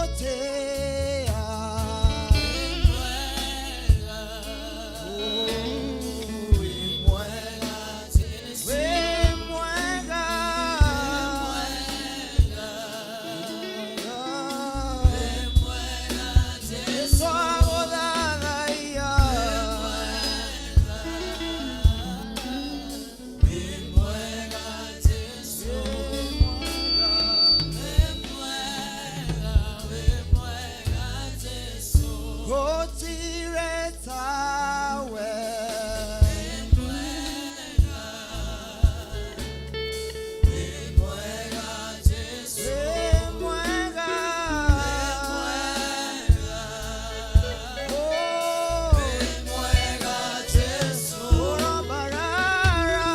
Nĩtwagũtĩĩa. Wĩ mwega, wĩ mwega. Nĩtwagũthathaiya. Gũtirĩ tawe. Wĩ mwega. Oh, ũrobarara.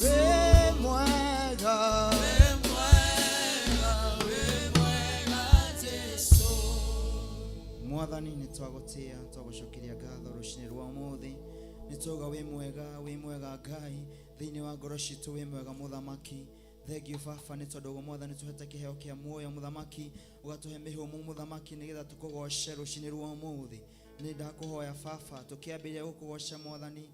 Wĩ mwega. Mwathani, nĩ twagũtĩĩa, twagũcokeria ngatho rũcinĩ rwa ũmũthĩ. Nĩ twauga wĩ mwega, wĩ mwega Ngai thĩinĩ wa ngoro citũ, wĩ mwega Mũthamaki. Thengiũ baba nĩ tondũ ũguo Mwathani tũhete kĩheo kĩa muoyo, Mũthamaki, ũgatũhe mĩhũmũ, Mũthamaki, nĩgetha tũkũgoce rũcinĩ rwa ũmũthĩ. Nĩ ndakũhoya baba, tũkĩambĩrĩria gũkũgoca Mwathani,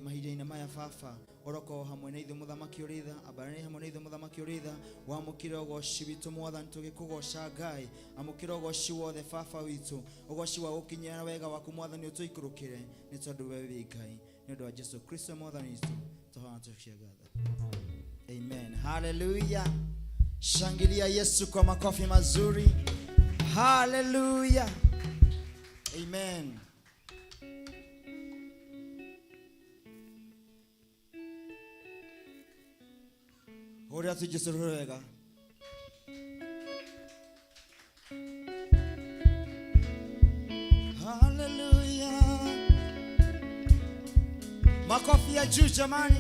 mahinda-inĩ maya baba, ũrokorwo hamwe na ithuĩ, Mũthamaki ũrĩ tha, ambaranĩria hamwe na ithuĩ, Mũthamaki ũrĩ tha. Wamũkĩre ũgoci witũ Mwathani, tũgĩkũgoca Ngai. Amũkĩra ũgoci wothe baba witũ, ũgoci wa gũkinyĩra wega waku Mwathani ũtũikũrũkĩre, nĩ tondũ we wĩ Ngai. Nĩ ũndũ wa Jesu Kristo Mwathani witũ tũhoya tũcia ngatho, amen. Haleluya! Shangilia Yesu kwa makofi mazuri. Haleluya, amen. Hũrĩra tu Jesu rũhĩ wega. Haleluya! Makofi ya juu jamani.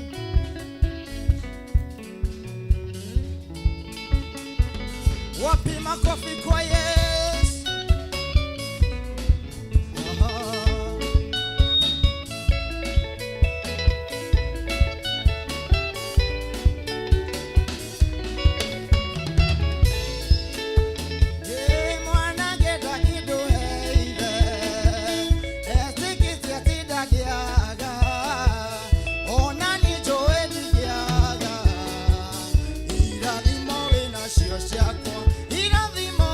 Wapi makofi kwa Yesu? Aha. Ĩ mwana ngenda kĩndũ heithe, etĩkĩtie atĩ ndangĩaga, ona niĩ njũĩ ndingĩaga. Irathimo wĩnacio ciakwa, irathimo.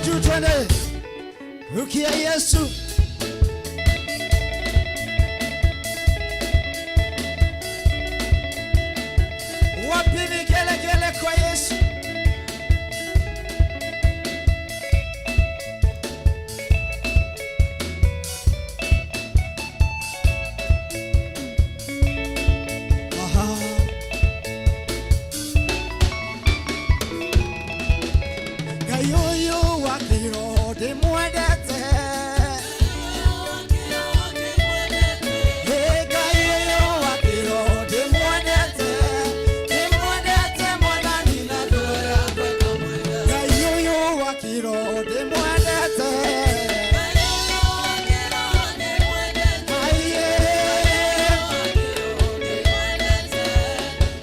juu twende. Rukia Yesu. Wapi vigelegele kwa Yesu? Aha. Ngai ũyũ wa kĩro ndĩmwendete. Ĩ Ngai ũyũ wa kĩro ndĩmwendete. Ndĩmwendete Mwathani na ngoro yakwa. Ngai ũyũ wa kĩro ndĩmwendete. Aiye.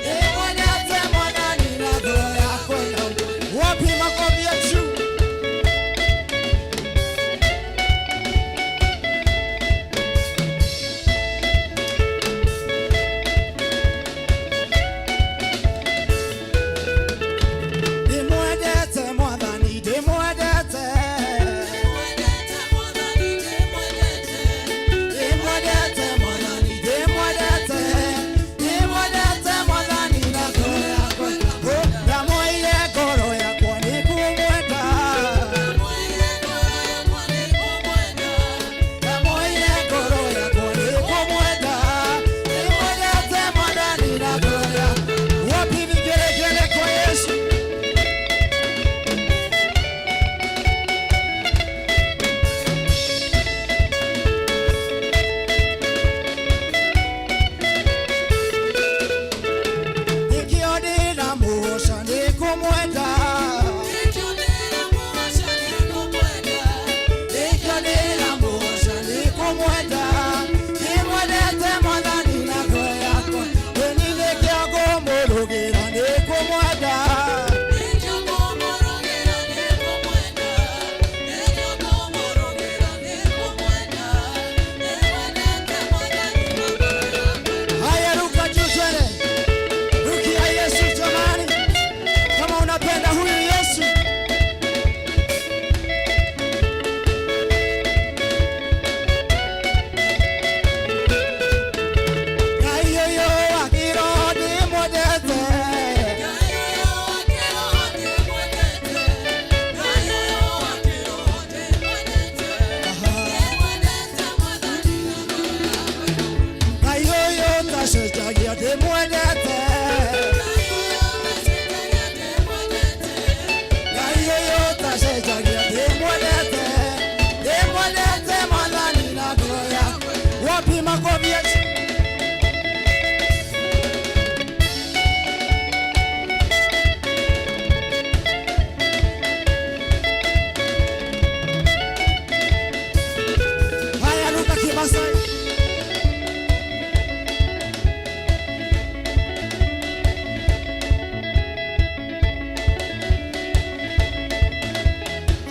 Ndĩmwendete Mwathani na ngoro yakwa. Wapi makofi ya juu? Ndĩmwendete Mwathani, ndĩmwendete. Ndĩmwendete Mwathani, ndĩmwendete. Ndĩmwendete Mwathani na ngoro yakwa. Oh, ndamũheire ngoro yakwa nĩngũmwenda. Ndamũheire ngoro yakwa nĩngũmwenda. Ndĩmwendete Mwathani na ngoro yakwa. Wapi vigelegele kwa Yesu? Nĩkĩo ndĩramũgoca nĩngũmwenda. Nĩkĩo ndĩramũgoca nĩngũmwenda. Ndĩmwendete Mwathani na ngoro yakwa. Ĩni nĩkĩo ngũmũrũgĩra nĩngũmwenda. Haya, ruka juu twende. Rukia Yesu jamani. Kama unapenda huyu Yesu. Ngai ũyũ wa kĩro ndĩmwendete. Ngai ũyũ ũtacenjagia ndĩmwendete. Ngai ũyũ ũtacenjagia ndĩmwendete. Ndĩmwendete Mwathani na ngoro yakwa. Wapi makofi ya Haya, ruka Kimasai.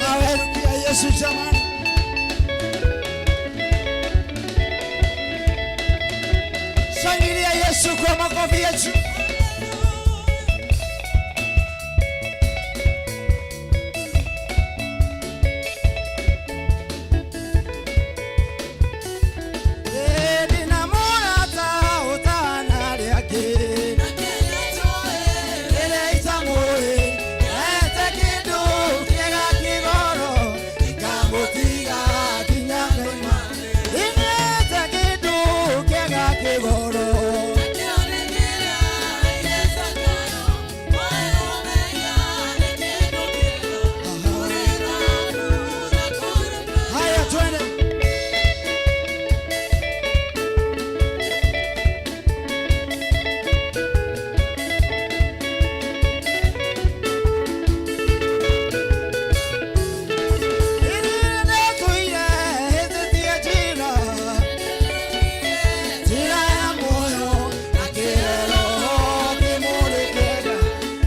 Haleluya Yesu jamani. Shangilia Yesu kwa makofi yetu. Ndinamũrata ũtana rĩake. Rĩrĩa itamũĩ, ete kĩndũ kĩega kĩgoro, ikamũtiga nginya ngaima. Ete kĩndũ kĩega kĩgoro. Haya, twende. Ndĩratũire hĩtĩtie njĩra, njĩra ya muoyo, na kĩrero kĩmũrĩkĩra,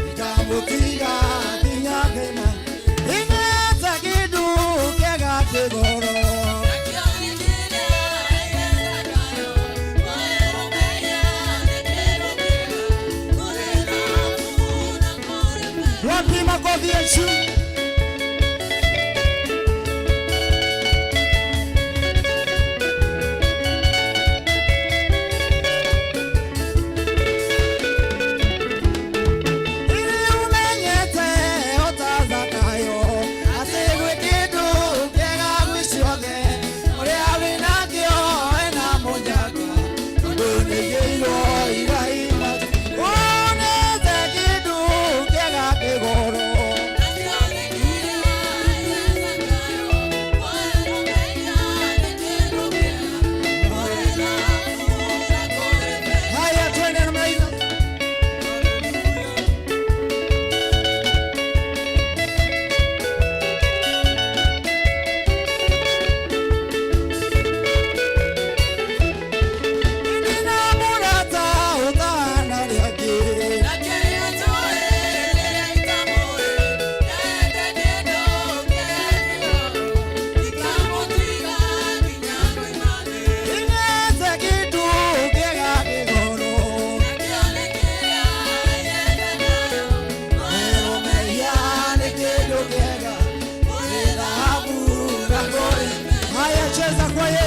ikamũtiga nginya ngaima. Ĩnete kĩndũ kĩega kĩgoro. Wapi makofi yetu?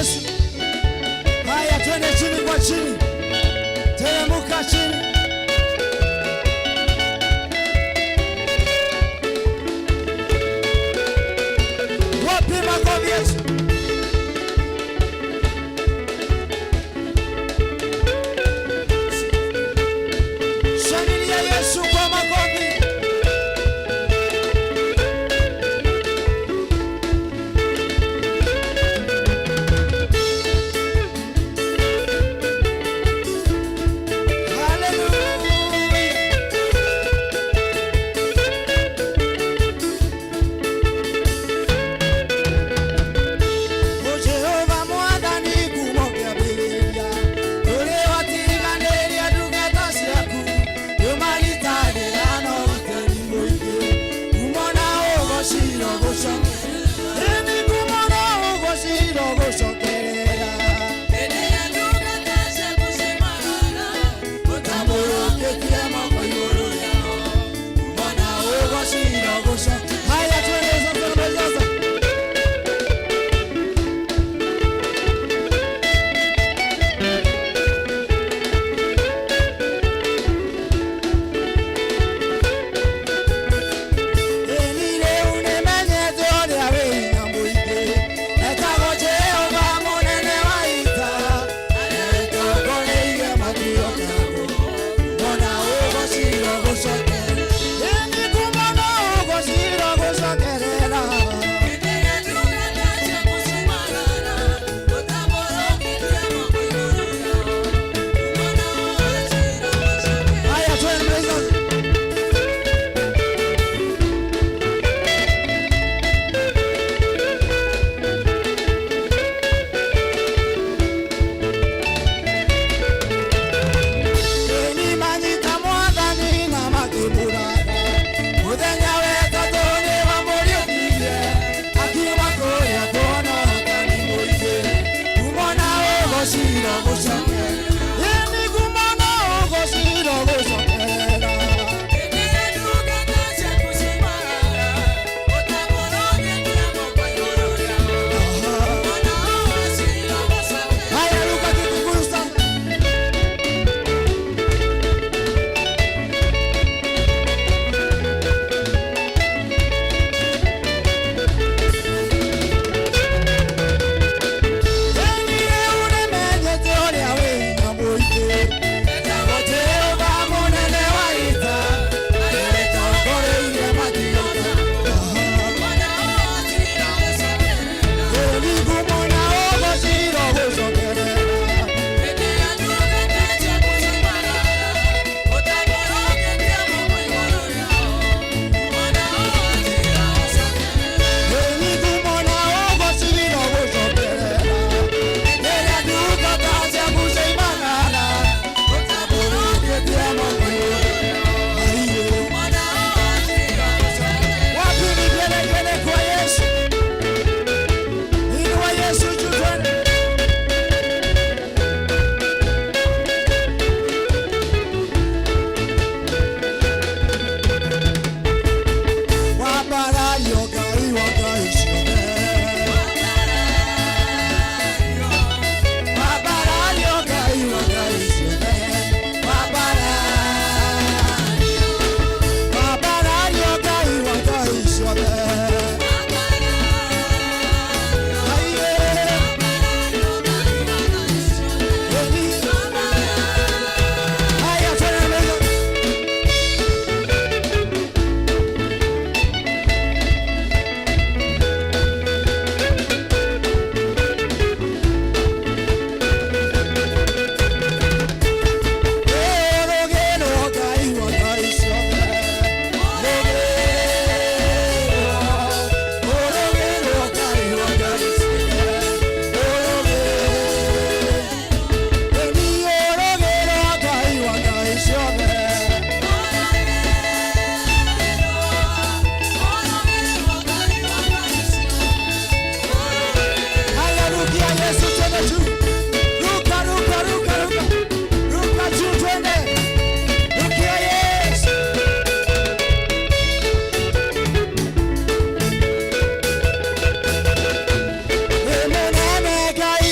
Yesu. Haya, twende chini kwa chini, teremuka chini. Wapi makofi Yesu? Shangilia Yesu kwa makofi. Hallelujah. O Jehova Mwathani kuuma kĩambĩrĩria, ũrĩ watiganĩria ndungata ciaku, nĩũmagitagĩra na ũgitĩri mũingĩ. Ngumo na ũgooci irogũcokerera. Ĩni ngumo na ũgooci irogũcokerera. Ũtambũrũkĩtie moko igũrũ rĩao. Ngumo na ũgooci irogũcokerera. Haya, twende sasa na sasa. Ĩni rĩu nĩmenyete ũrĩa wĩ hinya mũingĩ, etagwo Jehova mũnene wa ita, nĩatongoreirie matuĩka ngumo na ũgooci irogũcokerera. Ĩni ngumo na ũgooci irogũcokerera. Haya, twende sasa. Ĩni manyita Mwathani na makĩmũratha, mũthenya wetatũ nĩwamũriũkirie, akiuma kũrĩa kuona ũhotani mũingĩ. Ngumo na ũgooci irogũcokerera. Ĩni ngumo na ũgooci irogũcokerera. Haya, ruka Kikuyu sasa. Ĩni rĩu nĩmenyete ũrĩa wĩ hinya mũingĩ, etagwo Jehova mũnene wa ita, nĩatongoreirie matuĩka. Ĩni ngumo na ũgooci irogũcokerera. Ĩni ngumo na ũgooci irogũcokerera. Rĩrĩa ndungata ciaku cioimagara, ũtambũrũkĩtie moko igũrũ. Aiyo. Wapi vigelegele kwa Yesu? Inua Yesu juu twende. Wambarario Ngai wa ngai ciothe. Wambarario Ngai wa ngai ciothe. Wambarario. Wambarario Ngai wa ngai ciothe. Aiye. Eni. Haya, twende mbele. Rũgĩrwo Ngai wa ngai ciothe. Rũgĩrwo, rũgĩrwo Ngai wa ngai ciothe. Rũgĩrwo, ĩni rũgĩrwo Ngai wa ngai ciothe. Haya, rukia Yesu twende juu. Ruka, ruka, ruka, ruka. Ruka juu twende. Rukia Yesu. Wĩ mũnene Ngai.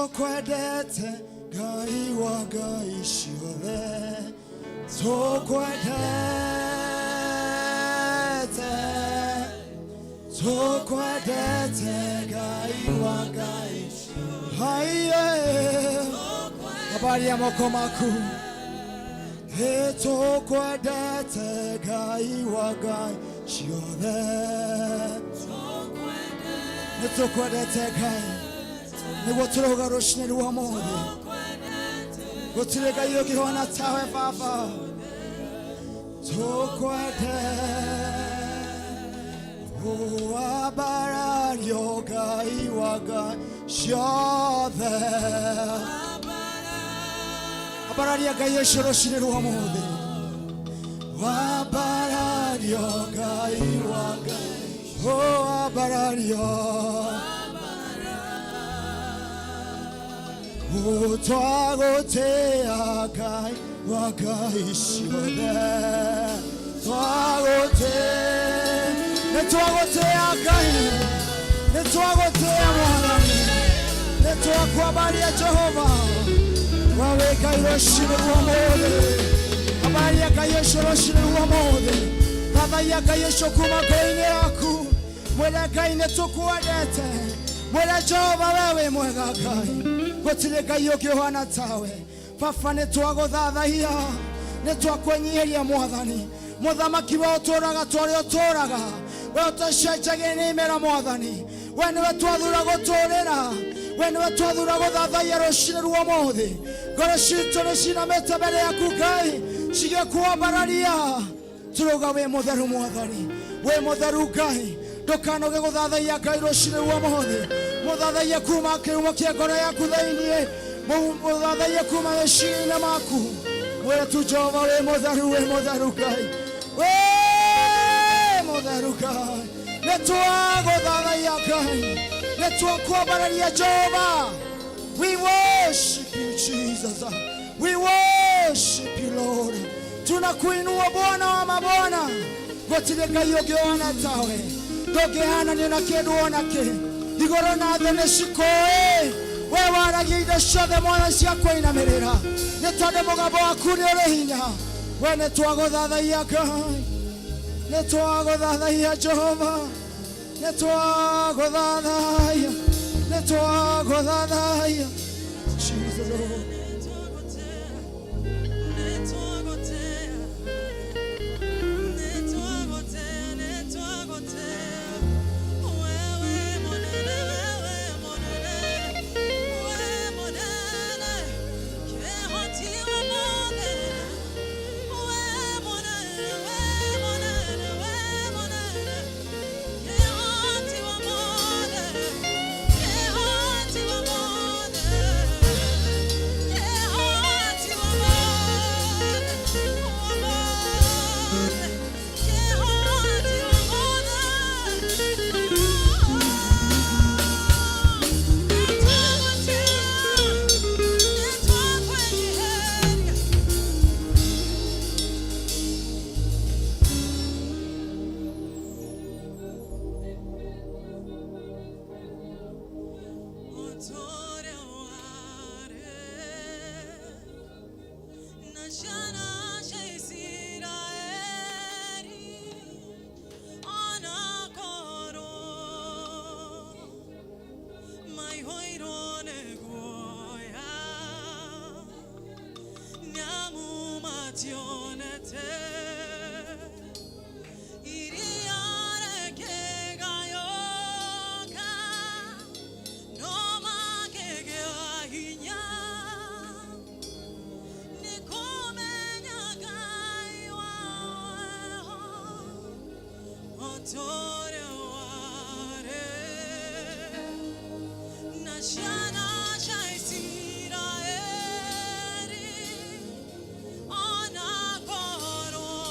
Nĩtũkwendete Ngai wa ngai ciothe, tũkwendete, tũkwendete Ngai wa ngai. Haiye, habari ya moko maku. Nĩtũkwendete Ngai wa ngai ciothe, nĩtũkwendete Ngai, nĩguo tũrauga rũcinĩ rwa ũmũthĩ gũtirĩ Ngai ũngĩhona tawe Baba. Tũkwende wambarario Ngai wa ngai ciothe, ambararia Ngai ũcio rũcinĩ rwa ũmũthĩ, wambarario Ngai wa ngai, oh, wambarario twagũtĩa Ngai wa ngai ciothe, twagũtĩa, nĩ twagũtĩa Ngai, nĩ twagũtĩa Mwathani, nĩ twakwambaria Jehova wawe Ngai rũcinĩ rwa ũmũthĩ, ambaria Ngai ũcio rũcinĩ rwa ũmũthĩ, thathaiya Ngai ũcio kuma ngoro-inĩ yaku, mwĩre Ngai nĩ tũkwendete, mwĩre Jehova we wĩ mwega Ngai, gũtirĩ Ngai ũngĩ ũhana tawe Baba. Nĩ twagũthathaiya, nĩ twakwĩnyihĩria Mwathani Mũthamaki, we ũtũraga twarĩa ũtũraga, we ũtacenjagia nĩ imera Mwathani, we nĩwe twathura gũtũrĩra, we nĩwe twathura gũthathaiya rũcinĩ rwa ũmũthĩ. Ngoro citũ nĩ cinamĩte mbere yaku Ngai, cigĩkuambararia, tũrauga wĩ mũtheru Mwathani, wĩ mũtheru Ngai. Ndũkanoge gũthathaiya Ngai rũcinĩ rwa ũmũthĩ, mũthathaiye kuma kĩhumo kĩa ngoro yaku thĩiniĩ, mũthathaiye kuma meciria-inĩ maku, mwĩre tu Jehova wĩ mũtheru, wĩ mũtheru Ngai, wĩ mũtheru Ngai. Nĩ twagũthathaiya Ngai, nĩ twakwambararia Jehova. We worship you, Jesus. We worship you, Lord. Tunakuinua Bwana wa mabwana, gũtirĩ Ngai ũngĩ ũhana tawe, ndũngĩhananio na kĩndũ ona kĩ. Igũrũ na thĩ nĩ cikũĩ, we waragia indo ciothe Mwana cia kũinamĩrĩra, nĩ tondũ mũgambo waku nĩ ũrĩ hinya. We nĩ twagũthathaiya Ngai, nĩ twagũthathaiya Jehova, nĩ twagũthathaiya, nĩ twagũthathaiya Jesus, Lord. Ciana cia Isiraeli ona korwo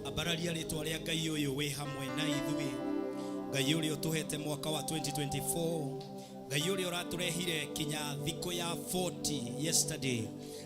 Ambararia rĩtwa rĩa Ngai ũyũ wĩ hamwe na ithuĩ, Ngai ũrĩa ũtũhete mwaka wa 2024, Ngai ũrĩa ũratũrehire kinya thikũ ya 40 yesterday,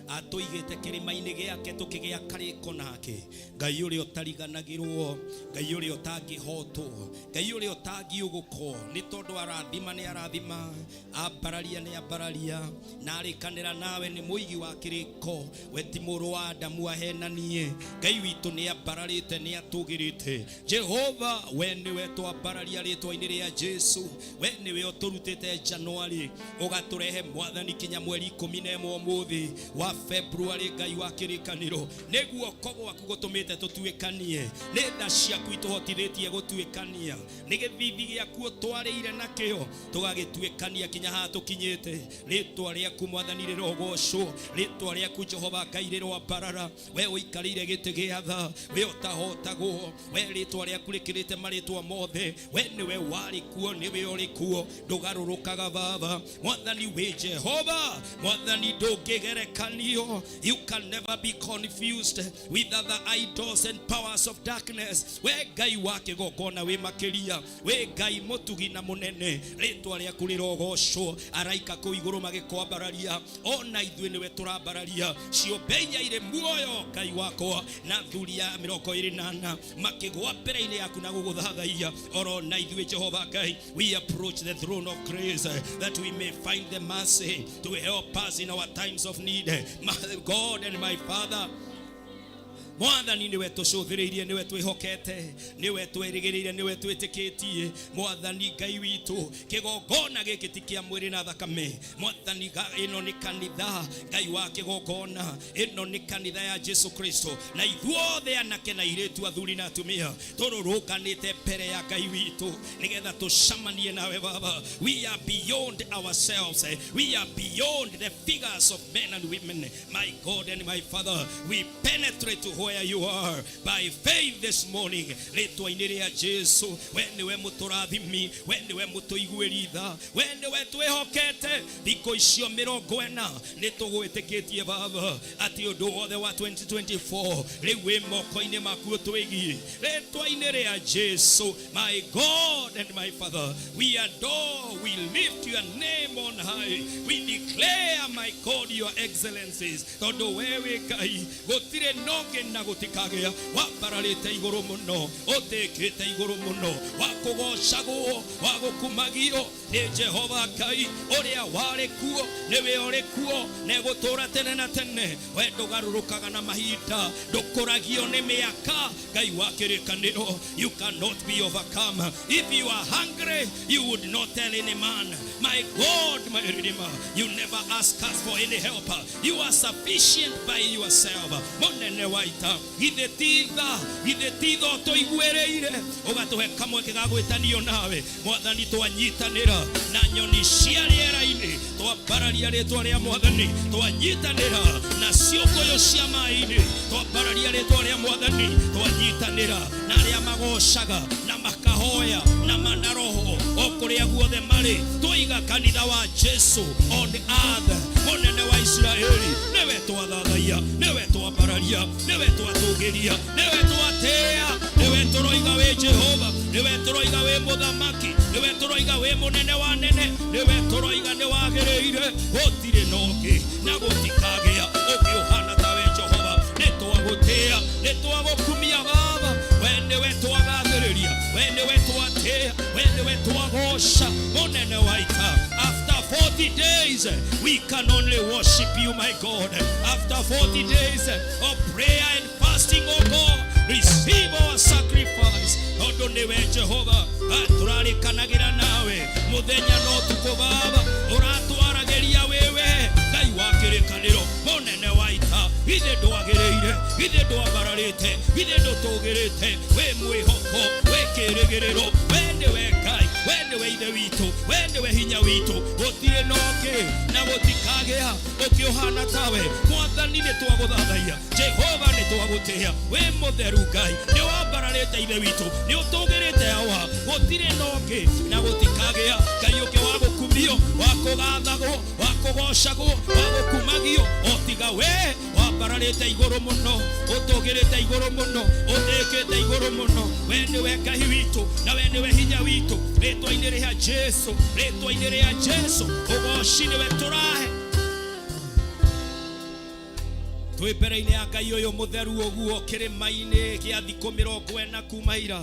atũigĩte kĩrĩma-inĩ gĩake tũkĩgĩa karĩko nake, Ngai ũrĩa ũtariganagĩrwo, Ngai ũrĩa ũtangĩhotwo, Ngai ũrĩa ũtangiũgũkwo, nĩ tondũ arathima nĩ arathima, ambararia nĩ ambararia, na arĩkanĩra nawe nĩ mũigi wa kĩrĩko, we ti mũrũ wa Adamu ahenanie. Ngai witũ nĩ ambararĩte, nĩ atũgĩrĩte. Jehova, we nĩwe twambararia rĩtwa-inĩ rĩa Jesu, we nĩwe ũtũrutĩte January ũgatũrehe Mwathani kinya mweri 11 ũmũthĩ wa February. Ngai wa kĩrĩkanĩro, nĩ guoko gwaku gũtũmĩte tũtuĩkanie, nĩ tha ciaku itũhotithĩtie gũtuĩkania, nĩ gĩthithi gĩaku ũtwarĩire nakĩo tũgagĩtuĩkania kinya haha tũkinyĩte. Rĩtwa rĩaku Mwathani rĩrogocwo, rĩtwa rĩaku Jehova Ngai rĩroambarara. We ũikarĩire gĩtĩ gĩa tha, we ũtahotagwo, we rĩtwa rĩaku rĩkĩrĩte marĩtwa mothe, we nĩwe warĩ kuo, nĩwe ũrĩ kuo, ndũgarũrũkaga Baba. Mwathani wĩ Jehova, Mwathani ndũngĩgerekanio. You can never be confused with other idols and powers of darkness. We Ngai wa kĩgongona wĩ makĩria, wĩ Ngai mũtugi na mũnene, rĩtwa rĩaku rĩrogocwo. Araika kũu igũrũ magĩkwambararia, ona ithuĩ nĩwe tũrambararia. Ciũmbe iria irĩ muoyo, Ngai wakwa, na thuri ya 24 makĩgwa mbere-inĩ yaku na gũgũthathaiya. Oro na ithuĩ Jehova Ngai, we approach the throne of grace that we may find the mercy to help us in our times of need. My God and my Father, Mwathani nĩwe tũcũthĩrĩirie, nĩwe twĩhokete, nĩwe twĩrĩgĩrĩire, nĩwe twĩtĩkĩtie. Mwathani Ngai witũ, kĩgongona gĩkĩ ti kĩa mwĩrĩ na thakame. Mwathani, ĩno nĩ kanitha Ngai wa kĩgongona, ĩno nĩ kanitha ya Jesu Kristo, na ithuothe anake na airĩtu, athuri na atumia, tũrũrũnganĩte mbere ya Ngai witũ nĩgetha tũcamanie nawe Baba. We are beyond ourselves, we are beyond the figures of men and women. My God and my Father, we penetrate to where where you are by faith this morning. Rĩtwa-inĩ rĩa Jesu, we nĩwe mũtũrathimi, we nĩwe mũtũiguĩri tha, we nĩwe twĩhokete. Thikũ icio 40 nĩ tũgwĩtĩkĩtie Baba atĩ ũndũ wothe wa 2024 rĩu wĩ moko-inĩ maku ũtwĩgiĩ. Rĩtwa-inĩ rĩa Jesu, my God and my Father, we adore, we lift your name on high, we declare, my God, your excellencies, tondũ we wĩ Ngai, gũtirĩ nongĩ na gũtikagĩa. Wambararĩte igũrũ mũno, ũtĩkĩte igũrũ mũno, wa kũgocagwo, wa gũkumagio nĩ Jehova Ngai ũrĩa warĩ kuo, nĩwe ũrĩ kuo na egũtũũra tene na tene. We ndũgarũrũkaga na mahinda, ndũkũragio nĩ mĩaka. Ngai wa kĩrĩkanĩro, you cannot be overcome. If you are hungry, you would not tell any man. My God, my Redeemer, you never ask us for any help. You are sufficient by yourself. Mũnene wa ita, githĩ ti tha, githĩ ti tha ũtũiguĩrĩire, ũgatũhe kamweke ga gwĩtanio nawe. Mwathani, twanyitanĩra na nyoni cia rĩera-inĩ, twambararia rĩtwa rĩa Mwathani. Twanyitanĩra na ciũngũyũ cia maĩ-inĩ, twambararia rĩtwa rĩa Mwathani. Twanyitanĩra na arĩa magocaga na makahoya na mana roho o kũrĩa guothe marĩ, twaiga kanitha wa Jesu on earth. Mũnene wa Isiraeli, nĩwe twathathaia, nĩwe twambararia, nĩwe twatũgĩria, nĩwe twatĩa, nĩwe tũroiga wĩ Jehova, nĩwe tũroiga wĩ mũthamaki, nĩwe tũroiga wĩ mũnene wa nene, nĩwe tũroiga nĩ wagĩrĩire. Gũtirĩ na ũngĩ na gũtikagĩa ũngĩ ũhana ta wĩ Jehova. Nĩ twagũtĩa, nĩ twagũkumia Baba. We nĩwe twagathĩrĩria, we nĩwe twatĩa, we nĩwe twagoca, mũnene wa ita. After 40 days we can only worship you, my God. After 40 days of prayer and fasting, oh God, receive our sacrifice, tondũ nĩwe Jehova tũrarĩkanagĩra nawe mũthenya na ũtukũ. Baba, ũratwaragĩria wĩwe Ngai wa kĩrĩkanĩro, mũnene wa ita. Githĩ ndwagĩrĩire? Githĩ ndwambararĩte? Githĩ ndũtũgĩrĩte? Wĩ mwĩhoko, wĩ kĩrĩgĩrĩro. We nĩwe Ngai, we nĩwe Ithe witũ, we nĩwe hinya witũ. Gũtirĩ na ũngĩ na gũtikagĩa ũngĩ ũhana tawe. Mwathani, nĩ twagũthathaiya. Jehova, nĩ twagũtĩa. Wĩ mũtheru Ngai, nĩ wambararĩte Ithe witũ, nĩ ũtũgĩrĩte Awa. Gũtirĩ na ũngĩ na gũtikagĩa Ngai ũngĩ wa gũkumio, wa kũgathagwo, wa kũgocagwo, wa gũkumagio, o tiga we wambararĩte igũrũ mũno, ũtũgĩrĩte igũrũ mũno, ũtĩkĩte igũrũ mũno. We nĩwe Ngai witũ na we nĩwe hinya witũ. Rĩtwa-inĩ rĩa Jesu, rĩtwa-inĩ rĩa Jesu, ũgoci nĩwe tũrahe. Twĩ mbere-inĩ ya Ngai ũyũ mũtheru ũguo kĩrĩma-inĩ gĩa thikũ 40 kuma ira,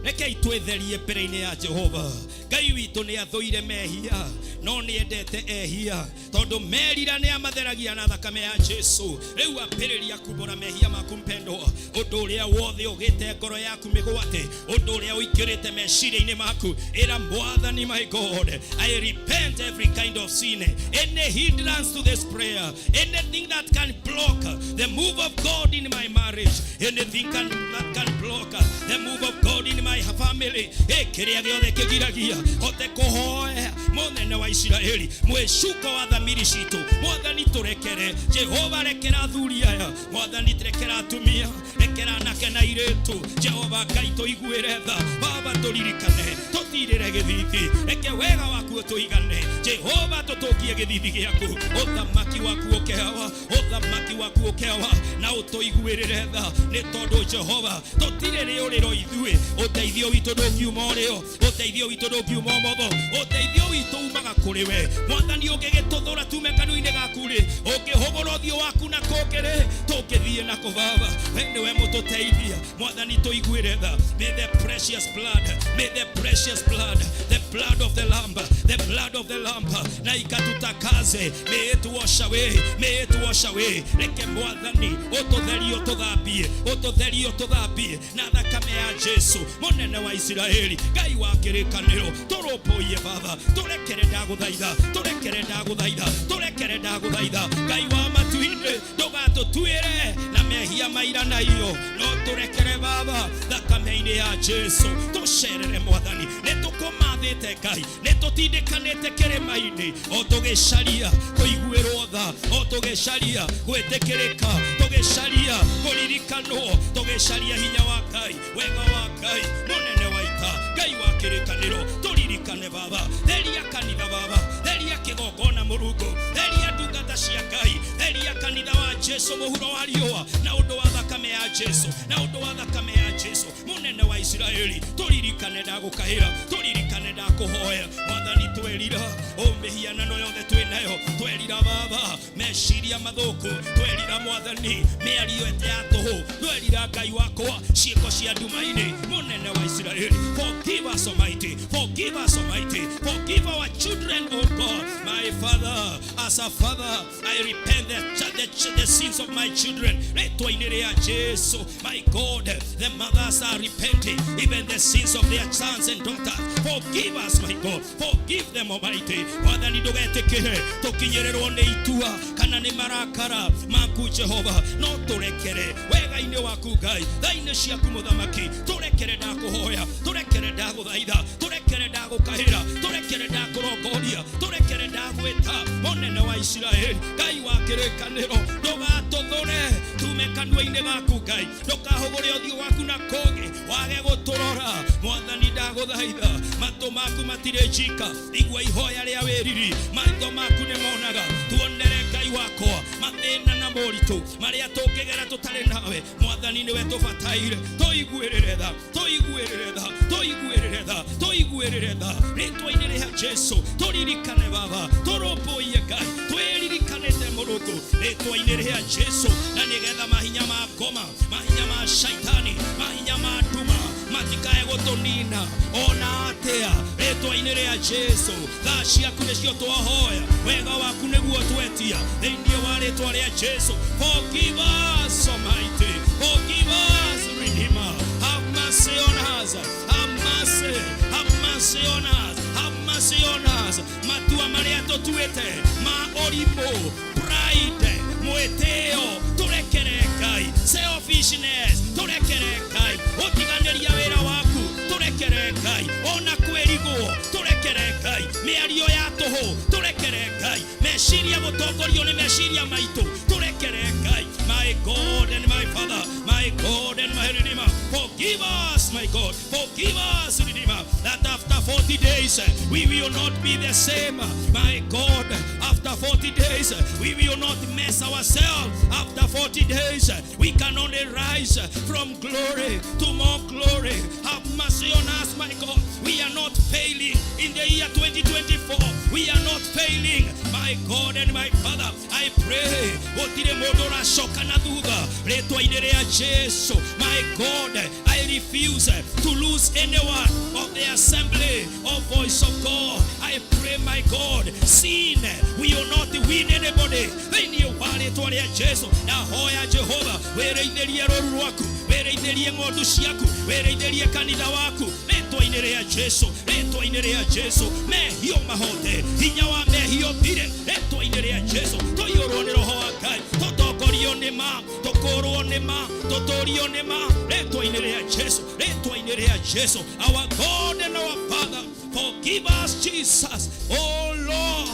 rekei twĩtherie mbere-inĩ ya Jehova Ngai witũ. Nĩ athũire mehia no nĩ endete ehia, tondũ merira nĩ amatheragia na thakame ya Jesu. Rĩu ambĩrĩria kumbũra mehia maku, mpendwa, ũndũ ũrĩa wothe ũgĩte ngoro yaku mĩgwate, ũndũ ũrĩa ũingĩrĩte meciria-inĩ maku. Ĩra Mwathani, "My God, I repent every kind of sin, any hindrance to this prayer, anything that can block the move of God in my marriage, anything that can block the move of God in my family." Kĩrĩa gĩothe kĩgiragia hote kũhoya, mũnene wa Isiraeli, mwĩcuko wa thamiri citũ, Mwathani, tũrekere. Jehova, rekera athuri aya. Mwathani, rekera atumia, rekera anake na airĩtu. Jehova Ngai, tũiguĩre tha. Baba, tũririkane, tũtirĩre gĩthithi. Reke wega waku ũtũigane. Jehova, tũtũkie gĩthithi gĩaku. Ũthamaki waku ũkeawa, ũthamaki waku ũkeawa, na ũtũiguĩrĩre tha, nĩ tondũ Jehova, tũtirĩ rĩũrĩro ithuĩ. Ũteithio witũ ndũngiuma ũrĩo, ũteithio witũ ndũngiuma ũmotho, ũteithio witũ umaga kũrĩ we. Mwathani, ũngĩgĩtũthũra tume kanua-inĩ gaku rĩ, ũngĩhũgũra ũthiũ waku na kũngĩ rĩ, tũngĩthiĩ nako? Baba, we nĩwe mũtũteithia. Mwathani, tũiguĩre tha. May the precious blood, may the precious blood, the blood of the lamb, the blood of the lamb, na ikatutakaze. May it wash away, may it wash away. Reke Mwathani ũtũtherie, ũtũthambie, ũtũtherie, ũtũthambie na thakame ya Jesu. Mũnene wa Isiraeli, Ngai wa kĩrĩkanĩro, tũrũmbũiye. Baba, tũrekere, ndagũthaitha, tũrekere, ndagũthaitha, tũrekere, ndagũthaitha. Ngai wa matu-inĩ, ndũgatũtuĩre na mehia maira na iyo, no tũrekere Baba thakame-inĩ ya Jesu. Tũcerere Mwathani, nĩ tũkũmathĩte Ngai, nĩ tũtindĩkanĩte kĩrĩma-inĩ o tũgĩcaria kũiguĩrwo tha, o tũgĩcaria gwĩtĩkĩrĩka. Tũgĩcaria kũririkanwo, tũgĩcaria hinya wa Ngai, wega wa Ngai, mũnene wa ita, Ngai wa kĩrĩkanĩro. Tũririkane Baba, theria kanitha Baba, theria kĩgongona Mũrungu, theria ndungata cia Ngai, theria kanitha wa Jesu mũhuro wa riũa, na ũndũ wa thakame ya Jesu, na ũndũ wa thakame ya Jesu, mũnene wa Isiraeli. Tũririkane, ndagũkaĩra, tũririkane, ndakũhoya Mwathani. Twerira o mĩhianano yothe twĩnayo, twerira Baba meciria mathũku, twerira Mwathani mĩario ĩte ya tũhũ, twerira Ngai wakwa ciĩko cia nduma-inĩ. Mũnene wa Isiraeli, forgive us, Almighty, forgive us, Almighty, forgive our children, oh God, my Father. As a father, I repent the sins of my children, rĩtwa-inĩ rĩa Jesu. My God, the mothers are repenting even the sins of their sons and daughters. Forgive us, my God, forgive them, Almighty. Mwathani, ndũgetĩkĩre tũkinyĩrĩrwo nĩ itua kana nĩ marakara maku Jehova, no tũrekere wega-inĩ waku Ngai, tha-inĩ ciaku Mũthamaki. Tũrekere, ndakũhoya, tũrekere, ndagũthaitha, tũrekere, ndagũkahĩra, tũrekere, ndakũrongoria, tũrekere, ndagwĩta. Mũnene wa Isiraeli, Ngai wa kĩrĩkanĩro, ndũgatũthũre tume kanua-inĩ gaku Ngai, ndũkahũgũre ũthiũ waku na kũngĩ wage gũtũrora. Mwathani, ndagũthaitha, matũ maku matirĩ njika, igua ihoya rĩa wĩriri, maitho maku nĩ monaga. Tuonere Ngai wakwa mathĩna na moritũ marĩa tũngĩgera tũtarĩ nawe. Mwathani, nĩwe tũbataire. Tũiguĩrĩre tha, tũiguĩrĩre tha, tũiguĩrĩre tha, tũiguĩrĩre tha, rĩtwa-inĩ rĩa Jesu. Tũririkane Baba, tũrũmbũiye Ngai, twĩririkanĩte Mũrungu, rĩtwa-inĩ rĩa Jesu, na nĩgetha mahinya ma ngoma, mahinya ma shaitani, mahinya ma nduma matikae gũtũnina ona atĩa, rĩtwa-inĩ rĩa Jesu. Thaa ciaku nĩcio twahoya, wega waku nĩguo twetia, thĩinĩ wa rĩtwa rĩa Jesu. Forgive us, Almighty, forgive us, Redeemer. Have mercy on us, have mercy, have mercy on us, have mercy on us. Matua marĩa tũtuĩte ma ũrimũ, pride, mwĩtĩo, tũrekere Ngai. Selfishness, tũrekere Ngai. Ũtiganĩria wĩra waku, tũrekere Ngai. Ona kwĩrigwo, tũrekere Ngai. Mĩario ya tũhũ, tũrekere Ngai. Meciria gũtongorio nĩ meciria maitũ, tũrekere Ngai. My God and my Father, my God and my Redeemer, forgive us, my God, forgive us, Redeemer, that after 40 days we will not be the same. My God, after 40 days we will not mess ourselves. After 40 days we can only rise from glory to more glory. Have mercy on us, my God. We are not failing in the year 2024. We are not failing, my God and my Father. I pray gũtirĩ mũndũ ũracoka na thutha, rĩtwa-inĩ rĩa Jesu. My God, I refuse to lose anyone of the assembly of Voice of God. I pray, my God, sin will not win anybody, thĩinĩ wa rĩtwa rĩa Jesu. Ndahoya Jehova wĩrĩithĩrie rũru rwaku, wĩrĩithĩrie ng'ondu ciaku, wĩrĩithĩrie kanitha waku, rĩtwa-inĩ rĩa Jesu, rĩtwa-inĩ rĩa Jesu. Mehio mahote, hinya wa mehio thire, rĩtwa-inĩ rĩa Jesu. Tũiyũrwo nĩ Roho wa Ngai, tũtongorio nĩ ma, tũkũrwo nĩ ma, tũtũrio nĩ ma, rĩtwa-inĩ rĩa Jesu, rĩtwa-inĩ rĩa Jesu. Our God and our Father, forgive us, Jesus, oh Lord.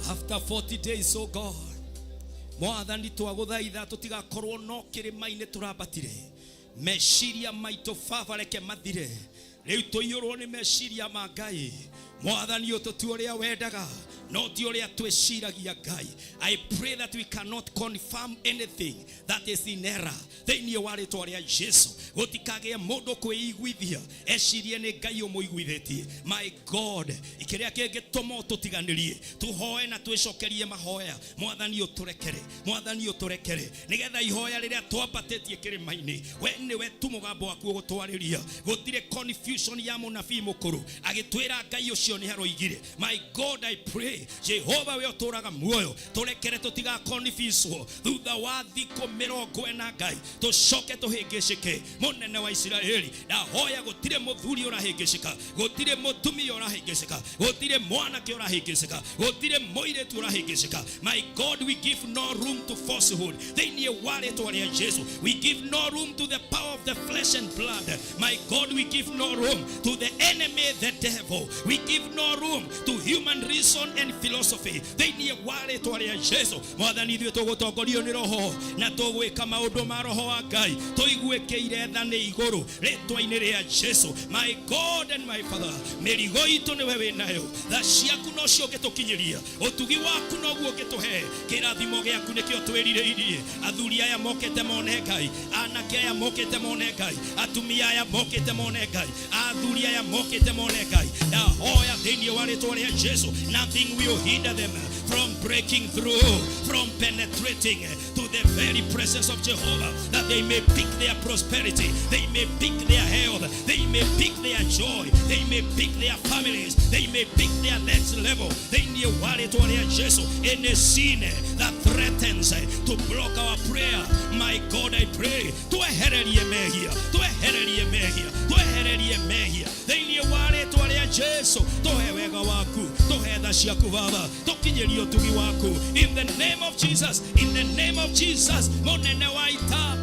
After 40 days, oh God, Mwathani, twagũthaitha tũtigakorwo no kĩrĩma-inĩ tũrambatire. Meciria maitũ Baba reke mathire rĩu, tũiyũrwo nĩ meciria ma Ngai. Mwathani, ũtũtue ũrĩa wendaga, no ti ũrĩa twĩciragia. Ngai, I pray that we cannot confirm anything that is in error, thĩinĩ wa rĩtwa rĩa Jesu. Gũtikagĩe mũndũ kwĩiguithia ecirie nĩ Ngai ũmũiguithĩtie. My God, kĩrĩa kĩngĩtũma ũtũtiganĩrie, tũhoe na twĩcokerie mahoya. Mwathani, ũtũrekere, Mwathani, ũtũrekere, nĩgetha ihoya rĩrĩa twambatĩtie kĩrĩma-inĩ, we nĩwe tu mũgambo waku ũgũtwarĩria. Gũtirĩ confusion ya mũnabii mũkũrũ agĩtwĩra Ngai ũcio nĩ aroigire. My God, I pray, Jehova, we ũtũraga muoyo, tũrekere tũtigakonifiswo thutha wa thikũ 40, Ngai, tũcoke tũhĩngĩcĩke. Mũnene wa Isiraeli, ndahoya gũtirĩ mũthuri ũrahĩngĩcĩka, gũtirĩ mũtumia ũrahĩngĩcĩka, gũtirĩ mwanake ũrahĩngĩcĩka, gũtirĩ mũirĩtu ũrahĩngĩcĩka. My God, we give no room to falsehood, thĩinĩ wa rĩtwa rĩa Jesu. We give no room to the power of the flesh and blood. My God, we give no room to the enemy, the devil. We give no room to human reason and philosophy. Thĩinĩ wa rĩtwa rĩa Jesu, Mwathani, ithuĩ tũgũtongorio nĩ Roho na tũgwĩka maũndũ ma Roho wa Ngai, tũiguĩkĩire tha nĩ igũrũ rĩtwa-inĩ rĩa Jesu. My God and my Father, mĩrigo itũ nĩwe wĩ nayo, tha ciaku nocio ũngĩtũkinyĩria, ũtugi waku noguo ũngĩtũhe, kĩrathimo gĩaku nĩkĩo twĩrirĩirie. Athuri aya mokĩte mone Ngai, anake aya mokĩte mone Ngai, atumia aya mokĩte mone Ngai, athuri aya mokĩte mone Ngai. Ndahoya thĩinĩ wa rĩtwa rĩa Jesu, nothing will hinder them from breaking through, from penetrating to the very presence of Jehovah, that they may pick their prosperity, they may pick their health, they may pick their joy, they may pick their families, they may pick their next level. Thĩinĩ wa rĩtwa rĩa Jesu, any sin that threatens to block our prayer, my God, I pray, twehererie mehia, twehererie mehia, twehererie mehia thĩinĩ wa rĩtwa rĩa Jesu. Tũhe wega waku, tũhe tha ciaku Baba, tũkinyĩrie ũtugi waku, in the name of Jesus, in the name of Jesus. Mũnene wa ita.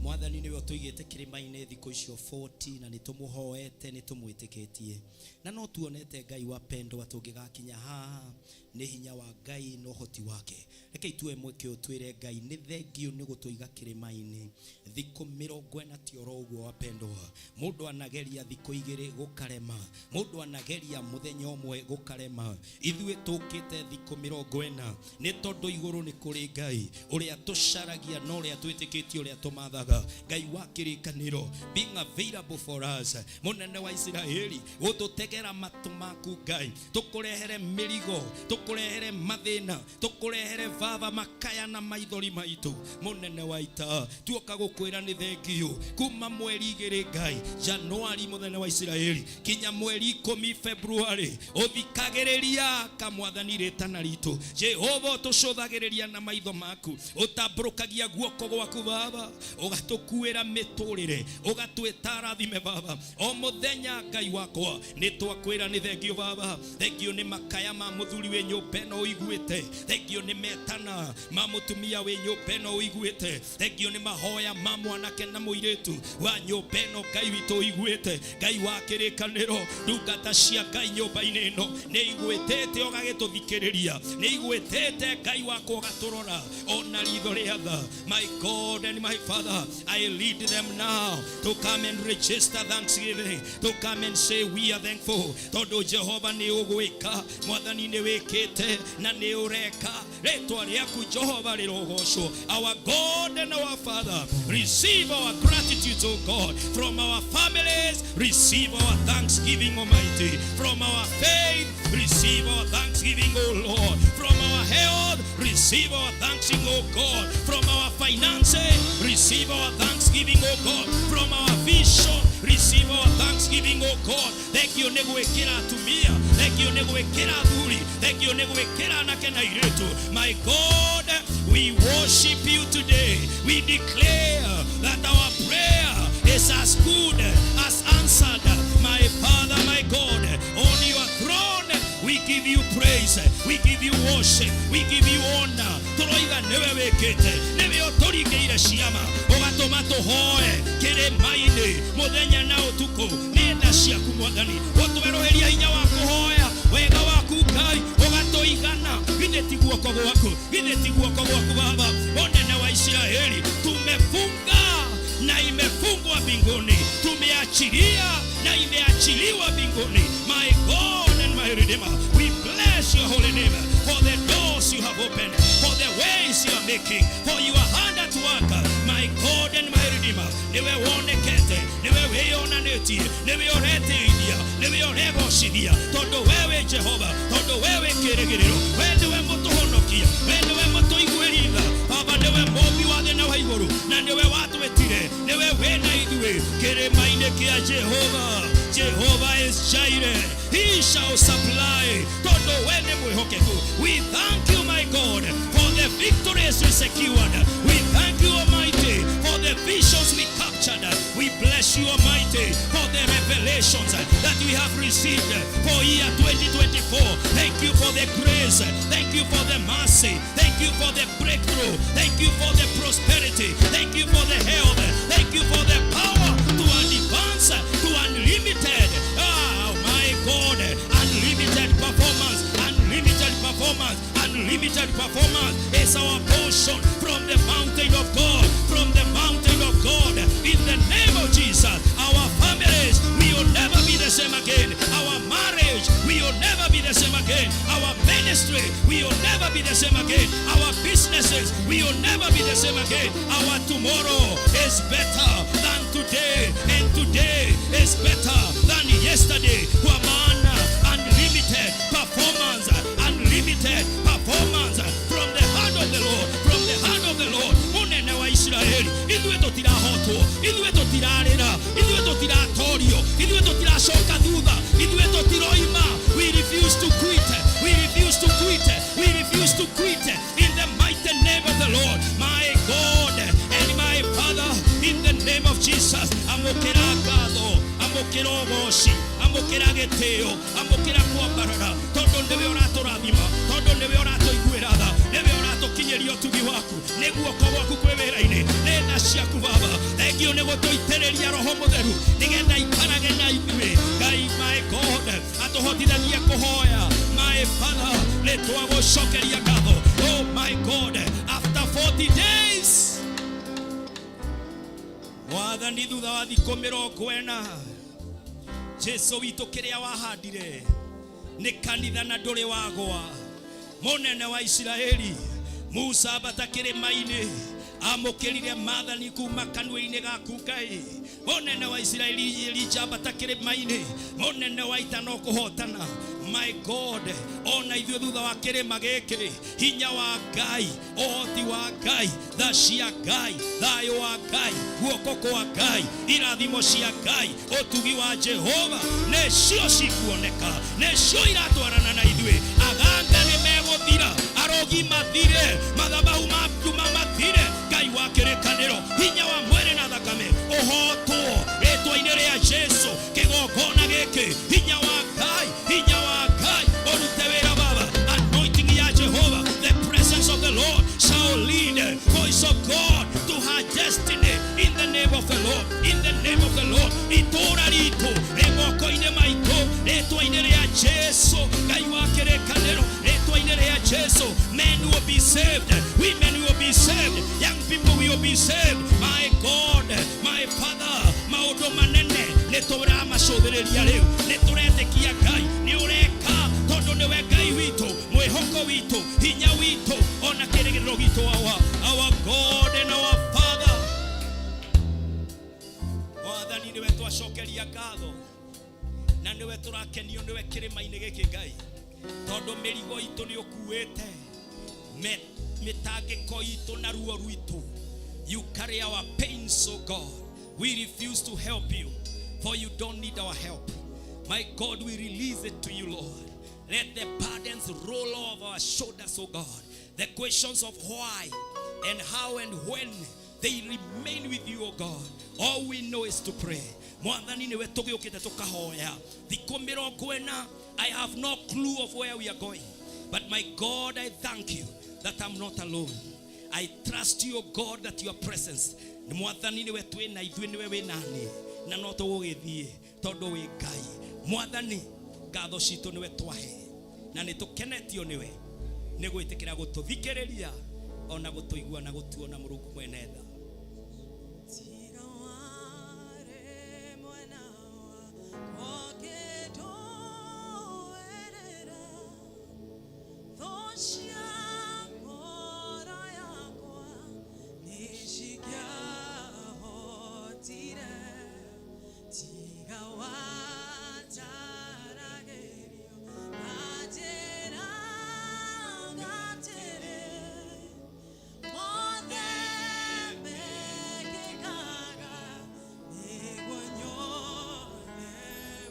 Mwathani nĩwe ũtũigĩte kĩrĩma-inĩ thikũ icio 40, na nĩ tũmũhoete, nĩ tũmwĩtĩkĩtie, na no tuonete Ngai wa pendwa. Tũngĩgakinya haha nĩ hinya wa Ngai na ũhoti wake. Reke itue mweke ũyũ twĩre Ngai nĩ thengio nĩ gũtũiga kĩrĩma-inĩ thikũ 40. Ti oro ũguo, wapendwa, mũndũ anageria thikũ 2 gũkarema, mũndũ anageria mũthenya ũmwe gũkarema. Ithuĩ tũkĩte thikũ 40 nĩ tondũ igũrũ nĩ kũrĩ Ngai ũrĩa tũcaragia na ũrĩa twĩtĩkĩtie, ũrĩa tũmathaga, Ngai wa kĩrĩkanĩro, being available for us. Mũnene wa Isiraeli, gũtũtegera matũ maku Ngai, tũkũrehere mĩrigo, tũkũrehere mathĩna, tũkũrehere Baba makaya na maithori maitũ. Mũnene wa ita, tuoka gũkwĩra nĩ thengio kuma mweri 2 Ngai, Januari, mũnene wa Isiraeli, kinya mweri 10 February, ũthikagĩrĩria kamwathani rĩtana ritũ. Jehova, ũtũcũthagĩrĩria na maitho maku, ũtambũrũkagia guoko gwaku Baba, ũgatũkuĩra mĩtũrĩre, ũgatwĩta rathime Baba o mũthenya. Ngai wakwa, nĩ twakwĩra nĩ thengio Baba, thengio nĩ makaya ma mũthuri wĩ nyũmba. nyũmba ĩno ũiguĩte. Thengio nĩ metana ma mũtumia wĩ nyũmba ĩno ũiguĩte. Thengio nĩ mahoya ma mwanake na mũirĩtu wa nyũmba ĩno Ngai witũ ũiguĩte. Ngai wa kĩrĩkanĩro, ndungata cia Ngai nyũmba-inĩ ĩno nĩ igwĩtĩte ũgagĩtũthikĩrĩria, nĩ igwĩtĩte Ngai wakwa ũgatũrora ona ritho rĩa tha. My God and my Father, I lead them now to come and register thanksgiving, to come and say we are thankful, tondũ Jehova nĩ ũgwĩka, Mwathani nĩ wĩkĩte na nĩ ũreka. Rĩtwa rĩaku Jehova rĩrogocwo. Our God and our Father, receive our gratitude, O God, from our families. Receive our thanksgiving, Almighty. From our faith, receive our thanksgiving, O Lord. From our health, receive our thanksgiving, O God. From our finances, receive our thanksgiving, O God. From our vision, receive our thanksgiving, O God. Thank you nĩ gwĩkĩra atumia, thank you nĩ gwĩkĩra athuri, thank you nĩ gwĩkĩra anake na airĩtu. My God, we worship you today. We declare that our prayer is as good as answered. My Father, my God, on your throne we give you praise, we give you worship, we give you honor. Tũroiga nĩwe wĩkĩte, nĩwe ũtũringĩire ciama, ũgatũma tũhoe kĩrĩma-inĩ mũthenya na ũtukũ. Nĩ tha ciaku Mwathani, ũtwerũhĩria hinya wa kũhoya wega waku Ngai ũgatũigana. Githĩ ti guoko gwaku, githĩ ti guoko gwaku Baba mũnene wa Isiraeli. Tumefunga na imefungwa mbinguni, tumeachilia na imeachiliwa mbinguni. My God and my Redeemer, we bless your holy name for the doors you have opened, for the ways you are making, for your hand at work. My God and my Redeemer, niwe wonekete, niwe wĩyonanĩtie, niwe ũretĩithia, niwe ũregocithia, tondũ wewe Jehova, tondũ wewe kĩrĩgĩrĩro, we nĩwe mũtũhonokia, we nĩwe mũtũiguĩri tha. Baba, nĩwe mũmbi wa thĩ na wa igũrũ, na nĩwe watwĩtire, nĩwe wĩna ithuĩ kĩrĩma-inĩ kĩa Jehova. Jehova is Jireh, he shall supply, tondũ we nĩ mwĩhokeku. We thank you, my God, for the victories we secured. We thank you, Almighty, for the visions we captured. We bless you, Almighty, for the revelations that we have received for year 2024. Thank you for the grace. Thank you for the mercy. Thank you for the breakthrough. Thank you for the prosperity. Thank you for the health. Thank you for the power to advance to unlimited. Ah, my God, unlimited performance, unlimited performance, unlimited performance is our portion from the mountain of God, from the mountain of God. In the name of Jesus, our families, we will never be the same again. Our marriage, we will never be the same again. Our ministry, we will never be the same again. Our businesses, we will never be the same again. Our tomorrow is better than today, and today is better than yesterday. Kwa maana unlimited performance, unlimited performance from the hand of the Lord, from the hand of the Lord. Mũnene wa Isiraeli, ithuĩ tũtirahotwo, ithuĩ tũtirarĩra, ithuĩ tũtiratorio, ithuĩ tũtiracoka thutha, ithuĩ tũtiroima. We refuse to quit, we refuse to quit, we refuse to quit in the mighty name of the Lord, my God and my Father, in the name of Jesus. Amũkĩra ngatho, amũkĩra ũgoci, amũkĩra gĩtĩo, amũkĩra kwambarara, tondũ nĩwe ũratũrathima, tondũ nĩwe ũratũiguĩra tha, nĩwe ũratũkinyĩria ũtugi waku, nĩ guoko gwaku kwĩ wĩra-inĩ, nĩ tha ciaku Baba. Thengiũ nĩ gũtũitĩrĩria Roho Mũtheru nĩgetha ikarage na ithuĩ. Ngai, my God, atũhotithagie kũhoya. My Father, nĩ twagũcokeria ngatho. Oh my God, after 40 days, Mwathani, thutha wa thikũ 40, Jesu witũ, kĩrĩa wahandire nĩ kanitha na ndũrĩ wagwa. Mũnene wa Isiraeli, Musa ambata kĩrĩma-inĩ, amũkĩrire maathani kuma kanua-inĩ gaku Ngai. Mũnene wa Isiraeli, Elija ambata kĩrĩma-inĩ, mũnene wa ita no kũhotana. My God, ona ithuĩ thutha wa kĩrĩma gĩkĩ, hinya wa Ngai, ũhoti wa Ngai, tha cia Ngai, thayũ wa Ngai, guoko kwa Ngai, irathimo cia Ngai, ũtugi wa Jehova nĩcio cikuoneka, nĩcio iratwarana na ithuĩ. Aganga nĩ megũthira, arogi mathire, mathabahu ma nduma mathire. Ngai wa kĩrĩkanĩro, hinya wa mwĩrĩ na thakame ũhotwo rĩtwa-inĩ rĩa Jesu. Kĩgongona gĩkĩ, hinya wa Ngai, hinya wa Ngai ũrute wĩra Baba. Anoint Jesu, Ngai wa kĩrĩkanĩro, rĩtwa-inĩ rĩa Jesu, men will be saved, women will be saved, young people will be saved. My God, my Father, maũndũ manene nĩ tũramacũthĩrĩria rĩu, nĩ tũretĩkia Ngai nĩ ũreka, tondũ nĩwe Ngai witũ, mwĩhoko witũ, hinya witũ, ona kĩrĩgĩrĩro gitũ, our God and our Father. Mwathani, nĩwe twacokeria ngatho na nĩwe tũrakenio nĩwe kĩrĩma-inĩ gĩkĩ, Ngai, tondũ mĩrigo itũ nĩ ũkuĩte, mĩtangĩko itũ na ruo rwitũ. You carry our pains, oh God. We refuse to help you, for you don't need our help. My God, we release it to you, Lord. Let the burdens roll off our shoulders, oh God. The questions of why and how and when, they remain with you, oh God. All we know is to pray. Mwathani, nĩwe tũgĩũkĩte tũkahoya thikũ 40. I have no clue of where we are going, but my God, I thank you that I'm not alone. I trust you, oh God, that your presence, Mwathani, nĩwe twĩ na ithuĩ, nĩwe wĩ naniĩ, na no tũgũgĩthiĩ tondũ wĩ Ngai. Mwathani, ngatho citũ nĩwe twahe, na nĩ tũkenetio nĩwe nĩ gwĩtĩkĩra gũtũthikĩrĩria ona gũtũigua na gũtuona, Mũrungu mwene tha. Tiga ware mwena wakwa ũkĩndũĩrĩra, thũ cia ngoro yakwa nĩcingĩahotire. Tiga wataragĩrio na njĩra ngatĩrĩ, mothe mekĩkaga nĩguo nyone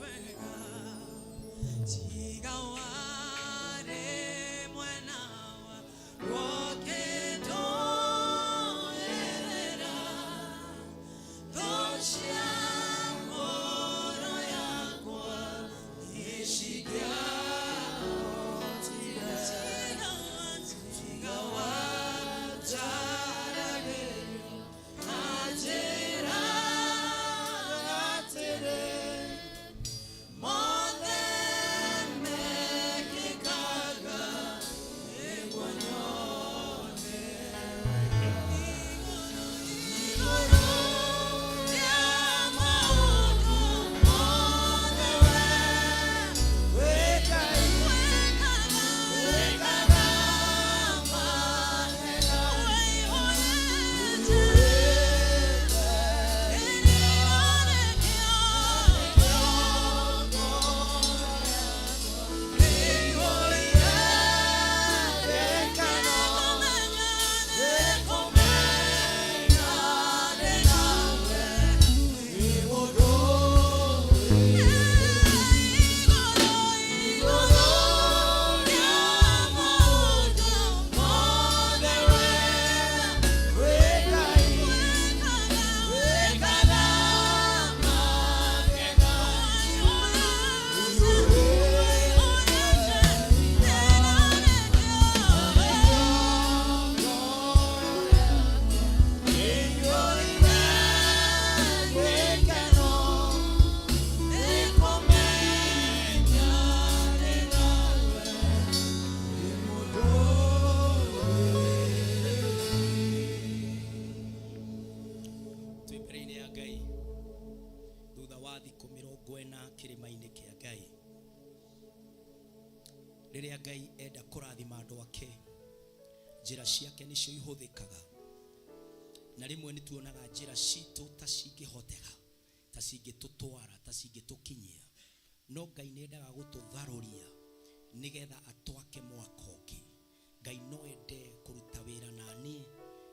wega. Tiga warĩ mwena wakwa ũkĩndũĩrĩra, thũ cia ngoro yakwa nĩcingĩahotire. Tiga wataragĩrio na njĩra atĩrĩ, mothe mekĩkaga nĩguo nyone igũrũ rĩa maũndũ mothe we wĩ Ngai wĩkaga magegania. Ũiyũrĩte Twĩ mbere-inĩ ya Ngai thutha wa thikũ 40 kĩrĩma-inĩ kĩa Ngai. Rĩrĩa Ngai enda kũrathima andũ ake, njĩra ciake nĩcio ihũthĩkaga, na rĩmwe nĩ tuonaga njĩra citũ ta cingĩhoteka, ta cingĩtũtwara, ta cingĩtũkinyia, no Ngai nĩ endaga gũtũtharũria nĩgetha atwake mwaka ũngĩ. Ngai no ende kũruta wĩra nani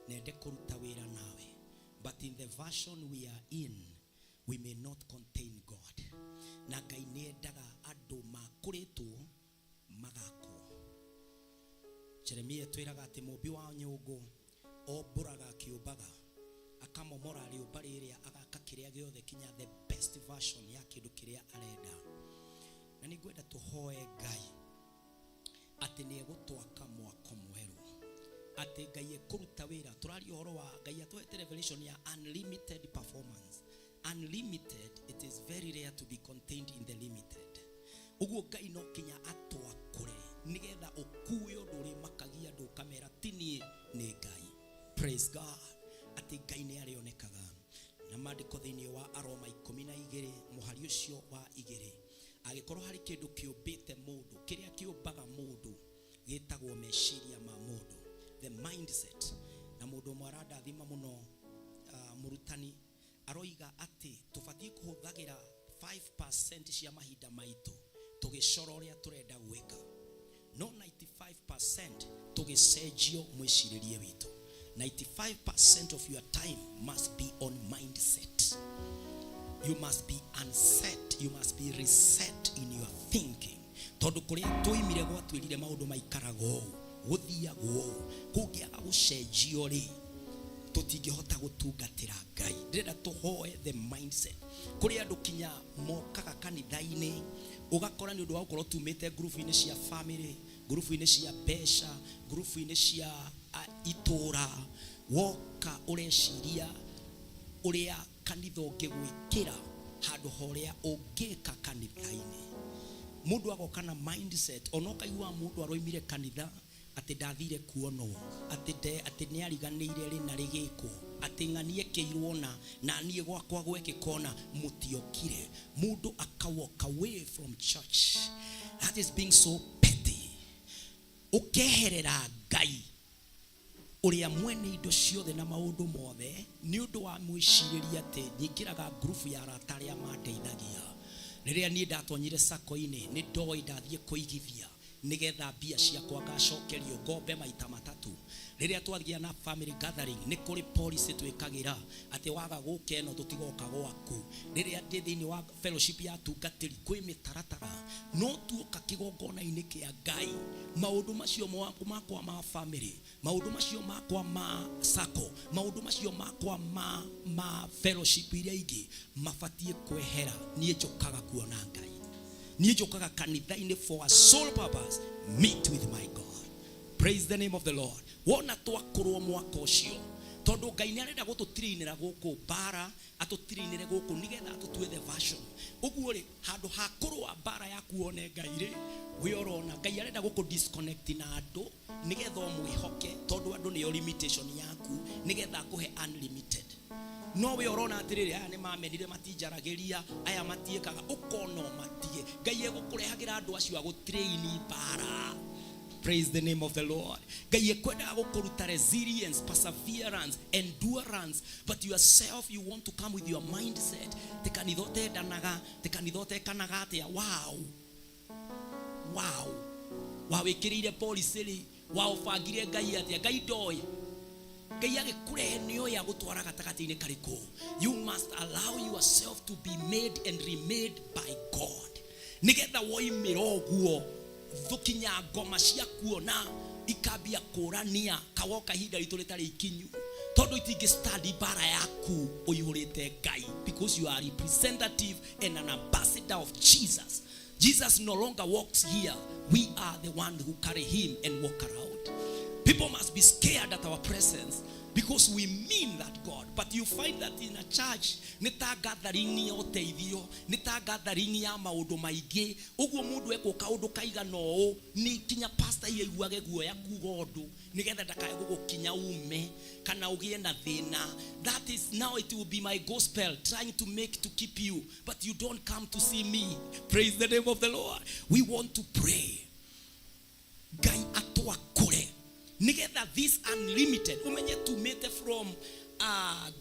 na ende kũruta wĩra nawe, but in the version we are in, we may not contain God. Na Ngai nĩ endaga andũ makũrĩtwo magakwo. Jeremia twĩraga atĩ mũmbi wa nyũngũ ombũraga, akĩũmbaga, akamomora rĩũmba rĩrĩa, agaka kĩrĩa gĩothe kinya the best version ya kĩndũ kĩrĩa arenda. Na nĩ ngwenda tũhoe Ngai atĩ nĩ egũtwaka mwako mwerũ, atĩ Ngai ekũruta wĩra. Tũraria ũhoro wa Ngai atũhete revelation ya unlimited performance. Unlimited, it is very rare to be contained in the limited. Ũguo Ngai no kinya atwakũre nĩgetha ũkue ũndũ ũrĩmakagia andũ ũkamera ti niĩ nĩ Ngai. Praise God, atĩ Ngai nĩ arĩonekaga. Na maandĩko thĩinĩ wa Aroma 12 mũhari ũcio wa 2, angĩkorwo harĩ kĩndũ kĩũmbĩte mũndũ, kĩrĩa kĩũmbaga mũndũ gĩtagwo meciria ma mũndũ, the mindset. Na mũndũ ũmwe arandathima mũno, mũrutani aroiga atĩ tũbatiĩ kũhũthagĩra 5% cia mahinda maitũ tũgĩcora ũrĩa tũrenda gwĩka, no 95% tũgĩcenjio mwĩcirĩrie witũ. 95% of your time must be on mindset. You must be unset, you must be reset in your thinking. Tondũ kũrĩa twoimire gwatwĩrire maũndũ maikaraga ũũ, gũthiagwo ũũ, kũngĩaga gũcenjio rĩ, tũtingĩhota gũtungatĩra Ngai. Ndĩrenda tũhoe the mindset. Kũrĩ andũ kinya mokaga kanitha-inĩ, ũgakora nĩ ũndũ wa gũkorwo tumĩte ngurubu-inĩ cia family, ngurubu-inĩ cia mbeca, ngurubu-inĩ cia itũra, woka ũreciria ũrĩa kanitha ũngĩgwĩkĩra handũ ha ũrĩa ũngĩka kanitha-inĩ. Mũndũ agoka na mindset, ona ũkaigua mũndũ aroimire kanitha atĩ ndathire kuonwo, atĩ atĩ nĩ ariganĩire rĩna rĩgĩkwo, atĩ ng'ani ekĩirwo na niĩ gwakwa gwekĩka ona mũtiokire. Mũndũ aka walk away from church. That is being so petty. Ũkeherera Ngai ũrĩa mwene indo ciothe na maũndũ mothe nĩ ũndũ wa mwĩcirĩrie atĩ nyingĩraga ngurubu ya arata arĩa mandeithagia. Rĩrĩa niĩ ndatonyire sako-inĩ nĩ ndoĩ ndathiĩ kũigithia nĩgetha mbia ciakwa ngacokerio ngombe maita matatũ. Rĩrĩa twagĩa na family gathering nĩ kũrĩ policy twĩkagĩra atĩ waga gũka ĩno tũtigoka gwaku. Rĩrĩa ndĩ thĩinĩ wa fellowship ya atungatĩri kwĩ mĩtaratara, no tuoka kĩgongona-inĩ kĩa Ngai maũndũ macio makwa ma family, maũndũ macio makwa ma sako, maũndũ macio makwa ma fellowship iria ingĩ mabatiĩ kwehera. Niĩ njũkaga kuona Ngai, niĩ njũkaga kanitha-inĩ for a sole purpose, meet with my God. Praise the name of the Lord. Wona twakorwo mwaka ũcio, tondũ Ngai nĩ arenda gũtũtirĩinĩra gũkũ mbara, atũtirĩinĩre gũkũ nĩgetha atũtue the version. Ũguo rĩ, handũ ha kũrũa mbara yaku wone Ngai rĩ, we ũrona Ngai arenda gũkũ disconnect na andũ nĩgetha ũmwĩhoke, tondũ andũ nĩo limitation yaku, nĩgetha akũhe unlimited. No we ũrona atĩrĩrĩ, aya nĩ mamenire matinjaragĩria, aya matiĩkaga, ũkona ũmatige. Ngai egũkũrehagĩra andũ acio agũtrain mbara. Praise the name of the Lord. Ngai ekwendaga gũkũruta resilience, perseverance, endurance, but yourself you want to come with your mindset. Ti kanitha ũtendanaga, ti kanitha ũtekanaga atĩa. Wow. Wow. Wawĩkĩrĩire policy rĩ, waũbangire Ngai atĩa? Ngai ndoĩ. Ngai agĩkũrehe nĩoĩ agũtwara gatagatĩ-inĩ karĩkũ. You must allow yourself to be made and remade by God. Nĩgetha woimĩra ũguo, thũkinya ngoma cia kuona ikambia kũrania kawoka ihinda ritũ rĩtarĩ ikinyu, tondũ itingĩ stand mbara yaku ũihũrĩte Ngai, because you are representative and an ambassador of Jesus. Jesus no longer walks here. We are the one who carry him and walk around. People must be scared at our presence because we mean that God. But you find that in a church, nĩ ta gathering ya ũteithio, nĩ ta gathering ya maũndũ maingĩ. Ũguo mũndũ ekwo kaũndũ kaigana ũũ, nĩ kinya pastor iria aiguage guoya kuga ũndũ, nĩgetha ndakae gũgũkinya ume kana ũgĩe na thĩna. That is, now it will be my gospel trying to make to keep you, but you don't come to see me. Praise the name of the Lord. We want to pray. Ngai atwakũre nĩgetha this unlimited umenye tumĩte from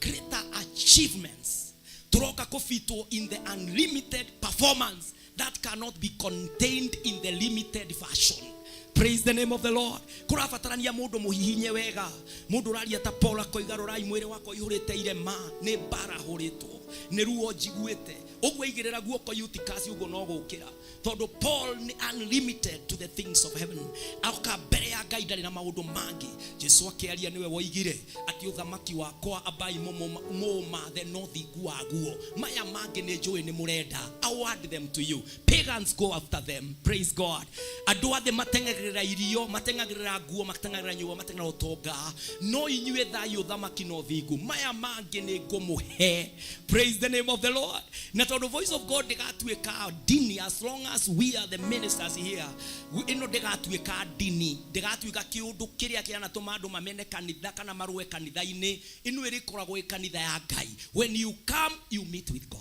greater achievements tũroka kũbitwo in the unlimited performance that cannot be contained in the limited version. Praise the name of the Lord. Kũrabatarania mũndũ mũhihinye wega, mũndũ ũraria ta Paul akoiga rorai mwĩrĩ wakwa ũihũrĩte irema, nĩ mbara hũrĩtwo, nĩ ruo njiguĩte. Ũguo aigĩrĩra guoko Eutychus ũguo no gũkĩra, tondũ Paul nĩ unlimited to the things of heaven. Aoka mbere ya Ngai ndarĩ na maũndũ mangĩ. Jesu akĩaria nĩwe woigire atĩ ũthamaki wakwa ambai mũũmathe no thingu waguo, maya mangĩ nĩ njũĩ nĩ mũrenda. Award them to you. Pagans go after them. Praise God. Andũ othe mateng'eragĩra Mateng'agĩrĩra irio, mateng'agĩrĩra nguo, mateng'agĩrĩra nyũmba, mateng'agĩrĩra ũtonga. No inyuĩ thai ũthamaki na ũthingu, maya mangĩ nĩ ngũmũhe. Praise the name of the Lord. Na tondũ Voice of God ndĩgatuĩka ndini, as long as we are the ministers here, ĩno ndĩgatuĩka ndini, ndĩgatuĩka kĩũndũ kĩrĩa kĩanatũma andũ mamene kanitha kana marũe kanitha-inĩ. Ĩno ĩrĩkoragwo ĩ kanitha ya Ngai. When you come, you meet with God.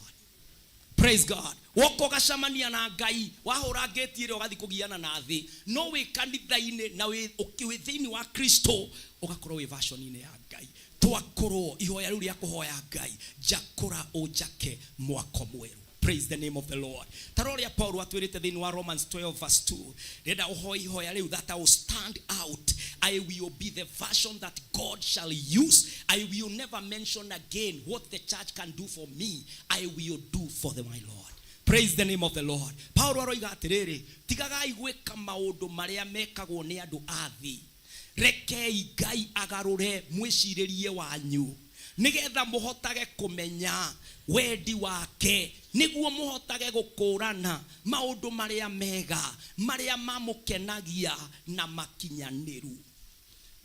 Praise God. Woka ũgacemania na Ngai, wahũra ngĩti ĩrĩa ũgathiĩ kũgiana na thĩ, no wĩ kanitha-inĩ na wĩ thĩinĩ wa Kristo, ũgakorwo wĩ version-inĩ ya Ngai. Twakũrwo ihoya rĩu rĩa kũhoya Ngai, njakũra ũnjake mwako mwerũ. Praise the name of the Lord. Ta rora ũrĩa Paul atwĩrĩte thĩinĩ wa Romans 12 verse 2. Ndĩrenda ũhoe ihoya rĩu, that I will stand out. I will be the version that God shall use. I will never mention again what the church can do for me. I will do for the my Lord. Praise the name of the Lord. Paul aroiga atĩrĩrĩ, tigagai gwĩka maũndũ marĩa mekagwo nĩ andũ a thĩ. Rekei Ngai agarũre mwĩcirĩrie wanyu, nĩgetha mũhotage kũmenya wendi wake, nĩguo mũhotage gũkũrana maũndũ marĩa mega, marĩa mamũkenagia na makinyanĩru.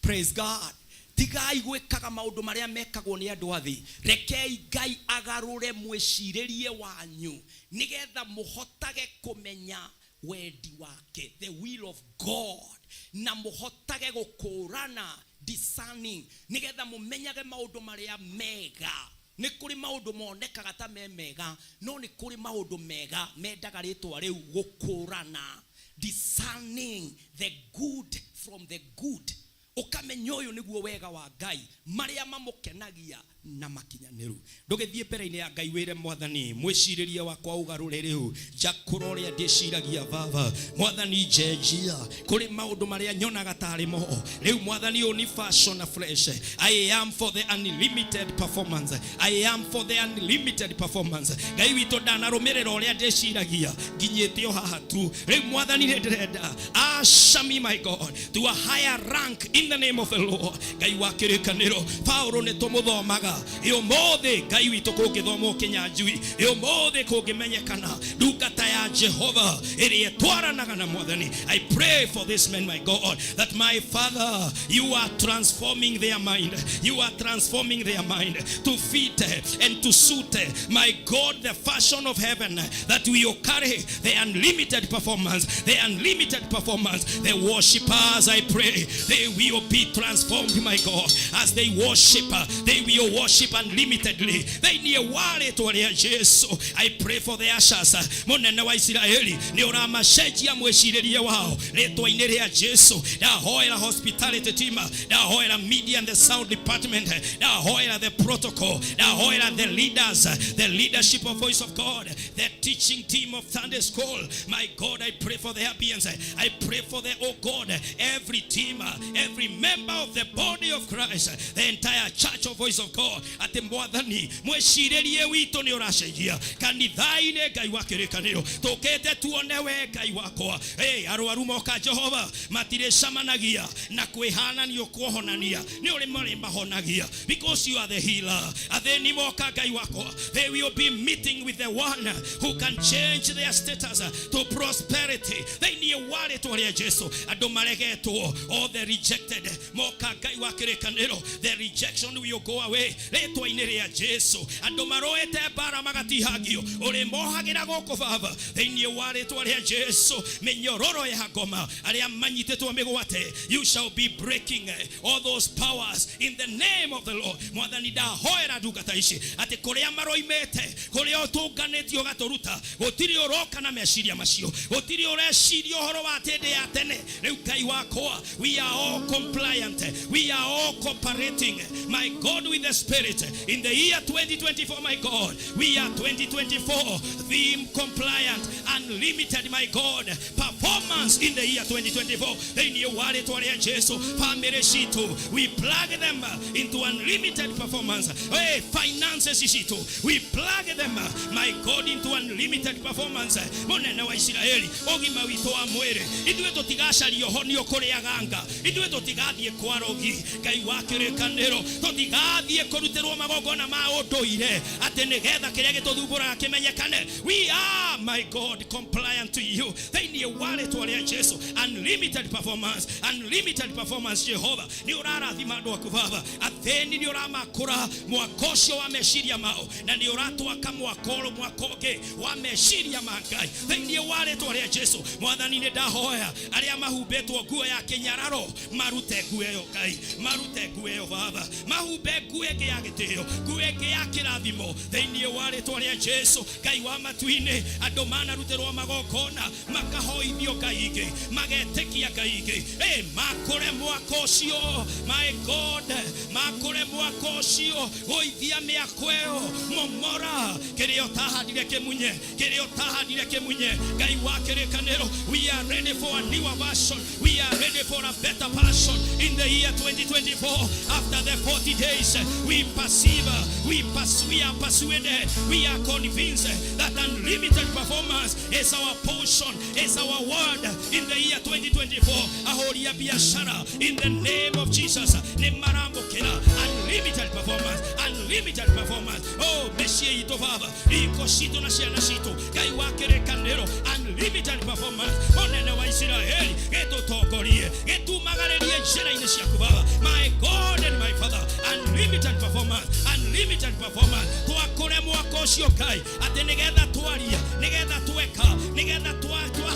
Praise God. Tigai gwĩkaga maũndũ marĩa mekagwo nĩ andũ a thĩ. Rekei Ngai agarũre mwĩcirĩrie wanyu, nĩgetha mũhotage kũmenya wendi wake, the will of God, na mũhotage gũkũrana, discerning, nĩgetha mũmenyage maũndũ marĩa mega. Nĩ kũrĩ maũndũ monekaga ta me mega, no nĩ kũrĩ maũndũ mega mendaga rĩtwa rĩu gũkũrana, discerning the good from the good. Ũkamenya ũyũ nĩguo wega wa Ngai, marĩa mamũkenagia na makinyanĩru. Ndũgĩthiĩ mbere-inĩ ya Ngai wĩre Mwathani, mwĩcirĩrie wakwa ũgarũre rĩu, njakũra ũrĩa ndĩciragia baba. Mwathani njenjia kũrĩ maũndũ marĩa nyonaga tarĩ mo. Rĩu Mwathani ũyũ ni fashion afresh. I am for the unlimited performance. I am for the unlimited performance. Ngai witũ ndanarũmĩrĩra ũrĩa ndĩciragia, nginyĩte o haha tu. Rĩu Mwathani nĩ ndĩrenda usher me, my God, to a higher rank in the name of the Lord. Ngai wa kĩrĩkanĩro, Paulo nĩ tũmũthomaga ũmũthĩ. Ngai witũ kũngĩthomwo Kĩnyanjui ũmũthĩ, kũngĩmenyekana ndungata ya Jehova ĩrĩa ĩtwaranaga na Mwathani. I pray for this man, my God, that my Father, you are transforming their mind. You are transforming their mind to fit and to suit, my God, the fashion of heaven, that we will carry the unlimited performance, the unlimited performance. The worshippers, I pray, they will be transformed, my God. As they worship, they will worship unlimitedly. Thĩinĩ wa rĩtwa rĩa Jesu, I pray for the ushers. Mũnene wa Isiraeli, nĩ ũramacenjia mwĩcirĩrie wao rĩtwa-inĩ rĩa Jesu. Ndahoera hospitality team, ndahoera media and the sound department, ndahoera the protocol, ndahoera the leaders, the leadership of Voice of God, the teaching team of Sunday school. My God, I pray for the ambience. I pray for the, oh God, every team, every member of the body of Christ, the entire church of Voice of God. Atĩ Mwathani mwĩcirĩrie witũ nĩ ũracenjia kanitha-inĩ. Ngai wa kĩrĩkanĩro, tũkĩte tuone we Ngai wakwa. Hey, arwaru moka Jehova matirĩcamanagia na kwĩhananio kuohonania, nĩ ũrĩ marĩ mahonagia, because you are the healer. Athĩni moka, Ngai wakwa, they will be meeting with the one who can change their status to prosperity thĩinĩ wa rĩtwa rĩa Jesu. Andũ maregetwo, all the rejected moka, Ngai wa kĩrĩkanĩro, the rejection will go away rĩtwa-inĩ rĩa Jesu. Andũ maroete mbara magatihangio, ũrĩ mohagĩra gũkũ baba thĩinĩ wa rĩtwa rĩa Jesu. Mĩnyororo ya ngoma, arĩa manyitĩtwo mĩgwate, you shall be breaking all those powers in the name of the Lord. Mwathani, ndahoera ndungata ici atĩ kũrĩa maroimĩte, kũrĩa ũtũnganĩtio ũgatũruta, gũtirĩ ũroka na meciria macio, gũtirĩ ũreciria ũhoro wa tĩndĩ ya tene. Rĩu Ngai wakwa, we are all compliant, we are all cooperating, my God, with the Spirit in the year 2024. My God, we are 2024 theme compliant, unlimited, my God, performance in the year 2024 thĩinĩ wa rĩtwa rĩa Jesu. Family citũ, we plug them into unlimited performance. Hey, finances citũ, we plug them, my God, into unlimited performance. Mũnene wa Isiraeli, ũgima witũ wa mwĩrĩ, ithuĩ tũtigacaria ũhonio kũrĩ aganga, ithuĩ tũtigathiĩ kwa rogi. Ngai wa kĩrĩkanĩro, tũtigathiĩ kũrutĩrwo magongona ma ũndũire atĩ nĩgetha kĩrĩa gĩtũthumbũraga kĩmenyekane. We are, my God, compliant to you thĩinĩ wa wa rĩtwa rĩa Jesu. Unlimited performance, unlimited performance. Jehova, nĩ ũrarathima andũ aku Baba. Athĩni nĩ ũramakũra mwaka ũcio wa meciria mao, na nĩ ũratwaka mwaka ũrũ mwaka ũngĩ wa meciria ma Ngai thĩinĩ wa rĩtwa rĩa Jesu. Mwathani, nĩ ndahoya arĩa mahumbĩtwo nguo ya kĩnyararo marute nguo ĩyo Ngai, marute nguo ĩyo Baba, mahumbe nguo ĩngĩ ya gĩtĩo, nguo ĩngĩ ya kĩrathimo thĩinĩ wa rĩtwa rĩa Jesu. Ngai wa matu-inĩ, andũ manarutĩrwo magongona makahoithio Ngai ingĩ, magetĩkia Ngai ingĩ, ĩ makũre mwaka ũcio. My God, makũre mwaka ũcio, gũithia mĩako ĩyo, momora kĩrĩa ũtahandire kĩmunye, kĩrĩa ũtahandire kĩmunye. Ngai wa kĩrĩkanĩro, we are ready for a newer version, we are ready for a better version in the year 2024. After the 40 days, we perceive, we are persuaded, we are convinced that unlimited performance is our portion, is our word in the year 2024. Ahũri a biashara, in the name of Jesus, nĩ maramũkĩra unlimited performance, unlimited performance. Oh, mĩciĩ itũ Baba, iko citũ na ciana citũ, Ngai wa kĩrĩkanĩro, unlimited performance. Mũnene wa Isiraeli, gĩtũtongorie, gĩtumagarĩrie njĩra-inĩ ciaku Baba. My God and my Father, unlimited performance, unlimited performance. Twakũre mwaka ũcio Ngai, atĩ nĩgetha twaria, nĩgetha tweka, nĩgetha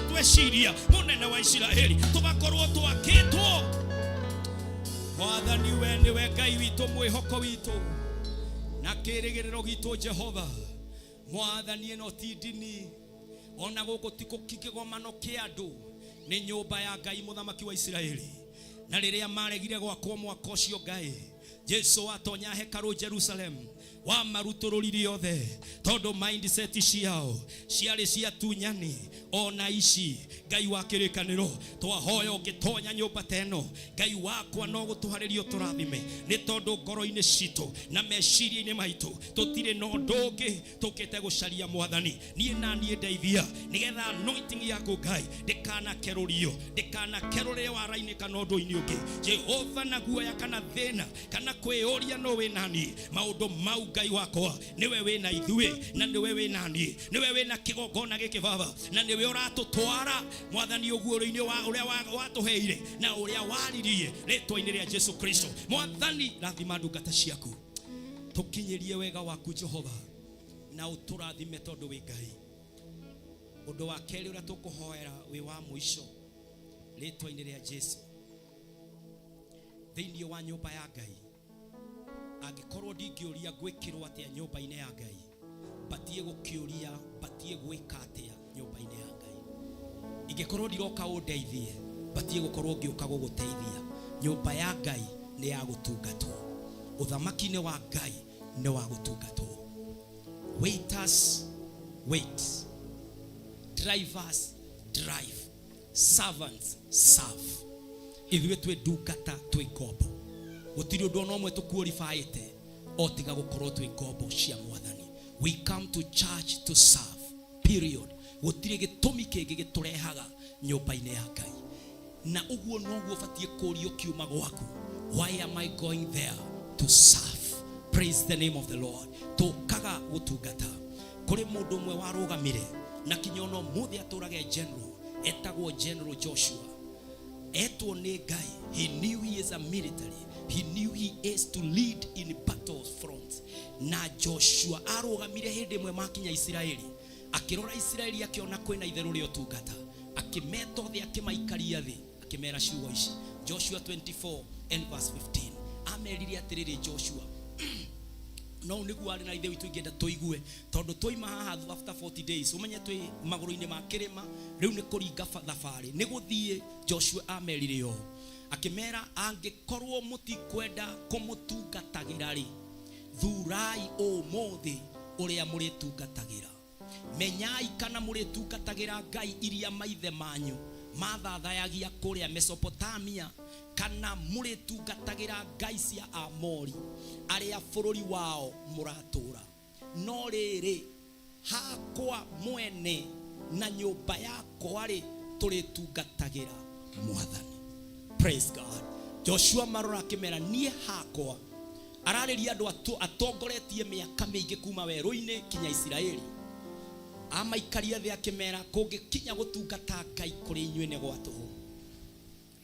tweciria, mũnene wa Isiraeli, tũgakorwo twakĩtwo. Mwathani, we nĩwe Ngai witũ, mwĩhoko witũ na kĩrĩgĩrĩro gitũ. Jehova Mwathani, ĩno ti ndini, ona gũkũ ti kĩgomano kĩa andũ, nĩ nyũmba ya Ngai mũthamaki wa Isiraeli. Na rĩrĩa maregire gwakwo mwaka ũcio, Ngai, Jesu atonya hekarũ Jerusalem, wamarutũrũrire othe tondũ mindset ciao ciarĩ cia tunyani. Ona ici, Ngai wa kĩrĩkanĩro, twahoya ũngĩtonya nyũmba ta ĩno, Ngai wakwa, no gũtũharĩrio tũrathime, nĩ tondũ ngoro-inĩ citũ na meciria-inĩ maitũ tũtirĩ na ũndũ ũngĩ tũkĩte gũcaria. Mwathani, niĩ na niĩ ndeithia nĩgetha anointing yaku Ngai ndĩkanakerũrio, ndĩkanakerũrĩre wara-inĩ kana ũndũ-inĩ ũngĩ, Jehova, na guoya kana thĩna kana kwĩyũria no wĩ nani. Maũndũ mau, Ngai wakwa, nĩwe wĩna ithuĩ na nĩwe wĩ nani, nĩwe wĩna kĩgongona gĩkĩ Baba, na nĩwe ũratũtwara, Mwathani, ũguũrio-inĩ wa ũrĩa watũheire na ũrĩa waririe rĩtwa-inĩ rĩa Jesu Kristo. Mwathani, rathima ndungata ciaku, tũkinyĩrie wega waku Jehova, na ũtũrathime tondũ wĩ Ngai. Ũndũ wa kerĩ ũrĩa tũkũhoera wĩ wa mũico rĩtwa-inĩ rĩa Jesu, thĩinĩ wa nyũmba ya Ngai, angĩkorwo ndingĩũria ngwĩkĩrwo atĩa nyũmba-inĩ ya Ngai, batiĩ gũkĩũria batiĩ gwĩka atĩa nyũmba-inĩ ya Ngai. Ingĩkorwo ndiroka ũndeithie, batiĩ gũkorwo ngĩũka gũgũteithia. Nyũmba ya Ngai nĩ ya gũtungatwo, ũthamaki-inĩ wa Ngai nĩ wa gũtungatwo. Waiters wait, drivers drive, servants serve. Ithuĩ twĩ ndungata, twĩ ngombo. Gũtirĩ ũndũ ona ũmwe tũkuoribaĩte o tiga gũkorwo twĩ ngombo cia Mwathani. We come to church to serve, period. Gũtirĩ gĩtũmi kĩngĩ gĩtũrehaga nyũmba-inĩ ya Ngai. Na ũguo noguo ũbatiĩ kũrio kiuma gwaku: why am I going there? To serve. Praise the name of the Lord. Tũkaga gũtungata. Kũrĩ mũndũ ũmwe warũgamire na kinya ona ũmũthĩ atũrage, general etagwo General Joshua. Etwo nĩ Ngai, he knew he is a military, he knew he is to lead in battle front. Na Joshua arũgamire hĩndĩ ĩmwe makinya Isiraeli, akĩrora Isiraeli, akĩona kwĩna itherũ rĩa ũtungata. Akĩmeta othe, akĩmaikaria thĩ, akĩmera ciugo ici, Joshua 24 and verse 15. Amerire atĩrĩrĩ, Joshua, no nĩguo arĩ na ithe witũ ingĩenda tũigue, tondũ twaima haha after 40 days, ũmenye twĩ magũrũ-inĩ ma kĩrĩma rĩu, nĩ kũringa thabarĩ, nĩ gũthiĩ. Joshua amerire ũũ, akĩmera, "Angĩkorwo mũtikwenda kũmũtungatagĩra rĩ, thurai ũmũthĩ ũrĩa mũrĩtungatagĩra. Menyai kana mũrĩtungatagĩra ngai iria maithe manyu mathathayagia kũrĩa Mesopotamia, kana mũrĩtungatagĩra ngai cia Amori arĩa bũrũri wao mũratũũra. No rĩrĩ, hakwa mwene na nyũmba yakwa rĩ, tũrĩtungatagĩra Mwathani." Praise God. Joshua marora akĩmera, niĩ hakwa, ararĩria andũ atongoretie mĩaka mĩingĩ kuma werũ-inĩ kinya Isiraeli. Amaikaria thĩ akĩmera, kũngĩkinya gũtungata Ngai kũrĩ inyuĩ nĩ gwa tũhũ.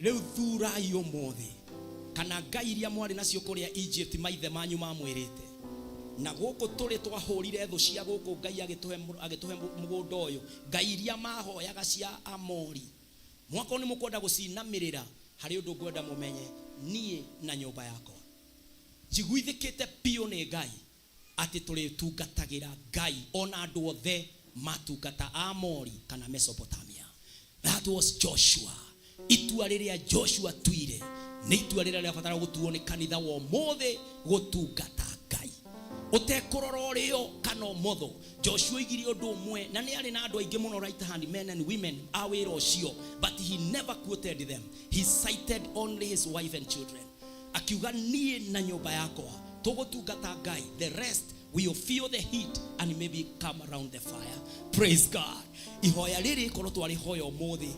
Rĩu thurai ũmũthĩ kana ngai iria mwarĩ nacio kũrĩa Egypt maithe manyu mamwĩrĩte, na gũkũ tũrĩ twahũrire thũ cia gũkũ, Ngai agĩtũhe mũgũnda ũyũ, ngai iria mahoyaga cia Amori, mwakorwo nĩ mũkwenda gũcinamĩrĩra. Harĩ ũndũ ngwenda mũmenye, niĩ na nyũmba yakwa njiguithĩkĩte biũ nĩ Ngai atĩ tũrĩtungatagĩra Ngai ona andũ othe matungata Amori kana Mesopotamia. That was Joshua. Itua rĩrĩa Joshua tuire nĩ itua rĩrĩa rĩrabatara gũtuo nĩ kanitha wa ũmũthĩ, gũtungata Ngai ũtekũrora ũrĩo kana ũmotho. Joshua oigire ũndũ ũmwe, na nĩ arĩ na andũ aingĩ mũno, right hand men and women a wĩra ũcio, but he never quoted them. He cited only his wife and children. Akiuga, niĩ na nyũmba yakwa tũgũtungata Ngai. The rest will feel the heat and maybe come around the fire. Praise God. Ihoya rĩrĩ korwo twarĩhoya ũmũthĩ,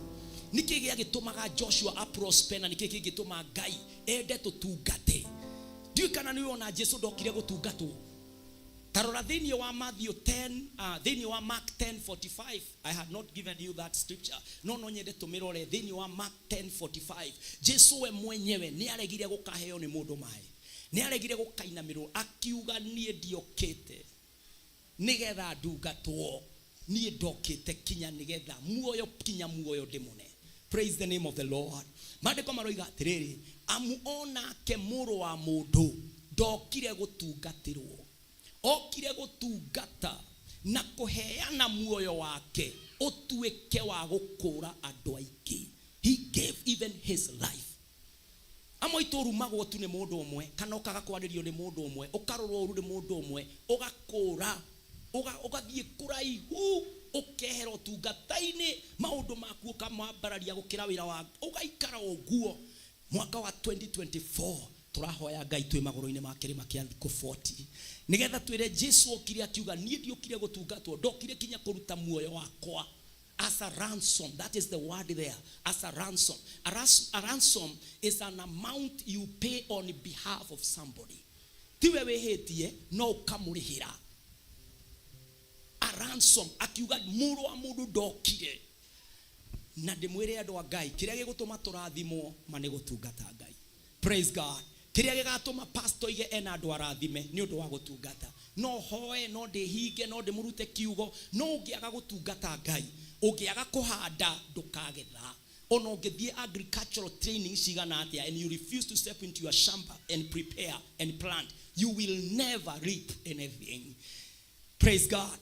nĩkĩ gĩagĩtũmaga Joshua aprosper, na nĩkĩ kĩngĩtũma Ngai ende tũtungate? Ndiũĩ kana nĩ ona Jesu ndokire gũtungatwo. Tarora thĩinĩ wa Matthew 10, thĩinĩ wa Mark 10:45. I had not given you that scripture, no nyende tũmĩrore. Thĩinĩ wa Mark 10:45, Jesu we mwenyewe nĩ aregire gũkaheo nĩ mũndũ maĩ, nĩ aregire gũkainamĩrwo. Akiuga, niĩ ndiokĩte nigetha ndungatwo, niĩ ndokĩte kinya nigetha muoyo, kinya muoyo ndĩmũne. Praise the name of the Lord. Maandĩko maroiga atĩrĩrĩ, amu onake Mũrũ wa Mũndũ ndokire gũtungatĩrwo, okire gũtungata na kũheana muoyo wake ũtuĩke wa gũkũra andũ aingĩ. He gave even his life. Amwe aitũ ũrumagwo tu nĩ mũndũ ũmwe, kana ũkaga kwarĩrio nĩ mũndũ ũmwe, ũkarorwo ũru nĩ mũndũ ũmwe, ũgakũra, ũgathiĩ kũraihu, ũkehera ũtungata-inĩ, maũndũ maku ũkamambararia gũkĩra wĩra wa ũgaikara ũguo. Mwaka wa 2024 tũrahoya Ngai twĩ magũrũ-inĩ ma kĩrĩma kĩa thikũ 40, nĩgetha twĩre Jesu okire akiuga, niĩ ndiũkire gũtungatwo, ndokire kinya kũruta muoyo wakwa as a ransom. That is the word there, as a ransom. A ransom is an amount you pay on behalf of somebody. Tiwe wĩhĩtie, no ũkamũrĩhĩra a ransom. Akiuga Mũrũ wa Mũndũ ndokire. Na ndĩmwĩre, andũ a Ngai, kĩrĩa gĩgũtũma tũrathimwo ma nĩ gũtungata Ngai. Praise God. Kĩrĩa gĩgatũma pastor ige ena andũ arathime nĩ ũndũ wa gũtungata. No hoe, no ndĩhinge, no ndĩmũrute kiugo, no ũngĩaga gũtungata Ngai, ũngĩaga kũhanda, ndũkagetha. Ona ũngĩthiĩ agricultural training cigana atĩa and you refuse to step into your shamba and prepare and plant, you will never reap anything. Praise God.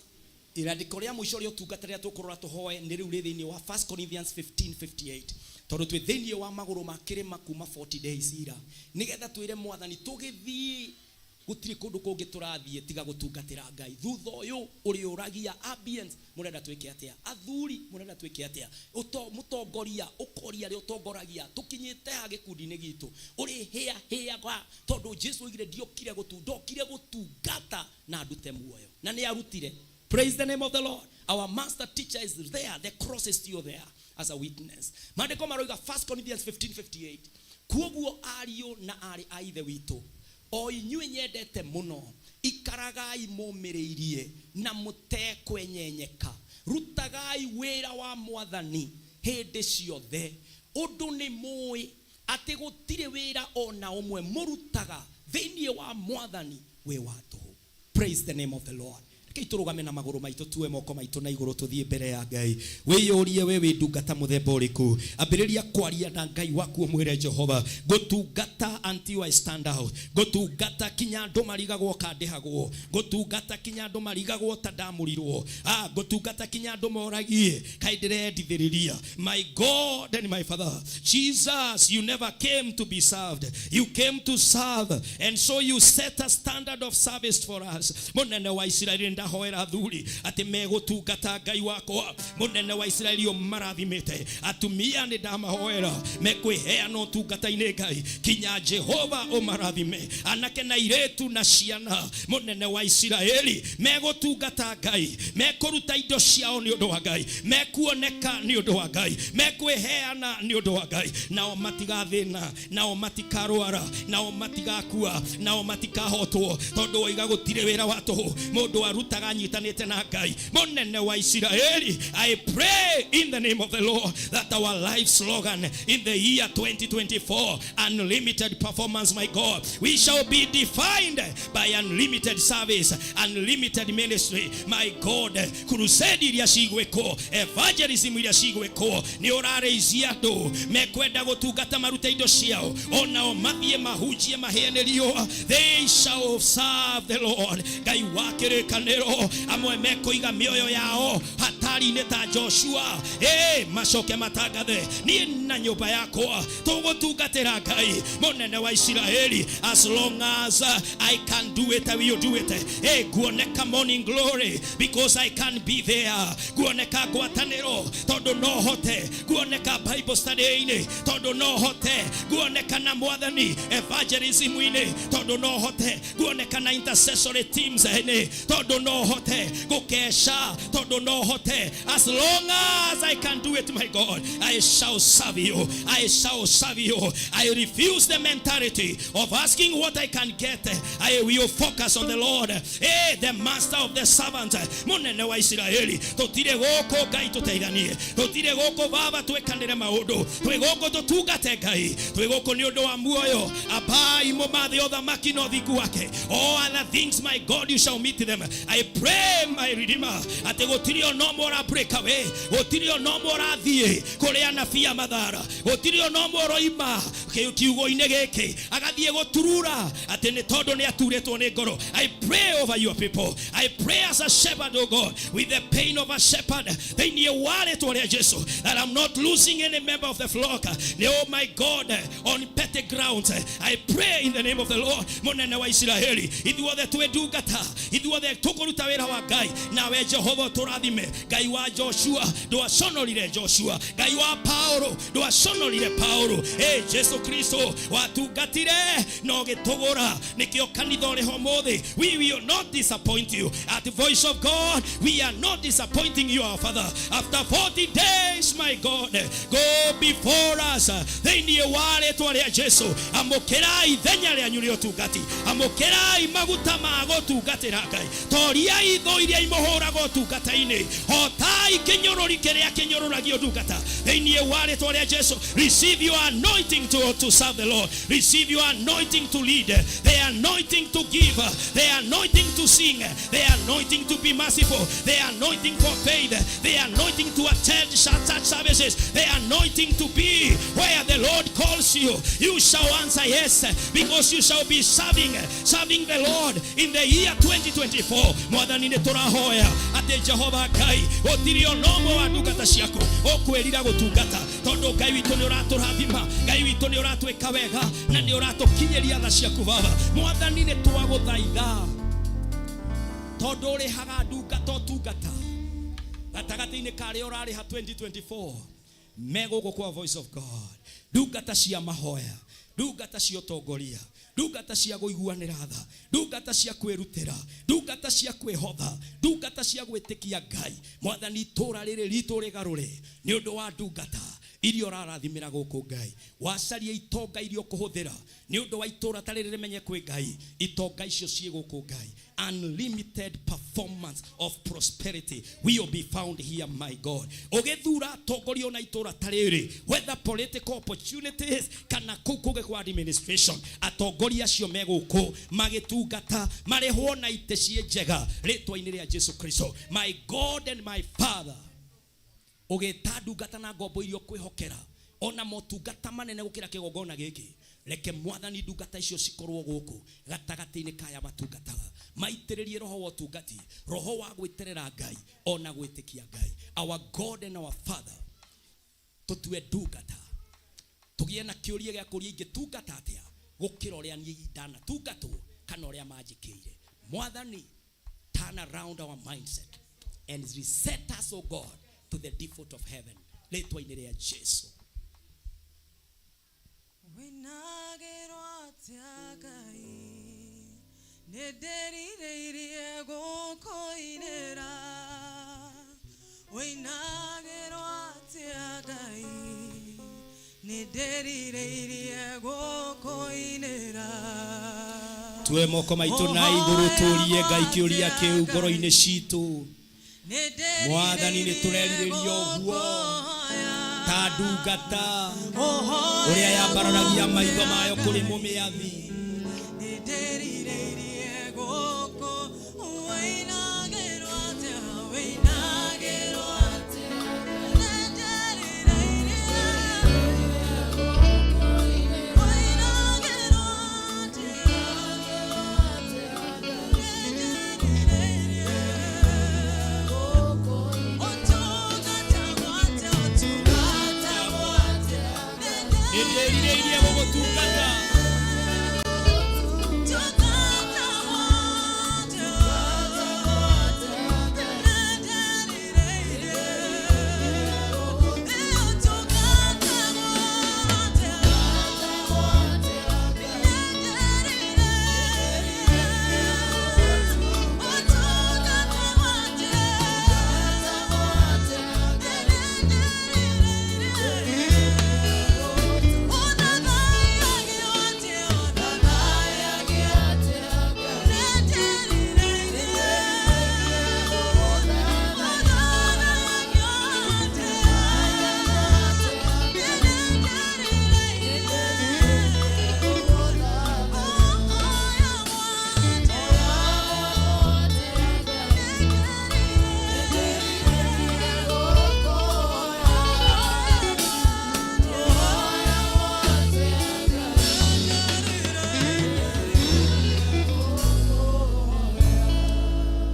Irandĩko rĩa mũico rĩa ũtungata rĩrĩa tũkũrora tũhoe nĩ rĩu rĩ thĩinĩ wa 1 Corinthians 15:58, tondũ twĩ thĩinĩ wa magũrũ ma kĩrĩma kuma 40 days ira, nĩgetha twĩre Mwathani tũgĩthiĩ, gũtirĩ kũndũ kũngĩ tũrathiĩ tiga gũtungatĩra Ngai. Thutha ũyũ ũrĩũragia ambience, mũrenda twĩke atĩa? Athuri, mũrenda twĩke atĩa? Mũtongoria ũkoria arĩa ũtongoragia, tũkinyĩte ha gĩkundi-inĩ gitũ? Ũrĩhĩa hĩaga, tondũ Jesu oigire, ndiokire gũtu ndokire gũtungata na ndute muoyo, na nĩ arutire. Praise the name of the Lord. Our master teacher is there. The cross is still there as a witness. Maandĩko maroiga 1 Corinthians 15:58, kuoguo ariũ na arĩ a Ithe witũ, o inyuĩ nyendete mũno, ikaragai mũmĩrĩirie na mũtekwenyenyeka, rutagai wĩra wa Mwathani hĩndĩ ciothe, ũndũ nĩ mũĩ atĩ gũtirĩ wĩra ona ũmwe mũrutaga thĩinĩ wa Mwathani wĩ wa tũhũ. Praise the name of the Lord. Rekei tũrũgame na magũrũ maitũ, tuwe moko maitũ na igũrũ, tũthiĩ mbere ya Ngai. Wĩyũrie, we wĩ ndungata mũthemba ũrĩkũ? Ambĩrĩria kwaria na Ngai waku, ũmwĩre, Jehova, ngũtungata until I stand out. Ngũtungata kinya andũ marigagwo kandĩhagwo. Ngũtungata kinya andũ marigagwo ta ndamũrirwo. Ngũtungata kinya andũ moragie kaĩ ndĩrendithĩrĩria. My God and my Father, Jesus, you never came to be served, you came to serve, and so you set a standard of service for us. Mũnene wa Isiraeli, ndahoera athuri atĩ megũtungata. Ngai wakwa, Mũnene wa Isiraeli, ũmarathimĩte. Atumia nĩ ndamahoera mekwĩheana ũtungata-inĩ. Ngai, kinya Jehova ũmarathime, anake na irĩtu na ciana. Mũnene wa Isiraeli, megũtungata Ngai, mekũruta indo ciao nĩ ũndũ wa Ngai, mekuoneka nĩ ũndũ wa Ngai, mekwĩheana nĩ ũndũ wa Ngai. Nao matigathĩna, nao matikarwara, nao matigakua, nao matikahotwo, tondũ woiga gũtirĩ wĩra wa tũhũ mũndũ arutaga. Ndĩrutaga nyitanĩte na Ngai mũnene wa Isiraeli. I pray in the name of the Lord that our life slogan in the year 2024, unlimited performance, my God, we shall be defined by unlimited service, unlimited ministry, my God. Crusade iria cigwĩkwo, evangelism iria cigwĩkwo, nĩ ũrarĩithia andũ mekwenda gũtungata, marute indo ciao, onao mathiĩ mahunjie maheane riũa. They shall serve the Lord. Ngai wa kĩrĩkanĩro, amwe mekũiga mĩoyo yao hatari-inĩ ta Joshua, macoke matangathe, niĩ na nyũmba yakwa tũgũtungatĩra Ngai mũnene wa Isiraeli. As long as I can do it, I will do it. Nguoneka Morning Glory because I can be there, nguoneka ngwatanĩro tondũ no hote, nguoneka Bible study-inĩ tondũ no hote, nguoneka na Mwathani evangelism-inĩ tondũ no hote, nguoneka na intercessory teams-inĩ tondũ no hote, gũkeca tondũ no hote. As long as I can do it, my God, I shall serve you, I shall serve you. I refuse the mentality of asking what I can get. I will focus on the Lord, the master of the servant. Mũnene wa Isiraeli, tũtirĩ gũkũ Ngai tũteithanie, tũtirĩ gũkũ Baba twĩkanĩre maũndũ, twĩ gũkũ tũtungate Ngai, twĩ gũkũ nĩ ũndũ wa muoyo. Abai mũmathe ũthamaki na ũthingu wake, all other things, my God, you shall meet them. I pray, my Redeemer, atĩ gũtirĩ ona ũmwe ũra break away, gũtirĩ ona ũmwe ũrathiĩ kũrĩ anabii a mathara, gũtirĩ ona ũmwe ũroima kiugo-inĩ gĩkĩ agathiĩ gũturura atĩ nĩ tondũ nĩ aturĩtwo nĩ ngoro. I pray over your people. I pray as a shepherd, oh God, with the pain of a shepherd, thĩinĩ wa rĩtwa rĩa Jesu, that I'm not losing any member of the flock, oh my God, on petty grounds. I pray in the name of the Lord. Mũnene wa Isiraeli, ithuothe twĩ ndungata, ithuothe tũkũruta wĩra wa Ngai, nawe Jehova tũrathime. Ngai wa Joshua, ndwaconorire Joshua. Ngai wa Paulo, ndwaconorire Paulo. Jesu Kristo, watungatire na ũgĩtũgũra, nĩkĩo kanitha ũrĩ ho ũmũthĩ. We will not disappoint you. At the Voice of God, we are not disappointing you, our Father. After 40 days, my God, go before us. Thĩinĩ wa rĩtwa rĩa Jesu, amũkĩrai ithenya rĩanyu rĩa ũtungati, amũkĩrai maguta ma gũtungatĩra Ngai, toriai thũ iria imũhũraga ũtungata-inĩ, hotai kĩnyũrũri kĩrĩa kĩnyũrũragio ndungata. Thĩinĩ wa rĩtwa rĩa Jesu, receive your anointing to serve the Lord. Receive your anointing to lead, the anointing to give, the anointing to sing, the anointing to be merciful, the anointing for faith, the anointing to attend church services, the anointing to be where the Lord calls you. You shall answer yes, because you shall be serving the Lord in the year 2024. Mwathani, nĩ tũrahoya atĩ Jehova Ngai, gũtirĩ ona ũmwe wa ndungata ciaku ũkwĩrira gũtungata, tondũ Ngai witũ nĩ ũratũrathima, Ngai witũ nĩ ũratwĩka wega na nĩ ũratũkinyĩria tha ciaku. Baba Mwathani, nĩ twagũthaitha, tondũ ũrĩhaga ndungata ũtungata gatagatĩ-inĩ ka arĩa ũrarĩha 2024 me gũkũ kwa Voice of God, ndungata cia mahoya, ndungata cia ũtongoria, ndungata cia kũiguanĩra tha, ndungata cia kwĩrutĩra, ndungata cia kwĩhotha, ndungata cia gwĩtĩkia Ngai. Mwathani, itũũra rĩrĩ ritũ rĩgarũre nĩ ũndũ wa ndungata iria ũrarathimĩra gũkũ. Ngai, wacaria itonga iria ũkũhũthĩra nĩ ũndũ wa itũũra ta rĩrĩ rĩmenye kwĩ Ngai, itonga icio ciĩ gũkũ. Ngai, unlimited performance of prosperity will be found here, my God. Ũgĩthura atongoria ona itũũra ta rĩrĩ, whether political opportunities kana kũu kũngĩ kwa administration, atongoria acio me gũkũ magĩtungata marĩhwo na itĩ ciĩ njega rĩtwa-inĩ rĩa Jesu Kristo. My God and my Father, ũgĩta ndungata na ngombo iria ũkwĩhokera ona motungata manene gũkĩra kĩgongona gĩkĩ, reke Mwathani ndungata icio cikorwo gũkũ gatagatĩ-inĩ kaya matungataga, maitĩrĩrie roho wa ũtungati, roho wa gwĩterera Ngai ona gwĩtĩkia Ngai. Our God and our Father, tũtue ndungata, tũgĩe na kĩũria gĩa kũria, ingĩtungata atĩa gũkĩra ũrĩa niĩ ndanatungatwo kana ũrĩa manjĩkĩire? Mwathani, turn around our mindset and reset us, O God, to the default of heaven, rĩtwa-inĩ rĩa Jesu. Wĩnagĩrwo atĩa Ngai, nĩ ndĩrirĩirie gũkũinĩra. Wĩnagĩrwo atĩa Ngai, nĩ ndĩrirĩirie gũkũinĩra. Tuoe moko maitũ na igũrũ tũrie Ngai kĩũria kĩu ngoro-inĩ citũ. Mwathani nĩ tũrerirĩria ũguo ta ndungata ũrĩa yambararagia maitho mayo kũrĩ mũmĩathi. Nĩndĩrirĩirie gũgũtungata.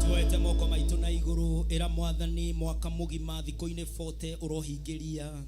Tuoete moko maitũ na igũrũ, ĩra Mwathani mwaka mũgima thikũ-inĩ 40 ũrohingĩria.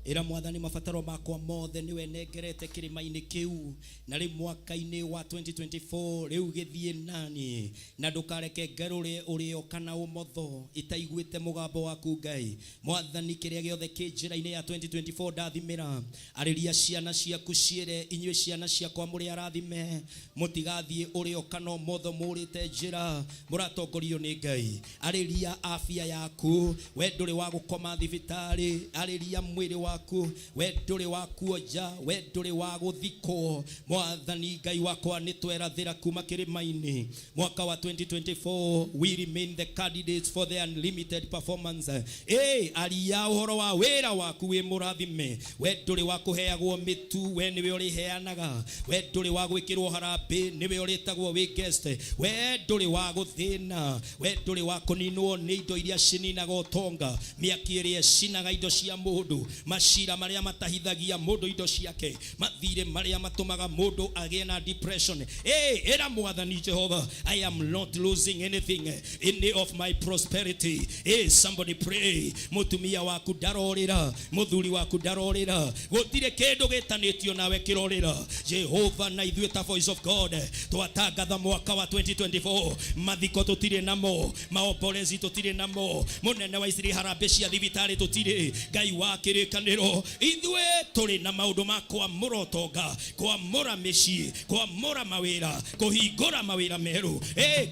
Ĩra Mwathani mabataro makwa mothe nĩwe nengerete kĩrĩma-inĩ kĩu, na rĩu mwaka-inĩ wa 2024 rĩu gĩthiĩ nani, na ndũkareke ngarũre ũrĩo kana ũmotho itaiguĩte mũgambo waku Ngai. Mwathani kĩrĩa gĩothe kĩ njĩra-inĩ ya 2024 ndathimĩra. Arĩria ciana ciaku ciĩre, inyuĩ ciana ciakwa mũrĩ arathime, mũtigathiĩ ũrĩo kana ũmotho mũrĩte njĩra, mũratongorio nĩ Ngai. Arĩria afya yaku, we ndũrĩ wa gũkoma thibitarĩ. Arĩria mwĩrĩ waku, we ndũrĩ wa kuonja, we ndũrĩ wa gũthikwo. Mwathani Ngai wakwa nĩ twerathĩra kuma kĩrĩma-inĩ mwaka wa 2024, we remain the candidates for the unlimited performance. Aria ũhoro wa wĩra waku wĩ mũrathime, we ndũrĩ wa kũheagwo mĩtu, we nĩwe ũrĩheanaga. We ndũrĩ wa gwĩkĩrwo harambĩ, nĩwe ũrĩtagwo wĩ guest. We ndũrĩ wa gũthĩna, we ndũrĩ wa kũninwo nĩ indo iria cininaga ũtonga, mĩaki ĩrĩa ĩcinaga indo cia mũndũ, macira marĩa matahithagia mũndũ indo ciake, mathirĩ marĩa matũmaga mũndũ agĩe na depression. Ĩra Mwathani Jehova, I am not losing anything, any of my prosperity. Somebody pray. Mũtumia waku ndarorĩra, mũthuri waku ndarorĩra, gũtirĩ kĩndũ gĩtanĩtio nawe kĩrorĩra. Jehova na ithuĩ ta Voice of God twatangatha mwaka wa 2024, mathiko tũtirĩ namo, maombolezi tũtirĩ namo, mũnene wa Isiraeli harambĩ cia thibitarĩ tũtirĩ. Ngai wa kĩrĩkanĩro, ithuĩ tũrĩ na maũndũ ma kwamũra ũtonga, kwamũra mĩciĩ, kwamũra mawĩra, kũhingũra mawĩra merũ.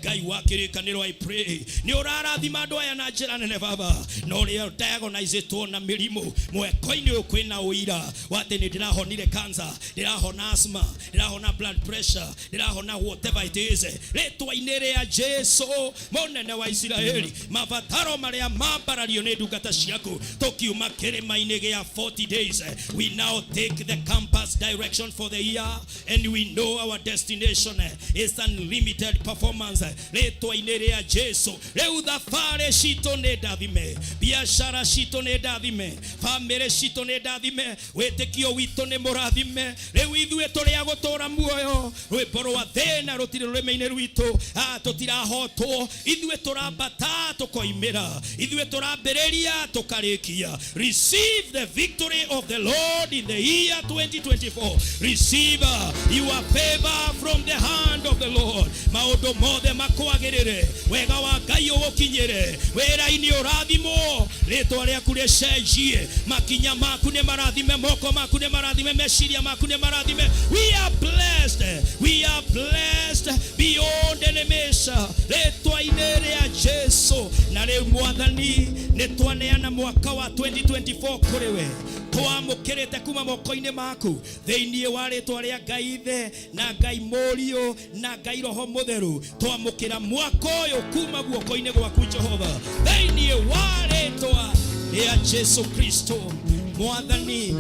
Ngai wa kĩrĩkanĩro, I pray nĩ ũrarathima andũ aya na njĩra nene Baba, na ũrĩa diagnosĩtwo na mĩrimũ mweko-inĩ ũyũ kwĩna ũira wa atĩ nĩ ndĩrahonire cancer, ndĩrahona asthma, ndĩrahona blood pressure, ndĩrahona whatever it is, rĩtwa-inĩ rĩa Jesu mũnene wa Isiraeli. Mabataro marĩa mambarario nĩ ndungata ciaku tũkiuma kĩrĩma-inĩ gĩa 40 days, we now take the compass direction for the year and we know our destination is unlimited performance, rĩtwa-inĩ rĩa Jesu. Rĩu thabarĩ citũ nĩ ndathime, biacara citũ nĩ ndathime, bamĩrĩ citũ nĩ ndathime, wĩtĩkio witũ nĩ mũrathime. Rĩu ithuĩ tũrĩ a gũtũra muoyo, rwĩmbo rwa thĩna rũtirĩ rũrĩmĩ-inĩ rwitũ. Tũtirahotwo, ithuĩ tũrambata tũkoimĩra, ithuĩ tũrambĩrĩria tũkarĩkia. Receive the victory of the Lord in the year 2024. Receive your favor from the hand of the Lord. Maũndũ mothe makwagĩrĩre, wega wa Ngai ũgũkinyĩre, wĩra-inĩ ũrathimwo, rĩtwa rĩaku rĩcenjie, makinya maku nĩ marathime, moko maku nĩ marathime, meciria maku nĩ marathime. We are blessed, we are blessed beyond any measure, rĩtwa-inĩ rĩa Jesu. Na Na rĩu Mwathani, nĩ twaneana mwaka wa 2024 kũrĩ we, twamũkĩrĩte kuma moko-inĩ maku, thĩinĩ wa rĩtwa rĩa Ngai Ithe na Ngai Mũriũ na Ngai Roho Mũtheru. Twamũkĩra mwaka ũyũ kuma guoko-inĩ gwaku Jehova, thĩinĩ wa rĩtwa rĩa Jesu Kristo. Mwathani,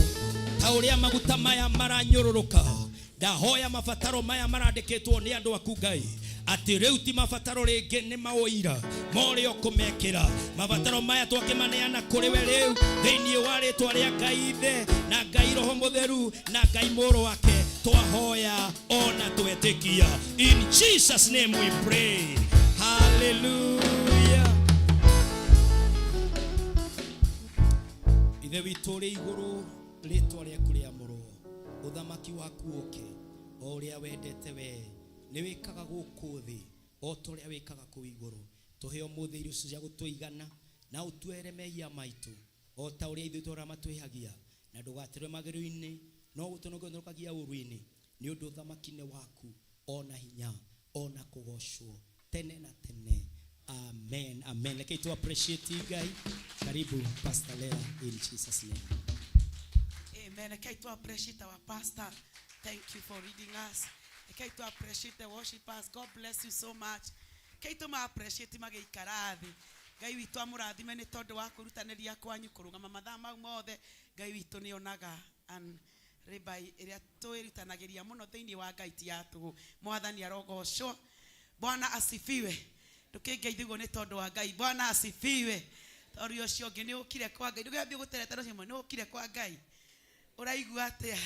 ta ũrĩa maguta maya maranyũrũrũka, ndahoya mabataro maya marandĩkĩtwo nĩ andũ aku Ngai, atĩ rĩu ti mabataro rĩngĩ, nĩ maũira morĩa ũkũmekĩra. Mabataro maya twakĩmaneana kũrĩ we rĩu, thĩinĩ wa rĩtwa rĩa Ngai Ithe na Ngai Roho Mũtheru na Ngai Mũrũ wake, twahoya ona twetĩkia. In Jesus name we pray. Hallelujah. Ithe witũ ũrĩ igũrũ, rĩtwa rĩaku rĩamũrwo, ũthamaki waku ũke, o ũrĩa wendete we nĩ wĩkaga gũkũ thĩ o ta ũrĩa wĩkaga kũu igũrũ. Tũhe ũmũthĩ irio cia gũtũigana, na ũtuohere mehia maitũ o ta ũrĩa ithuĩ tũrĩa matwĩhagia, na ndũgatũre magerio-inĩ, no gũtũhonokagia ũũru-inĩ, nĩ ũndũ ũthamaki nĩ waku, ona hinya, ona kũgocwo tene na tene. Amen, amen. Reke tu appreciate Ngai. Karibu Pastor Lea, in Jesus name. Amen. Okay, to appreciate our pastor. Thank you for leading us. Okay, to appreciate the worshipers. God bless you so much. Okay, to ma appreciate magĩikara thĩ. Ngai witũ amũrathime nĩ tondũ wa kwĩrutanĩria kwanyu kũrũgama mathaa mau mothe. Ngai witũ nĩ onaga and rĩmbai ĩrĩa twĩrutanagĩria mũno thĩinĩ wa Ngai ti ya tũhũ. Mwathani arogocwo. Bwana asifiwe. Ndũkĩngeithiguo nĩ tondũ wa Ngai. Bwana asifiwe. Tondũ ũcio ũngĩ nĩ ũkire kwa Ngai. Ndũgathiĩ gũtereta ũcio nĩ ũkire kwa Ngai. Ũraigua atĩa?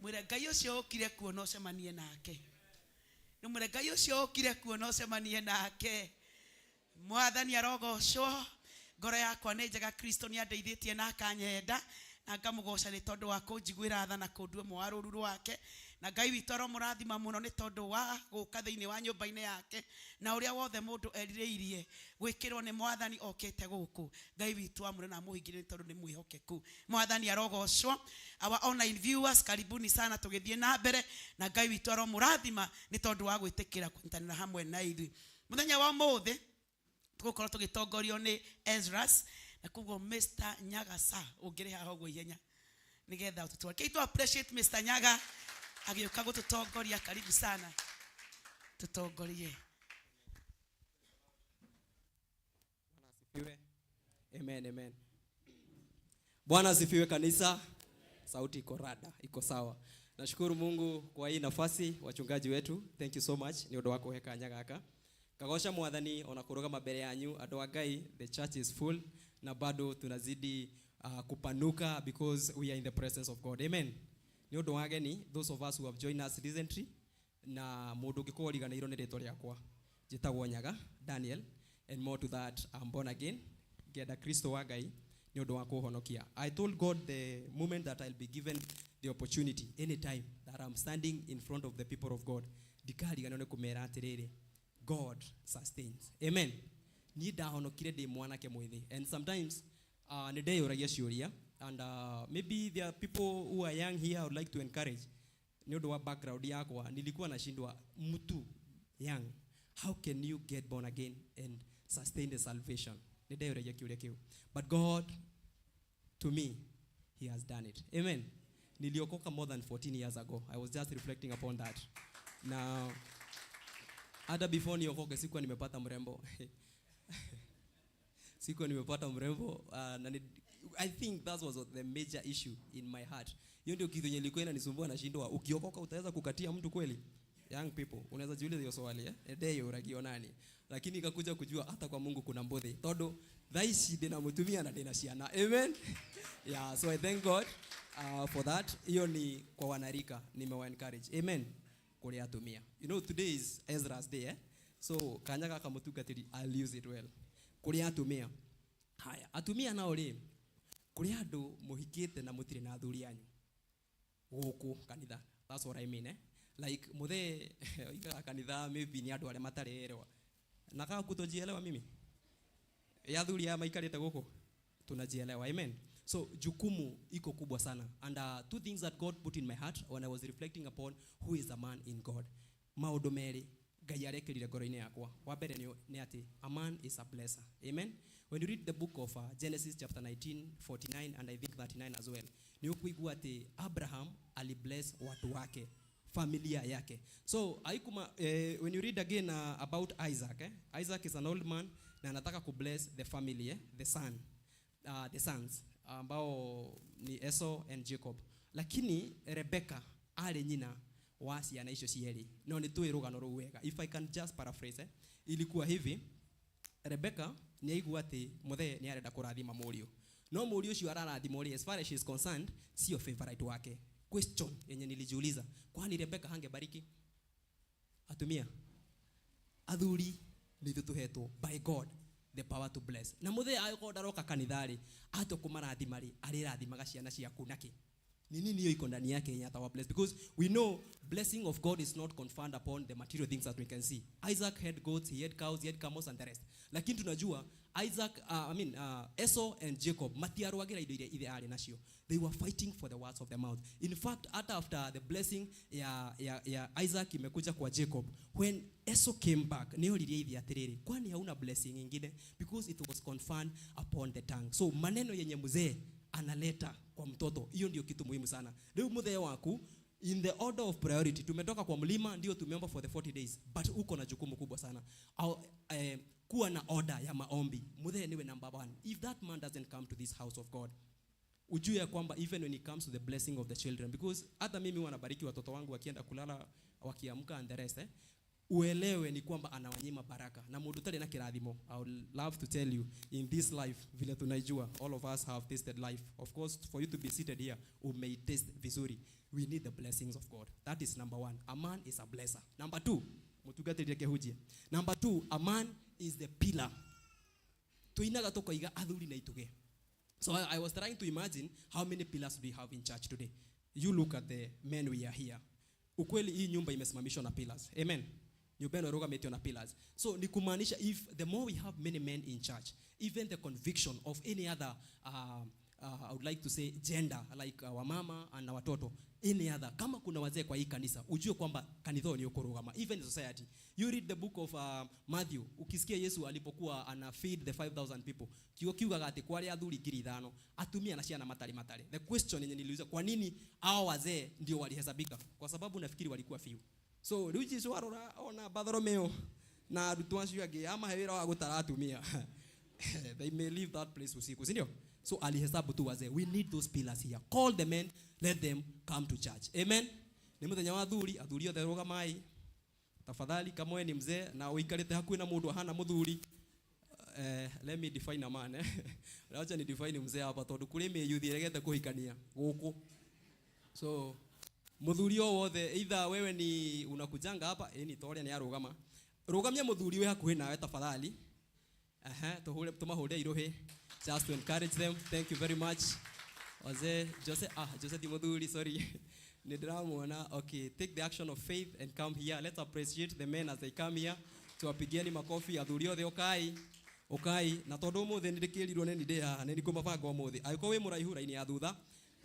Mwĩre Ngai ũcio ũkire kuona ũcemanie nake. Nĩ mwĩre Ngai ũcio ũkire kuona ũcemanie nake. Mwathani arogocwo. Ngoro yakwa nĩ njega, Kristo nĩ andeithĩtie na akanyenda, na ngamũgoca nĩ tondũ wa kũnjiguĩra tha na kũndua ũmwe wa rũũru rwake. Na Ngai witũ aromũrathima mũno nĩ tondũ wa gũka thĩinĩ wa nyũmba-inĩ yake, na ũrĩa wothe mũndũ erirĩirie gwĩkĩrwo nĩ Mwathani okĩte gũkũ. Ngai witũ amũre na amũhingĩrie nĩ tondũ nĩ mwĩhokeku. Mwathani arogocwo. Our online viewers, karibuni sana, tũgĩthiĩ na mbere, na Ngai witũ aromũrathima nĩ tondũ wa gwĩtĩkĩra kũnyitanĩra hamwe na ithuĩ. Mũthenya wa ũmũthĩ tũgũkorwo tũgĩtongorio nĩ Ezras, na koguo Mr. Nyaga sa ũngĩrĩ haha ũguo ihenya nĩgetha ũtũtware. Kei tu appreciate Mr. Nyaga agĩũka gũtũtongoria. Karibu sana, tũtongorie. Asifiwe. Amen, amen. Bwana asifiwe kanisa. Sauti iko rada, iko sawa. Nashukuru Mungu kwa hii nafasi, wachungaji wetu. Thank you so much ni undu wa kuhe kanya gaka. Kagoca Mwathani ona kurugama mbere yanyu andu a Ngai. The church is full na bado tunazidi kupanuka because we are in the presence of God. Amen. Ni undu wa ageni, those of us who have joined us recently, na mundu ungikorwo riganĩirwo nĩ rĩtwa rĩakwa, njĩtagwo Nyaga Daniel, and more to that, I'm born again, ngenda Kristo wa Ngai nĩ ũndũ wa kũhonokia. I told God the moment that I'll be given the opportunity, anytime that I'm standing in front of the people of God, ndikariganĩrwo nĩ kũmera atĩrĩrĩ, God sustains. Amen. Niĩ ndahonokire ndĩ mwanake mwĩthĩ, and sometimes nĩ ndeyũragia ciũria, and maybe there are people who are young here I would like to encourage. Nĩ ũndũ wa background yakwa, nilikuwa nashindwa, mtu young, how can you get born again and sustain the salvation? Nĩ ndeyũragia kĩũria kĩu, but God, to me, he has done it. Amen. Niliokoka more than 14 years ago. I was just reflecting upon that. Na hata before niokoke sikuwa nimepata mrembo, sikuwa nimepata mrembo, na I think that was the major issue in my heart. Hiyo ndio kitu yenye ilikuwa inanisumbua, nashindwa, ukiokoka utaweza kukatia mtu kweli? Young people, unaweza jiuliza hiyo swali, eh? Ndeyo uragio nani? Lakini ikakuja kujua hata kwa Mungu kuna mbuthi, tondu thaa ici ndina mutumia na ndina ciana. Amen. Yeah, so I thank God for that. Hiyo ni kwa wanarika, nimewa encourage. Amen. Kuri atumia. You know today is Ezra's day, eh? So kanya gaka mutungatiri, I'll use it well. Kuri atumia. Haya, atumia nao ri, kuri andu muhikite na mutire na athuri anyu guku kanitha. That's what I mean, eh? Like muthe oigaga kanitha maybe ni andu aria matarerewa na kaa kutojielewa. Mimi ya athuri aya maikarite guku tunajielewa. Amen. So jukumu iko kubwa sana, and two things that God put in my heart when I was reflecting upon who is a man in God, maundu meri. Ngai arekĩrire ngoro-inĩ yakwa. Wa mbere nĩ atĩ a man is a blesser. Amen. When you read the book of Genesis chapter 19, 49 and I think 39 as well, nĩ ũkũigua atĩ Abraham alibless watu wake, familia yake. So haikuma, when you read again about Isaac, Isaac is an old man na anataka kubless the family, the son, the sons ambao ni Esau and Jacob. Lakini Rebecca arĩ nyina wa ciana icio cierĩ. No nĩ tũĩ rũgano rũu wega. If I can just paraphrase, ilikuwa hivi. Rebecca nĩ aigua atĩ mũthee nĩ arenda kũrathima mũriũ. No mũriũ ũcio ararathimwo rĩ, as far as she is concerned, sio favorite wake. Question yenye nilijiuliza, kwani Rebecca hangebariki? Atumia, athuri nĩ ithuĩ tũhetwo by God the power to bless. Na mũthee angĩkorwo ndaroka kanitha rĩ, atua kũmarathima rĩ, arĩrathimaga ciana ciaku nakĩ? Ni nini hiyo iko ndani yake yenye atawa bless? Because we know blessing of God is not confined upon the material things that we can see. Isaac had goats, he had cows, he had camels and the rest. Lakini tunajua Isaac, I mean, Esau and Jacob matiarũagĩra indo iria ithe arĩ nacio. They were fighting for the words of their mouth. In fact, hata after the blessing ya Isaac imekuja kwa Jacob, when Esau came back, nĩ oririe ithe atĩrĩrĩ, kwani hauna blessing ingine? Because it was confined upon the tongue. So maneno yenye mzee analeta kwa mtoto, hiyo ndio kitu muhimu sana. Leo mzee waku in the order of priority, tumetoka kwa mlima ndio tumeomba for the 40 days, but uko na jukumu kubwa sana. Au, kuwa na order ya maombi. Mzee niwe number 1. If that man doesn't come to this house of God, ujue ya kwamba even when it comes to the blessing of the children, because hata mimi huwa nabariki watoto wangu wakienda kulala, wakiamka and the rest, uelewe ni kwamba anawanyima baraka. Na mundu utarĩ na kĩrathimo, I would love to tell you, in this life, vile tunaijua, all of us have tasted life. Of course, for you to be seated here, you taste vizuri. We need the blessings of God. That is number 1. A man is a blesser. Number 2, mutungatĩri kehujia. Number 2, a man is the pillar. Tuinaga tukoiga athuri na ituge. So I was trying to imagine how many pillars do we have in church today. You look at the men we are here. Ukweli hii nyumba imesimamishwa na pillars. Amen. Nyumba ino ĩrũgamĩtio na pillars. So ni kumaanisha if the more we have many men in church, even the conviction of any other, I would like to say gender, like our mama and our watoto, any other, kama kuna wazee kwa hii kanisa, ujue kwamba kanitha ni ukurugama, even society. You read the book of Matthew, ukisikia Yesu alipokuwa ana feed the 5,000 people, kiugo kiugaga atĩ kwarĩ athuri ngiri ithano, atumia na ciana matarĩ matarĩ. The question yenye niliuliza, kwa nini hao wazee ndio walihesabika? Kwa sababu nafikiri walikuwa few. So rĩu Jesu arora ona Bartholomew na arutwo acio angĩ amahe wĩra wa gũtara atumia. They may leave that place usiku, si ndio? So alihesabu tu wazee. We need those pillars here. Call the men, let them come to church. Amen. Ni muthenya wa athuri, athuri othe rũgamai. Tafadhali kama wewe ni mzee na uikarĩte hakuhĩ na mũndũ ahana mũthuri, let me define a man. Wacha ni define mzee hapa tondu kuri mĩyuthi ĩregete kũhikania gũkũ. So mũthuri o wothe, either wewe ni unakujanga hapa, ni toria ni arũgama. Rũgamia mũthuri wĩ hakuhĩ nawe tafadhali. Aha, tumahũre irohe just to encourage them. Thank you very much. Wazee, Jose, Jose ti mũthuri, sorry. Nĩ ndĩramuona. Okay, take the action of faith and come here. Let's appreciate the men as they come here. Tuwapigieni makofi athuri othe, okai. Okai, na tondu ũmũthĩ nĩ ndĩkĩrirwo nĩ ndĩ haha, nĩ ndikũmabanga ũmũthĩ. Angĩkorwo wĩ mũraihu raini ya thutha,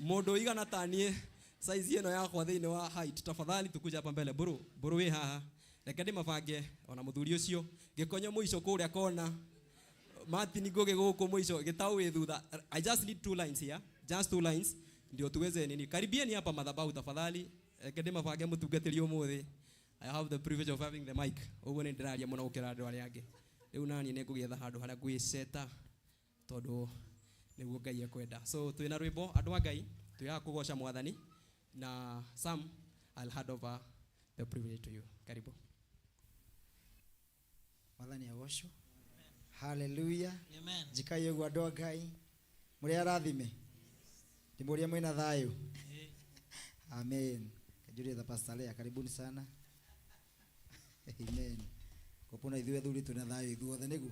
mũndũ ũigana ta niĩ, size ĩno yakwa thĩinĩ wa height, tafadhali tukuja hapa mbele. Buru, buru wĩ haha. Reke ndĩmabange ona mũthuri ũcio. Gĩkonyo mũico kũrĩa kona. Martin Ngugi gũkũ mũico, gĩtaũ wĩ thutha. I just need 2 lines here. Just 2 lines. Ndio tuweze nini. Karibieni hapa madhabahu tafadhali. Reke ndĩmabange mũtungatĩri ũmũthĩ. I have the privilege of having the mic. Ũguo nĩ ndĩraria mũno gũkĩra andũ arĩa angĩ. Rĩu nani nĩ ngũgĩetha handũ harĩa ngwĩceta tondũ nĩguo Ngai ekwenda. So twĩna rwĩmbo andũ a Ngai, twĩ haha kũgoca Mwathani. Na Sam, I'll hand over the privilege to you. Karibu. Mwathani agocwo. Hallelujah. Amen. Jikai ũguo andũ a Ngai. Mũrĩ arathime. Ndĩmũrie mwĩna thayũ. Amen. Kajuria the Pastor Lea, karibuni sana. Amen. Kopona ithuĩ athuri twĩna thayũ ithuothe nĩguo.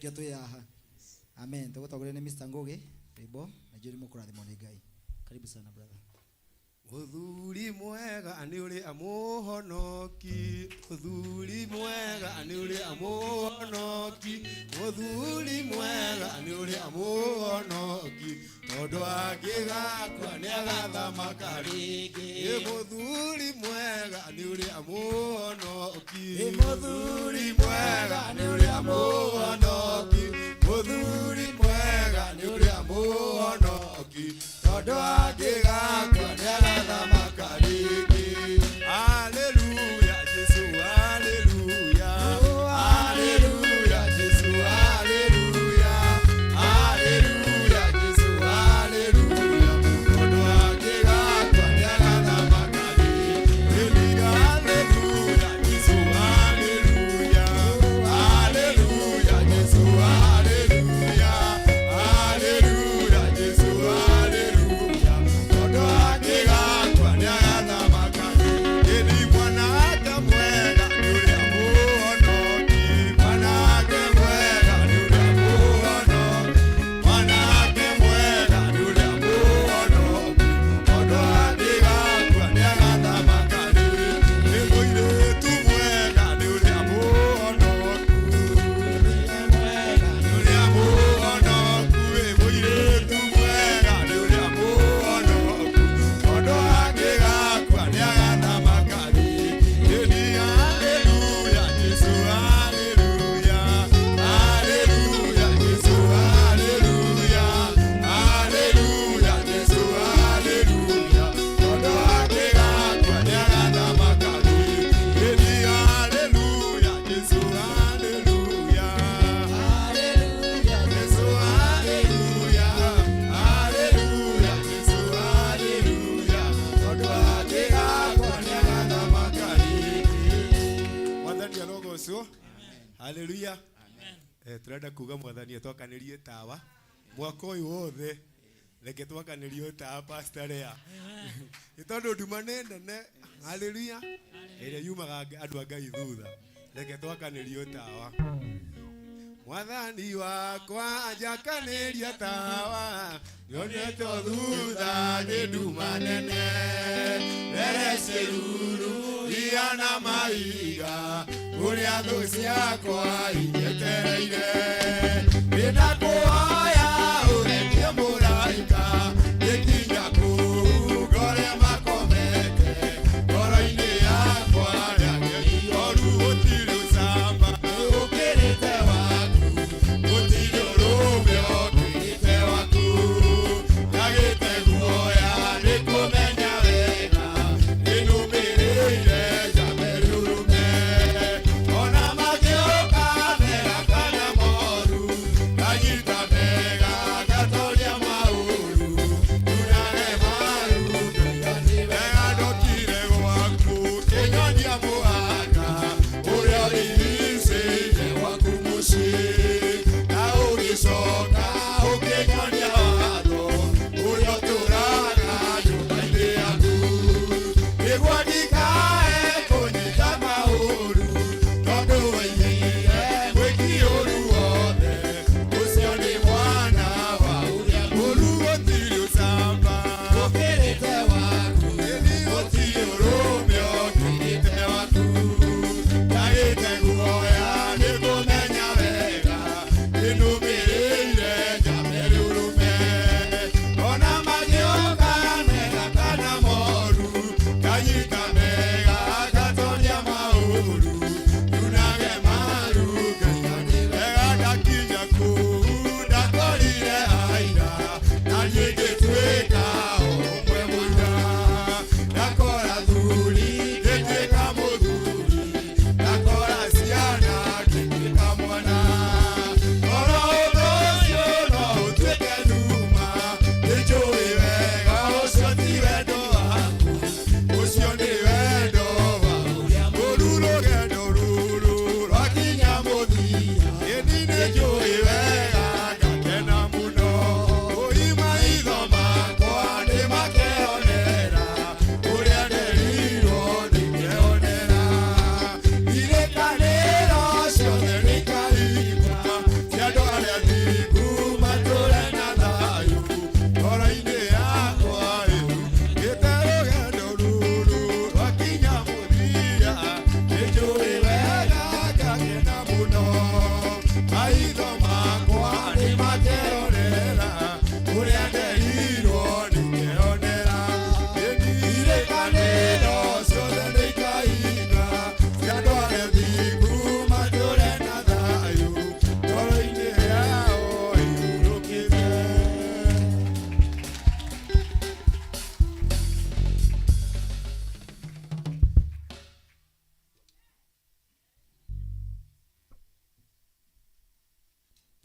Kĩo twĩ haha. Amen. Tũgũtongorio nĩ Mr. Ngugi, rwĩmbo na njũĩ nĩmũkũrathimwo nĩ Ngai. Karibu sana brother. Mũthuri mwega nĩ ũrĩa mũhonoki, mũthuri mwega nĩ ũrĩa mũhonoki, mũthuri mwega nĩ ũrĩa mũhonoki, tondũ angĩgakua nĩ agathamaka rĩngĩ. Ĩ mũthuri mwega nĩ ũrĩa mũhonoki, mũthuri mwega nĩ ũrĩa mũhonoki, mũthuri mwega nĩ ũrĩa mũhonoki, tondũ angĩgakua nĩ agathamaka rĩngĩ. Haleluya Jesu, haleluya, haleluya Jesu, haleluya, haleluya Jesu, haleluya, tondũ angĩgakua nĩ agathamaka rĩngĩ. Haleluya Jesu, haleluya, haleluya Jesu, haleluya, haleluya Jesu, haleluya, tondũ angĩgakua nĩ agathamaka rĩngĩ. Nĩ mwanake mwega nĩ ũrĩa mũhonoki, mwanake mwega nĩ ũrĩa mũhonoki, mwanake mwega nĩ ũrĩa mũhonoki, tondũ angĩgakua nĩ agathamaka rĩngĩ. Nĩ mũirĩtu mwega nĩ ũrĩa mũhonoku, nĩ ũrĩa mũhonoku, ĩ mũirĩtu mwega nĩ ũrĩa mũhonoku, tondũ angĩgakua nĩ agathamaka rĩngĩ. Nĩ haleluya Jesu, haleluya, haleluya Jesu, haleluya, haleluya Jesu, haleluya, tondũ angĩgakua nĩ agathamaka rĩngĩ. Nĩ haleluya Jesu, haleluya, Jesu, haleluya, haleluya Jesu, haleluya, tondũ angĩgakua nĩ agathamaka rĩngĩ. Mwathani arogocwo. Haleluya. Turenda kuga mwathani atwakanĩrie tawa mwaka ũyũ wothe, reke twakanĩrio tawa, Pastor Lea, nĩ tondũ nduma nĩ nene, haleluya, ĩrĩa yumaga andũ a Ngai thutha. Reke twakanĩrio tawa. Mwathani wakwa njakanĩria tawa, nyonetwo thutha nĩ nduma nene, mbere ciĩruru ria na mahiga, kũrĩa thũ ciakwa inyetereire. Nĩndakũhoya ũrekie mũraika, gĩkinya kũu ngore makomete, ngoro-inĩ yakwa ndangĩoru gũtirĩ ũcamba ũkĩrĩte waku, gũtirĩ ũrũme ũkĩrĩte waku, njagĩte guoya nĩ kũmenya wega nĩnũmĩrĩire njambe rũrũme, ona mangĩũka.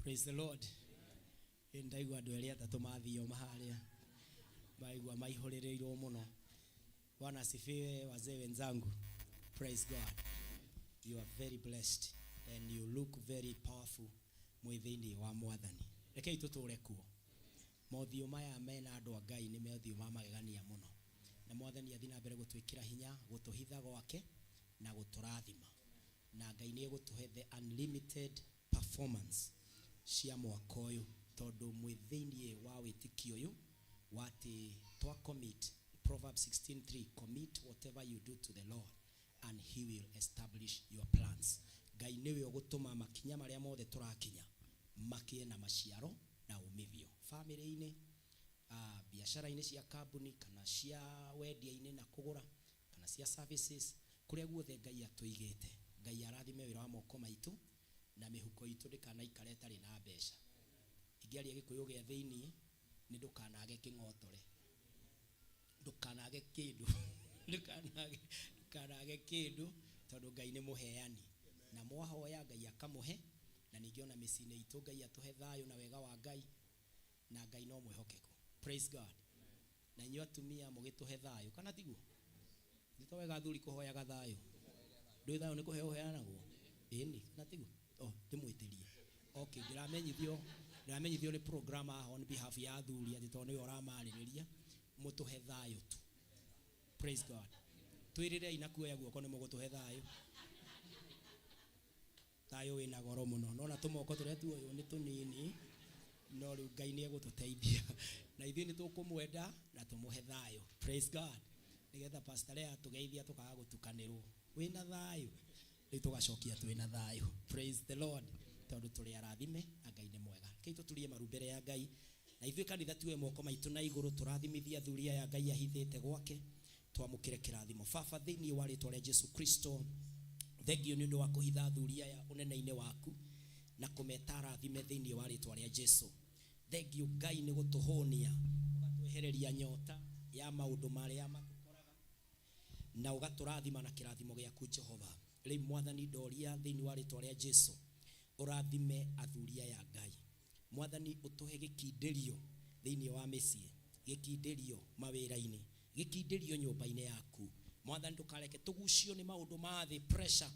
Praise the Lord. Ndaigua andũ erĩ atatũ mathio maharĩa maigua maihũrĩrĩirwo mũno. Bwana asifiwe, wazee wenzangu. Praise God. You are very blessed and you look very powerful mwĩ thĩinĩ wa mwathani. Rekei tũtũre kuo. Mothiũ maya mena andũ a Ngai nĩ mothiũ ma magegania mũno. Na mwathani athiĩ na mbere gũtwĩkĩra hinya, gũtũhitha gwake na gũtũrathima. Na Ngai nĩ egũtũhe the unlimited performance cia mwaka ũyũ tondũ mwĩ thĩinĩ wa wĩtĩkio ũyũ wa atĩ twa commit. Proverbs 16:3, commit whatever you do to the Lord and he will establish your plans. Ngai nĩwe ũgũtũma makinya marĩa mothe tũrakinya makĩe na maciaro na umithio family-inĩ, biacara-inĩ cia kambuni kana cia wendia-inĩ na kũgũra kana cia services, kũrĩa guothe Ngai atũigĩte. Ngai arathime wĩra wa moko maitũ na mĩhuko itũ ndĩkanaikare ĩtarĩ na mbeca. Ingĩaria gĩkũyũ gĩa thĩiniĩ nĩ ndũkanage kĩng'otore, ndũkanage kĩndũ, ndũkanage kĩndũ tondũ Ngai nĩ mũheani. Na mwahoya Ngai akamũhe, na ningĩ ona mĩciĩ-inĩ itũ Ngai atũhe thayũ na wega wa Ngai, na Ngai no mwĩhokeku. Praise God. Na inyuĩ atumia mũgĩtũhe thayũ, kana tiguo? Nĩ to wega athuri kũhoyaga thayũ. Ndũĩ thayũ nĩ kũheo ũheanagwo? Ĩni, kana tiguo? Oh, ndĩmwĩtĩrie. Okay, ndĩramenyithio nĩ program haha on behalf ya athuri atĩ tondũ nĩwe ũramarĩrĩria, mũtũhe thayũ tu. Praise God. Twĩrĩrei na kuoya guoko nĩ mũgũtũhe thayũ. Thayũ wĩna goro mũno. Nona tũmoko tũrĩa tuoywo nĩ tũnini, no rĩu Ngai nĩ egũtũteithia. Na ithuĩ nĩ tũkũmwenda na tũmũhe thayũ. Praise God. Nĩgetha pastor Lea atũgeithia tũkaga gũtukanĩrwo. Wĩna thayũ. Rĩu tũgacokia twĩna thayũ. Praise the Lord. Tondũ tũrĩ arathime na Ngai nĩ mwega. Rekei tũturie maru mbere ya Ngai. Na ithuĩ kanitha tuoe moko maitũ na igũrũ tũrathimithie athuri aya Ngai ahithĩte gwake, twamũkĩre kĩrathimo. Baba, thĩinĩ wa rĩtwa rĩa Jesu Kristo, thengio nĩ ũndũ wa kũhitha athuri aya ũnene-inĩ waku na kũmeta arathime thĩinĩ wa rĩtwa rĩa Jesu. Thengio Ngai nĩ gũtũhũnia, ũgatwehereria nyota ya maũndũ marĩa matũkoraga na ũgatũrathima na kĩrathimo gĩaku Jehova. Rĩu Mwathani ndoria thĩinĩ wa rĩtwa rĩa Jesu, ũrathime athuri aya Ngai. Mwathani ũtũhe gĩkindĩrio thĩinĩ wa mĩciĩ, gĩkindĩrio mawĩra-inĩ, gĩkindĩrio nyũmba-inĩ yaku. Mwathani ndũkareke tũgucio nĩ maũndũ ma thĩ, pressure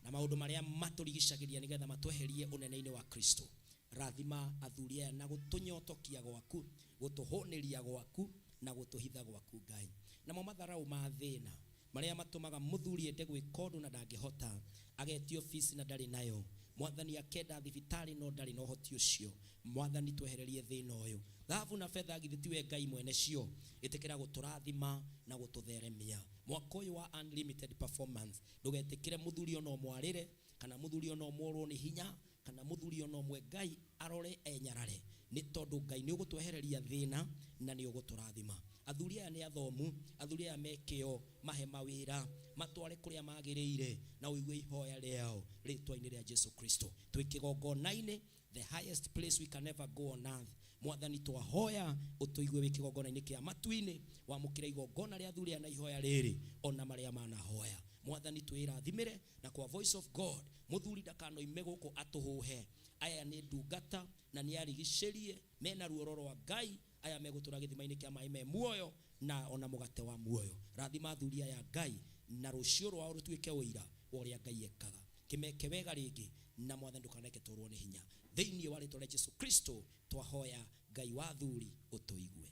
na maũndũ marĩa matũrigicagĩria nĩgetha matweherie ũnene-inĩ wa Kristo. Rathima athuri aya na gũtũnyotokia gwaku, gũtũhũnĩria gwaku na gũtũhitha gwaku Ngai. Namo matharau ma thĩna marĩa matũmaga mũthuri ende gwĩka ũndũ na ndangĩhota, agetio fees na ndarĩ nayo, Mwathani akenda thibitarĩ no ndarĩ na ũhoti ũcio. Mwathani twehererie thĩna ũyũ. Thahabu na betha githĩ tiwe Ngai mwene cio, ĩtĩkĩra gũtũrathima na gũtũtheremia. Mwaka ũyũ wa unlimited performance, ndũgetĩkĩre mũthuri ona ũmwe arĩre, kana mũthuri ona ũmwe orwo nĩ hinya, kana mũthuri ona ũmwe Ngai arore enyarare, nĩ tondũ Ngai nĩ ũgũtwehereria thĩna na nĩ ũgũtũrathima. Athuri aya nĩ athomu, athuri aya me kĩo, mahe mawĩra, matware kũrĩa magĩrĩire, na ũigue ihoya rĩao rĩtwa-inĩ rĩa Jesu Kristo. Twĩ kĩgongona-inĩ, the highest place we can ever go on earth. Mwathani twahoya ũtũigue wĩ kĩgongona-inĩ kĩa matu-inĩ, wamũkĩre igongona rĩa athuri aya na ihoya rĩrĩ ona marĩa manahoya. Mwathani twĩrathimĩre na kwa voice of God, mũthuri ndakanoime gũkũ atũhũhe. Aya nĩ ndungata na nĩ arigicĩrie mena ruoro rwa Ngai, aya megũtũra gĩthima-inĩ kĩa maĩ me muoyo na ona mũgate wa muoyo. Rathima athuri aya Ngai na rũciũ rwao rũtuĩke ũira wa ũrĩa Ngai ekaga. Kĩmeke wega rĩngĩ na Mwathani ndũkanareke tũrwo nĩ hinya. Thĩinĩ wa rĩtwa rĩa Jesu Kristo twahoya Ngai wa athuri ũtũigue.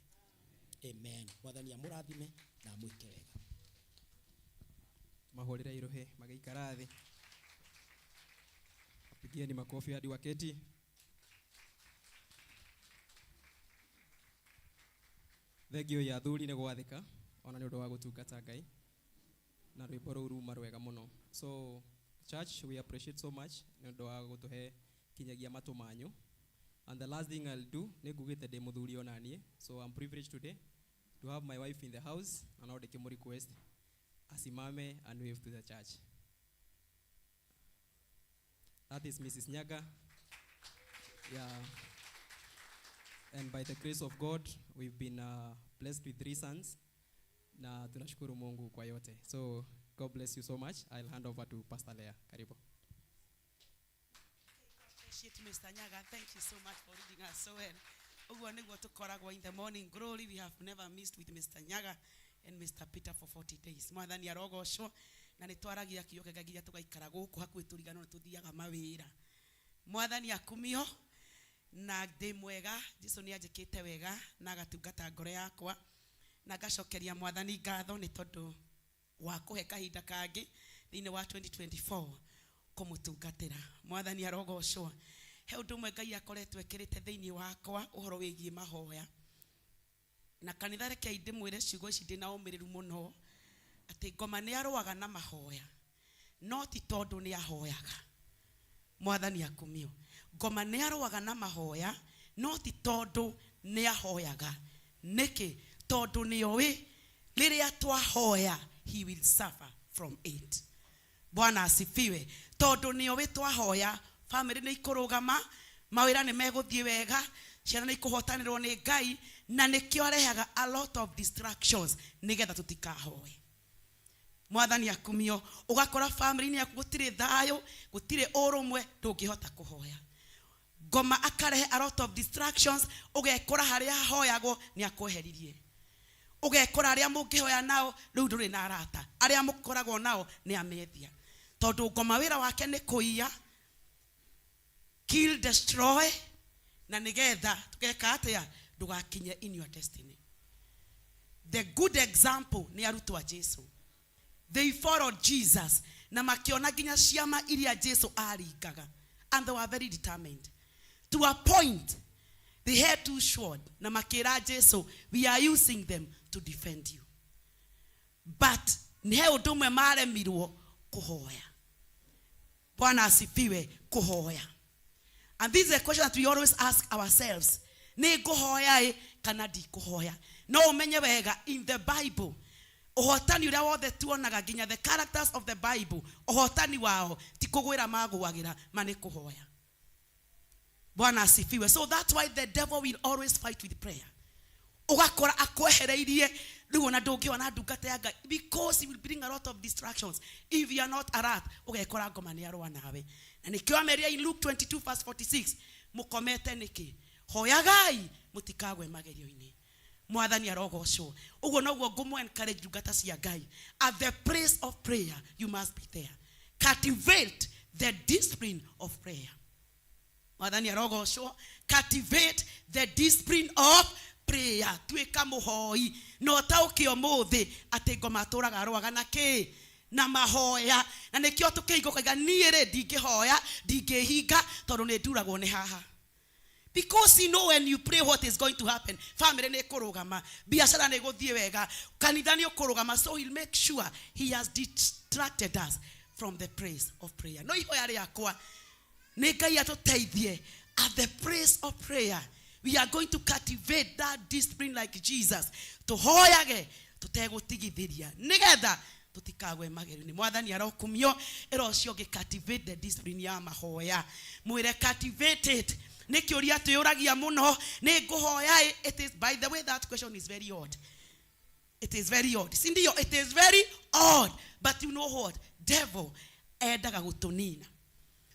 Amen. Mwathani amũrathime na amwĩke wega. Mahũrĩre irohe magĩikara thĩ. Pigieni makofi hadi waketi. Thengio ya athuri nĩ gwathĩka ona nĩ ũndũ wa gũtungata Ngai na rwĩmbo rũu ruma rwega mũno. So church, we appreciate so much nĩ ũndũ wa gũtũhe kinyagia matũ manyu. And the last thing I'll do, nĩ ngugĩte ndĩ mũthuri ona niĩ, so I'm privileged today to have my wife in the house, na no ndĩkĩmũ request asimame and wave to the church. That is Mrs. Nyaga. Yeah. And by the grace of God, we've been blessed with 3 sons. Na tunashukuru Mungu kwa yote. So God bless you so much. I'll hand over to Pastor Leah. Karibu. Appreciate Mr. Nyaga. Thank you so much for leading us so well. Ũguo nĩguo tũkoragwo in the morning glory. We have never missed with Mr. Nyaga and Mr. Peter for 40 days. Mwathani arogocwo na nĩ twaragia kiugo kĩega nginya tũgaikara gũkũ hakuhĩ tũriganwo nĩ tũthiaga mawĩra. Mwathani akumio na ndĩ mwega. Jesu nĩ anjĩkĩte wega na agatungata ngoro yakwa na ngacokeria Mwathani ngatho nĩ tondũ wa kũhe kahinda kangĩ thĩinĩ wa 2024 kũmũtungatĩra. Mwathani arogocwo. He ũndũ ũmwe Ngai akoretwo ekĩrĩte thĩinĩ wakwa ũhoro wĩgiĩ mahoya. Na kanitha rekei ndĩmwĩre ciugo ici ndĩna ũmĩrĩru mũno atĩ ngoma nĩ arũaga na mahoya no ti tondũ nĩ ahoyaga. Mwathani akumio. Ngoma nĩ arũaga na mahoya no ti tondũ nĩ ahoyaga. Nĩkĩ? Tondũ nĩ oĩ rĩrĩa twahoya he will suffer from it. Bwana asifiwe. Tondũ nĩ oĩ twahoya family nĩ ikũrũgama, mawĩra nĩ megũthiĩ wega, ciana nĩ ikũhotanĩrwo nĩ Ngai, na nĩkĩo arehaga a lot of distractions nĩgetha tũtikahoe. Mwathani akumio. Ũgakora family-inĩ yaku gũtirĩ thayũ, gũtirĩ ũrũmwe, ndũngĩhota kũhoya. Ngoma akarehe a lot of distractions, ũgekora harĩa hahoyagwo nĩ akweheririe. Ũgekora arĩa mũngĩhoya nao rĩu ndũrĩ na arata, arĩa mũkoragwo nao nĩ amethia. Tondũ ngoma wĩra wake nĩ kũiya, kill, destroy, na nĩgetha tũgeka atĩa ndũgakinye in your destiny. The good example nĩ arutwo a Jesu. They followed Jesus na makiona nginya ciama iria Jesu aringaga, and they were very determined to a point they had two sword na makĩra Jesu, we are using them to defend you. But nĩ he ũndũ ũmwe maremirwo kũhoya. Bwana asifiwe. Kũhoya. And this is a question that we always ask ourselves. Nĩ ngũhoya ĩ kana ndikũhoya? No ũmenye wega in the Bible ũhotani ũrĩa wothe tuonaga nginya the characters of the Bible, ũhotani wao ti kũgwĩra magũagĩra, ma nĩ kũhoya. Bwana asifiwe. So that's why the devil will always fight with prayer. Ũgakora akwehereirie rĩu ona ndũngĩona ndungata ya Ngai because he will bring a lot of distractions. If you are not alert, ũgekora ngoma nĩ arũa nawe. Na nĩkĩo ameria in Luke 22 verse 46, mũkomete nĩkĩ? Hoyagai mũtikagwe magerio-inĩ. Mwathani arogocwo. Ũguo noguo ngũmũ encourage ndungata cia Ngai. At the place of prayer, you must be there. Cultivate the discipline of prayer. Mwathani arogocwo. Cultivate the discipline of prayer. Tuĩka mũhoi na ũtaũke ũmũthĩ atĩ ngoma atũraga arũaga na kĩ? Na mahoya. Na nĩkĩo tũkĩigua ũkaiga niĩ rĩ ndingĩhoya, ndingĩhinga tondũ nĩ nduragwo nĩ haha. Because you know when you pray what is going to happen. Family nĩ ĩkũrũgama, biashara nĩ ĩgũthiĩ wega, kanitha nĩ ũkũrũgama. So he'll make sure he has distracted us from the place of prayer. No ihoya rĩakwa nĩ Ngai atũteithie at the place of prayer. We are going to cultivate that discipline like Jesus. Tũhoyage tũtegũtigithĩria nĩgetha tũtikagwe magerio-inĩ. Mwathani arokumio. Ĩra ũcio ũngĩ cultivate the discipline ya mahoya. Mwĩre cultivate it. Nĩ kĩũria twĩyũragia mũno, nĩ ngũhoya ĩ? It is, by the way, that question is very odd. It is very odd. Si ndio? It is very odd. But you know what? Devil endaga gũtũnina.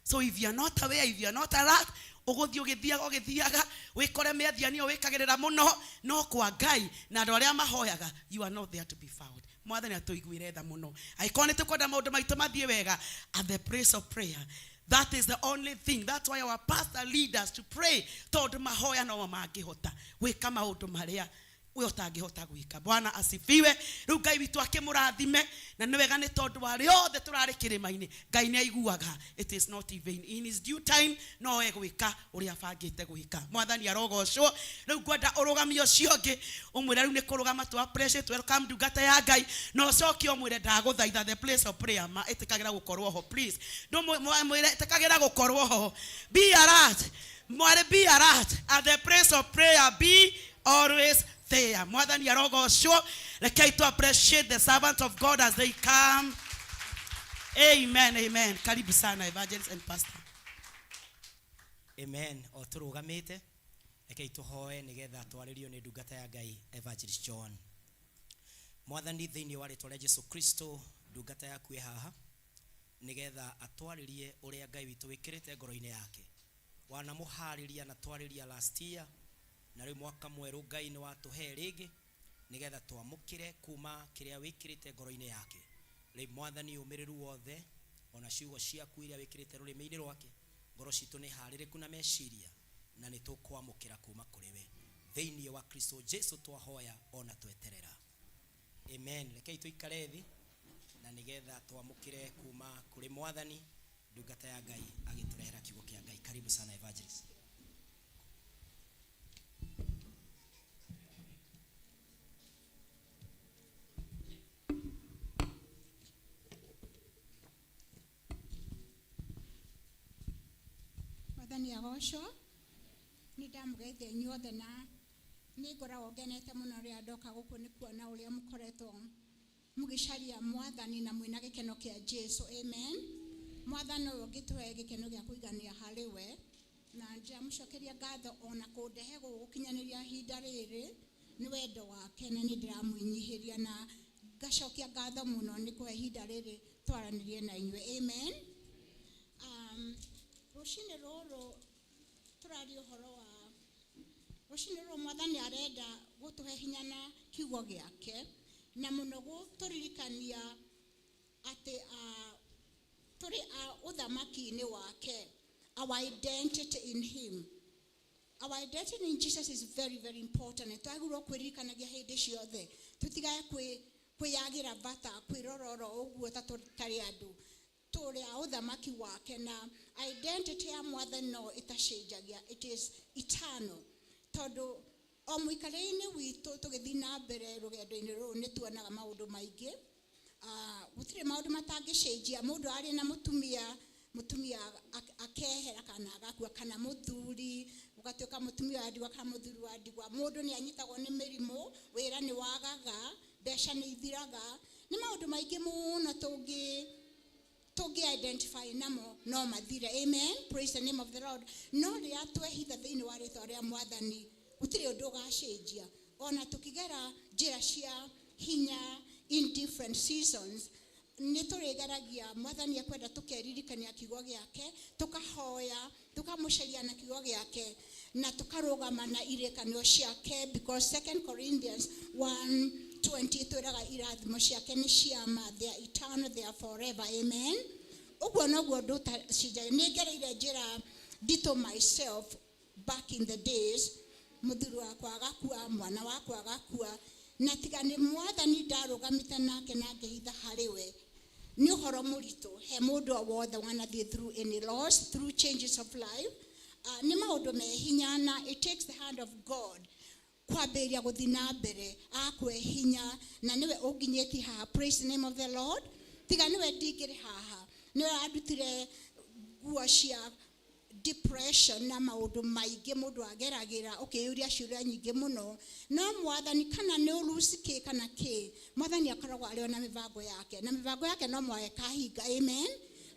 So if you are not aware, if you are not alert, ũgũthiĩ ũgĩthiaga ũgĩthiaga wĩkore mĩathia nĩyo wĩkagĩrĩra mũno, no kwa Ngai na andũ arĩa mahoyaga, you are not there to be found. Mwathani atũiguĩre tha mũno. Angĩkorwo nĩ tũkwenda maũndũ maitũ mathiĩ wega, at the place of prayer, that is the only thing. That's why our pastor lead us to pray, tondũ mahoya no mangĩhota gwĩka maũndũ marĩa we ũtangĩhota gwĩka. Bwana asifiwe. Rĩu Ngai witũ akĩmũrathime, na nĩ wega nĩ tondũ wa rĩothe tũrarĩ kĩrĩma-inĩ, Ngai nĩ aiguaga. It is not in vain. In his due time no egwĩka ũrĩa abangĩte gwĩka. Mwathani arogocwo. Rĩu ngwenda ũrũgamie ũcio ũngĩ ũmwĩre rĩu nĩ kũrũgama tũ appreciate welcome ndungata ya Ngai, na ũcoke ũmwĩre ndagũthaitha the place of prayer ma ĩtĩkagĩra gũkorwo ho, please. Ndũmwĩre ĩtĩkagĩra gũkorwo ho. Be alert. Mwarĩ, be alert at the place of prayer, be always there. Mwathani arogocwo. Rekei to appreciate the servants of God as they come. Amen, amen. Karibu sana evangelist and pastor. Amen. O tũrũgamĩte rekei tũhoe nĩgetha twarĩrio nĩ ndungata ya Ngai Evangelist John. Mwathani, thĩinĩ wa rĩtwa rĩa Jesu Kristo, ndungata yaku ĩ haha nĩgetha atwarĩrie ũrĩa Ngai witũ wĩkĩrĩte ngoro-inĩ yake. Wanamũharĩria na twarĩria last year, na rĩu mwaka mwerũ Ngai nĩ watũhe rĩngĩ nĩgetha twamũkĩre kuma kĩrĩa wĩkĩrĩte ngoro-inĩ yake. Rĩu Mwathani, ũmĩrĩru wothe ona ciugo ciaku iria wĩkĩrĩte rũrĩmĩ-inĩ rwake, ngoro citũ nĩ harĩrĩku na meciria, na nĩ tũkwamũkĩra kuma kũrĩ we thĩinĩ wa Kristo Jesu twahoya ona tweterera. Amen. Rekei tũikare thĩ na nĩgetha twamũkĩre kuma kũrĩ Mwathani ndungata ya Ngai agĩtũrehera kiugo kĩa Ngai. Karibu sana evangelist. Mwathani agocwo. Nĩ ndamũgeithia inyuothe na nĩ ngoragwo ngenete mũno rĩrĩa ndoka gũkũ nĩ kuona ũrĩa mũkoretwo mũgĩcaria Mwathani na mwĩna gĩkeno kĩa Jesu. Amen. Mwathani ũyũ ũngĩtũhe gĩkeno gĩa kũigania harĩ we, na ndĩramũcokeria ngatho ona kũndehe gũgũkinyanĩria ihinda rĩrĩ nĩ wendo wake, na nĩ ndĩramwĩnyihĩria na ngacokia ngatho mũno nĩ kũhe ihinda rĩrĩ twaranĩrie na inyuĩ. Amen. Rũcinĩ rũrũ tũraria ũhoro wa rũcinĩ rũrũ Mwathani arenda gũtũhe hinya na kiugo gĩake, na mũno gũtũririkania atĩ tũrĩ a ũthamaki-inĩ wake. Our identity in him, our identity in Jesus is very very important. Nĩ twagĩrĩirwo kwĩririkanagia hĩndĩ ciothe, tũtigae kwĩyagĩra bata, kwĩrororo ũguo ta tũtarĩ andũ. Tũrĩ a ũthamaki wake, na identity ya Mwathani no ĩtacenjagia, it is eternal. Tondũ o mũikarĩre-inĩ witũ tũgĩthiĩ na mbere rũgendo-inĩ rũrũ nĩ tuonaga maũndũ maingĩ. Gũtirĩ maũndũ matangĩcenjia. Mũndũ arĩ na mũtumia, mũtumia akehera kana agakua, kana mũthuri ũgatuĩka mũtumia wa ndigwa kana mũthuri wa ndigwa. Mũndũ nĩ anyitagwo nĩ mĩrimũ, wĩra nĩ wagaga, mbeca nĩ ithiraga. Nĩ maũndũ maingĩ mũno tũngĩ identify namo no mathire. Amen. Praise the name of the Lord. No rĩrĩa twehitha thĩinĩ wa rĩtwa rĩa Mwathani, gũtirĩ ũndũ ũgacenjia. Ona tũkĩgera njĩra cia hinya in different seasons, nĩ tũrĩgeragia Mwathani ekwenda tũkeririkania kiugo gĩake, tũkahoya, tũkamũcaria na kiugo gĩake, na tũkarũgama na irĩkanĩro ciake, because 2 Corinthians 1:20 twĩraga irathimo ciake nĩ ciama, they are eternal, they are forever. Amen. Ũguo noguo ndũtacenjagia. Nĩ ngereire njĩra nditũ myself back in the days, mũthuri wakwa agakua, mwana wakwa agakua, na tiga nĩ Mwathani ndarũgamĩte nake na ngĩhitha harĩ we, nĩ ũhoro mũritũ he mũndũ o wothe wanathiĩ through any loss, through changes of life. Nĩ maũndũ me hinya, na it takes the hand of God kwambĩrĩria gũthiĩ na mbere, akwe hinya, na nĩwe ũnginyĩtie haha. Praise the name of the Lord. Tiga nĩwe ndingĩrĩ haha. Nĩwe andutire nguo cia depression na maũndũ maingĩ mũndũ ageragĩra, ũkĩyũria ciũria nyingĩ mũno. No Mwathani, kana nĩ ũruci kĩ kana kĩ, Mwathani akoragwo arĩ ona mĩbango yake, na mĩbango yake no mũhaka ĩkahinga. Amen.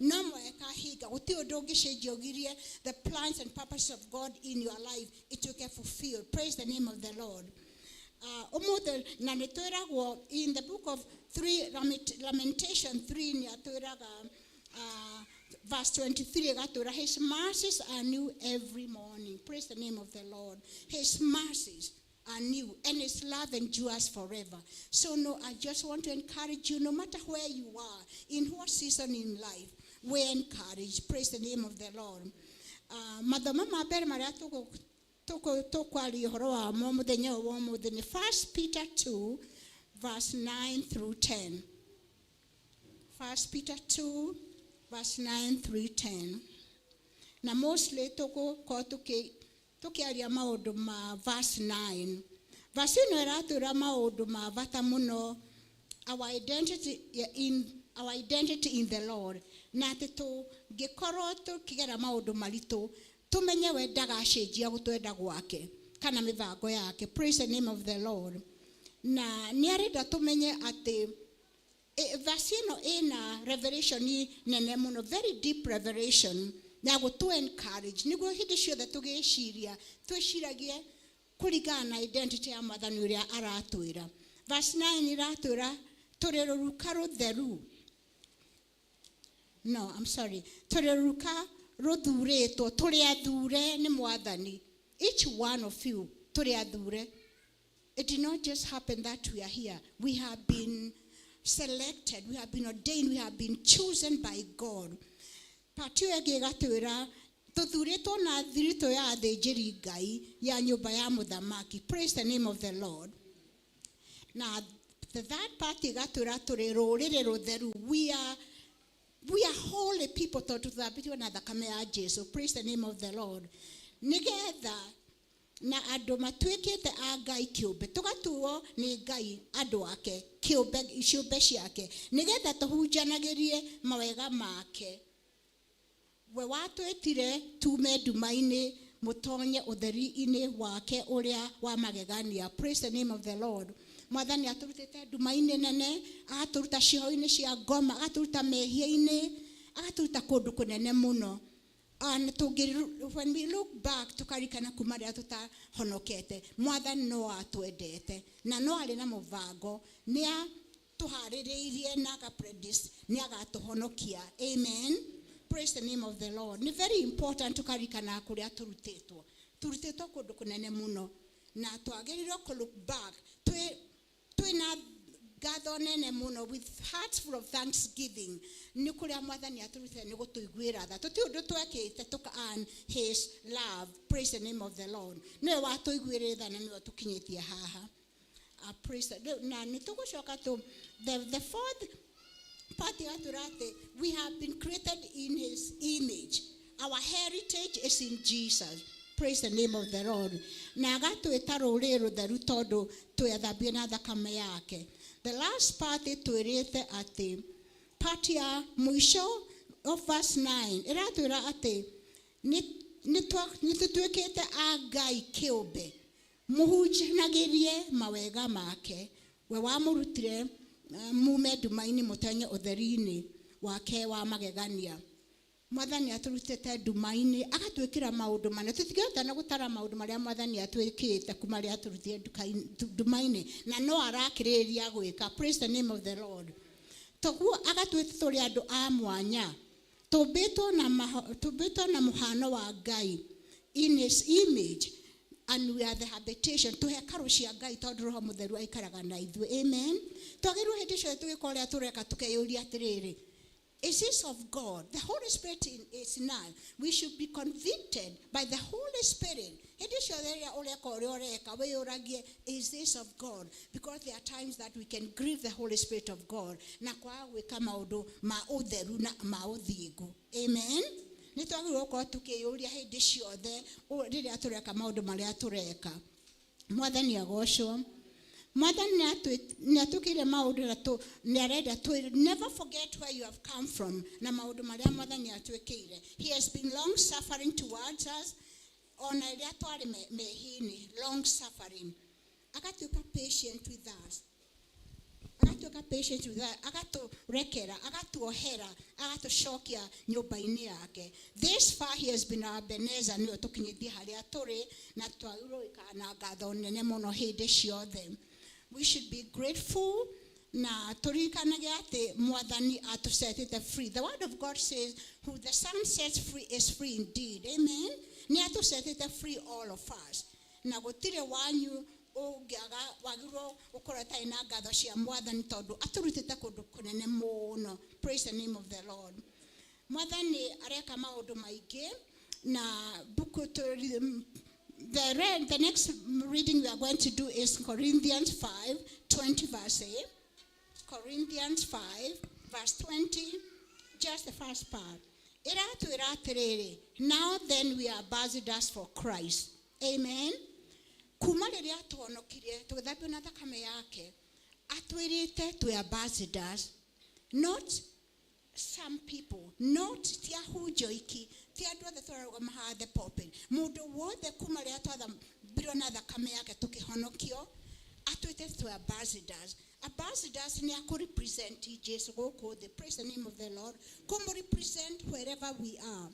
No mũhaka ĩkahinga. Gũtirĩ ũndũ ũngĩcenjia ũgirie the plans and purposes of God in your life ituĩke fulfilled. Praise the name of the Lord. Ũmũthĩ na nĩ twĩragwo in the book of Lamentation 3 nĩ atwĩraga, verse 23 gatwĩra, his mercies are new every morning. Praise the name of the Lord. His mercies are new and his love endures forever. So no, I just want to encourage you, no matter where you are, in what season in life, we're encouraged. Praise the name of the Lord. Mathomo ma mbere marĩa tũkwaria ũhoro wamo mũthenya ũyũ wa ũmũthĩ nĩ 1 Peter 2 verse 9 through 10. 1 Peter 2 verse 9 through 10. Na mostly tũgũkorwo tũkĩaria maũndũ ma verse 9. Verse ĩno ĩratwĩra maũndũ ma bata mũno, our identity in the Lord, na atĩ tũngĩkorwo tũkĩgera maũndũ maritũ, tũmenye we ndagacenjia gũtwenda gwake kana mĩbango yake. Praise the name of the Lord. Na nĩ arenda tũmenye atĩ verse ĩno ĩna revelation nene mũno, very deep revelation ya gũtũ encourage, nĩguo hĩndĩ ciothe tũgĩciria twĩciragie kũringana na identity ya Mwathani ũrĩa aratwĩra. Verse 9 ĩratwĩra tũrĩ rũruka rũtheru. No, I'm sorry. Tũrĩ rũruka Rũthurĩtwo, tũrĩ athure nĩ Mwathani. Each one of you, tũrĩ athure. It did not just happen that we are here. We have been selected, we have been ordained, we have been chosen by God. Part ĩyo ĩngĩ ĩgatwĩra tũthurĩtwo na thiritũ ya athĩnjĩri Ngai ya nyũmba ya mũthamaki. Praise the name of the Lord. Na the third part ĩgatwĩra tũrĩ rũrĩrĩ rũtheru. We are holy people tondũ tũthambĩtio na thakame ya Jesu. Praise the name of the Lord. Nĩgetha na andũ matuĩkĩte a Ngai kĩũmbe, tũgatuo nĩ Ngai andũ ake kĩũmbe, ciũmbe ciake, nĩgetha tũhunjanagĩrie mawega make, we watwĩtire tume nduma-inĩ mũtonye ũtheri-inĩ wake ũrĩa wa magegania. Praise the name of the Lord. Mwathani atũrutĩte nduma-inĩ nene, agatũruta ciho-inĩ cia ngoma, agatũruta mehia-inĩ, agatũruta kũndũ kũnene mũno. And when we look back, tukarikana kuma rĩrĩa tũtahonokete, Mwathani no atwendete na no arĩ na mũbango, nĩ atũharĩrĩirie na akapredis nĩ agatũhonokia. Amen. Praise the name of the Lord. Nĩ very important tukarikana kũrĩa tũrutĩtwo. Tũrutĩtwo kũndũ kũnene mũno na twagĩrĩirwo kũ look back twĩna ngatho nene mũno, with hearts full of thanksgiving, nĩ kũrĩa Mwathani atũrutĩte, nĩ gũtũiguĩra tha. Tũtirĩ ũndũ twekĩte tũka earn his love. Praise the name of the Lord. Nĩwe watũiguĩrĩre tha na nĩwe tũkinyĩtie haha. Na nĩ tũgũcoka tũ the fourth part ĩgatwĩra atĩ we have been created in his image. Our heritage is in Jesus. Praise the name of the Lord. Na agatwĩta rũrĩrĩ rũtheru tondũ twethambie na thakame yake. The last part ĩtwĩrĩte atĩ, part ya mũico of verse 9 ĩratwĩra atĩ nĩ tũtuĩkĩte a Ngai kĩũmbe, mũhunjanagĩrie mawega make, we wamũrutire mume nduma-inĩ mũtonye ũtheri-inĩ wake wa magegania. Mwathani atũrutĩte nduma-inĩ, agatwĩkĩra maũndũ manene. Tũtingĩhota na gũtara maũndũ marĩa Mwathani atwĩkĩte kuma rĩrĩa atũrutire nduma-inĩ, na no arakĩrĩrĩria gwĩka. Praise the name of the Lord. Toguo agatwĩta tũrĩ andũ a mwanya, tũmbĩtwo na mũhano wa Ngai, in his image, and we are the habitation, tũ hekarũ cia Ngai, tondũ Roho Mũtheru aikaraga na ithuĩ. Amen. Twagĩrĩirwo hĩndĩ ciothe tũgĩka ũrĩa tũreka tũkeyũria atĩrĩrĩ, is this of God? The Holy Spirit is now. We should be convicted by the Holy Spirit. Hĩndĩ ciothe rĩrĩa ũreka ũrĩa ũreka, wĩyũragie, is this of God? Because there are times that we can grieve the Holy Spirit of God na kwaga gwĩka maũndũ ma ũtheru na ma ũthingu. Amen. Nĩ twagĩrĩirwo gũkorwo tũkĩyũria hĩndĩ ciothe rĩrĩa tũreka maũndũ marĩa tũreka. Mwathani agocwo. Mwathani nĩ atwĩkĩire maũndũ na nĩ arenda twĩ never forget where you have come from na maũndũ marĩa Mwathani atwĩkĩire. He has been long suffering towards us ona rĩrĩa twarĩ mehia-inĩ. Long suffering, agatuĩka patient with us, agatuĩka patient with us, agatũrekera, agatuohera, agatũcokia nyũmba-inĩ yake. This far he has been our Ebenezer. Nĩwe tũkinyĩtie harĩa tũrĩ na twagĩrĩirwo gũikara na ngatho nene mũno hĩndĩ ciothe. We should be grateful na tũririkanage atĩ Mwathani atũsetete free. The word of God says, "Who the Son sets free is free indeed." Amen. Nĩ atũsetete free, all of us, na gũtirĩ wanyu ũngĩaga wagĩrĩirwo gũkorwo atarĩ na ngatho cia Mwathani tondũ atũrutĩte kũndũ kũnene mũno. Praise the name of the Lord. Mwathani areka maũndũ maingĩ na buku the next reading we are going to do is Corinthians 5 20 verse 8. Corinthians 5 verse 20, just the first part. Ĩratwĩra atĩrĩrĩ, now then we are ambassadors for Christ. Amen. Kuma rĩrĩa tuonokirie tũgĩthambio na thakame yake, atwĩrĩte twĩ ambassadors, not some people, not ti ahunjia oiki, ti andũ othe tũrarũgama haha the pulpit. Mũndũ wothe kuma rĩrĩa twathambirwo na thakame yake tũkĩhonokio, atwĩte twĩ ambassadors. Ambassadors nĩ akũ represent Jesu gũkũ thĩ. Praise the name of the Lord. Kũmũ represent wherever we are.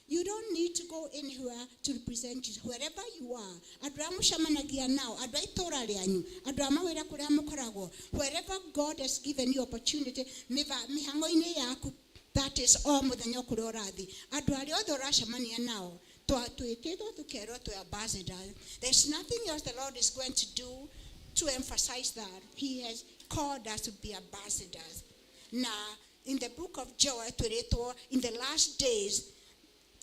You don't need to go anywhere to represent Jesus. Wherever you are, andũ arĩa mũcemanagia nao, andũ a itũũra rĩanyu, andũ a mawĩra kũrĩa mũkoragwo, wherever God has given you opportunity, mĩhang'o-inĩ yaku. That is o mũthenya kũrĩa ũrathiĩ, andũ arĩa othe ũracemania nao, twĩtĩtwo tũkerwo twĩ ambassadors. There's nothing else the Lord is going to do to emphasize that he has called us to be ambassadors. Na in the book of Joel twĩrĩtwo in the last days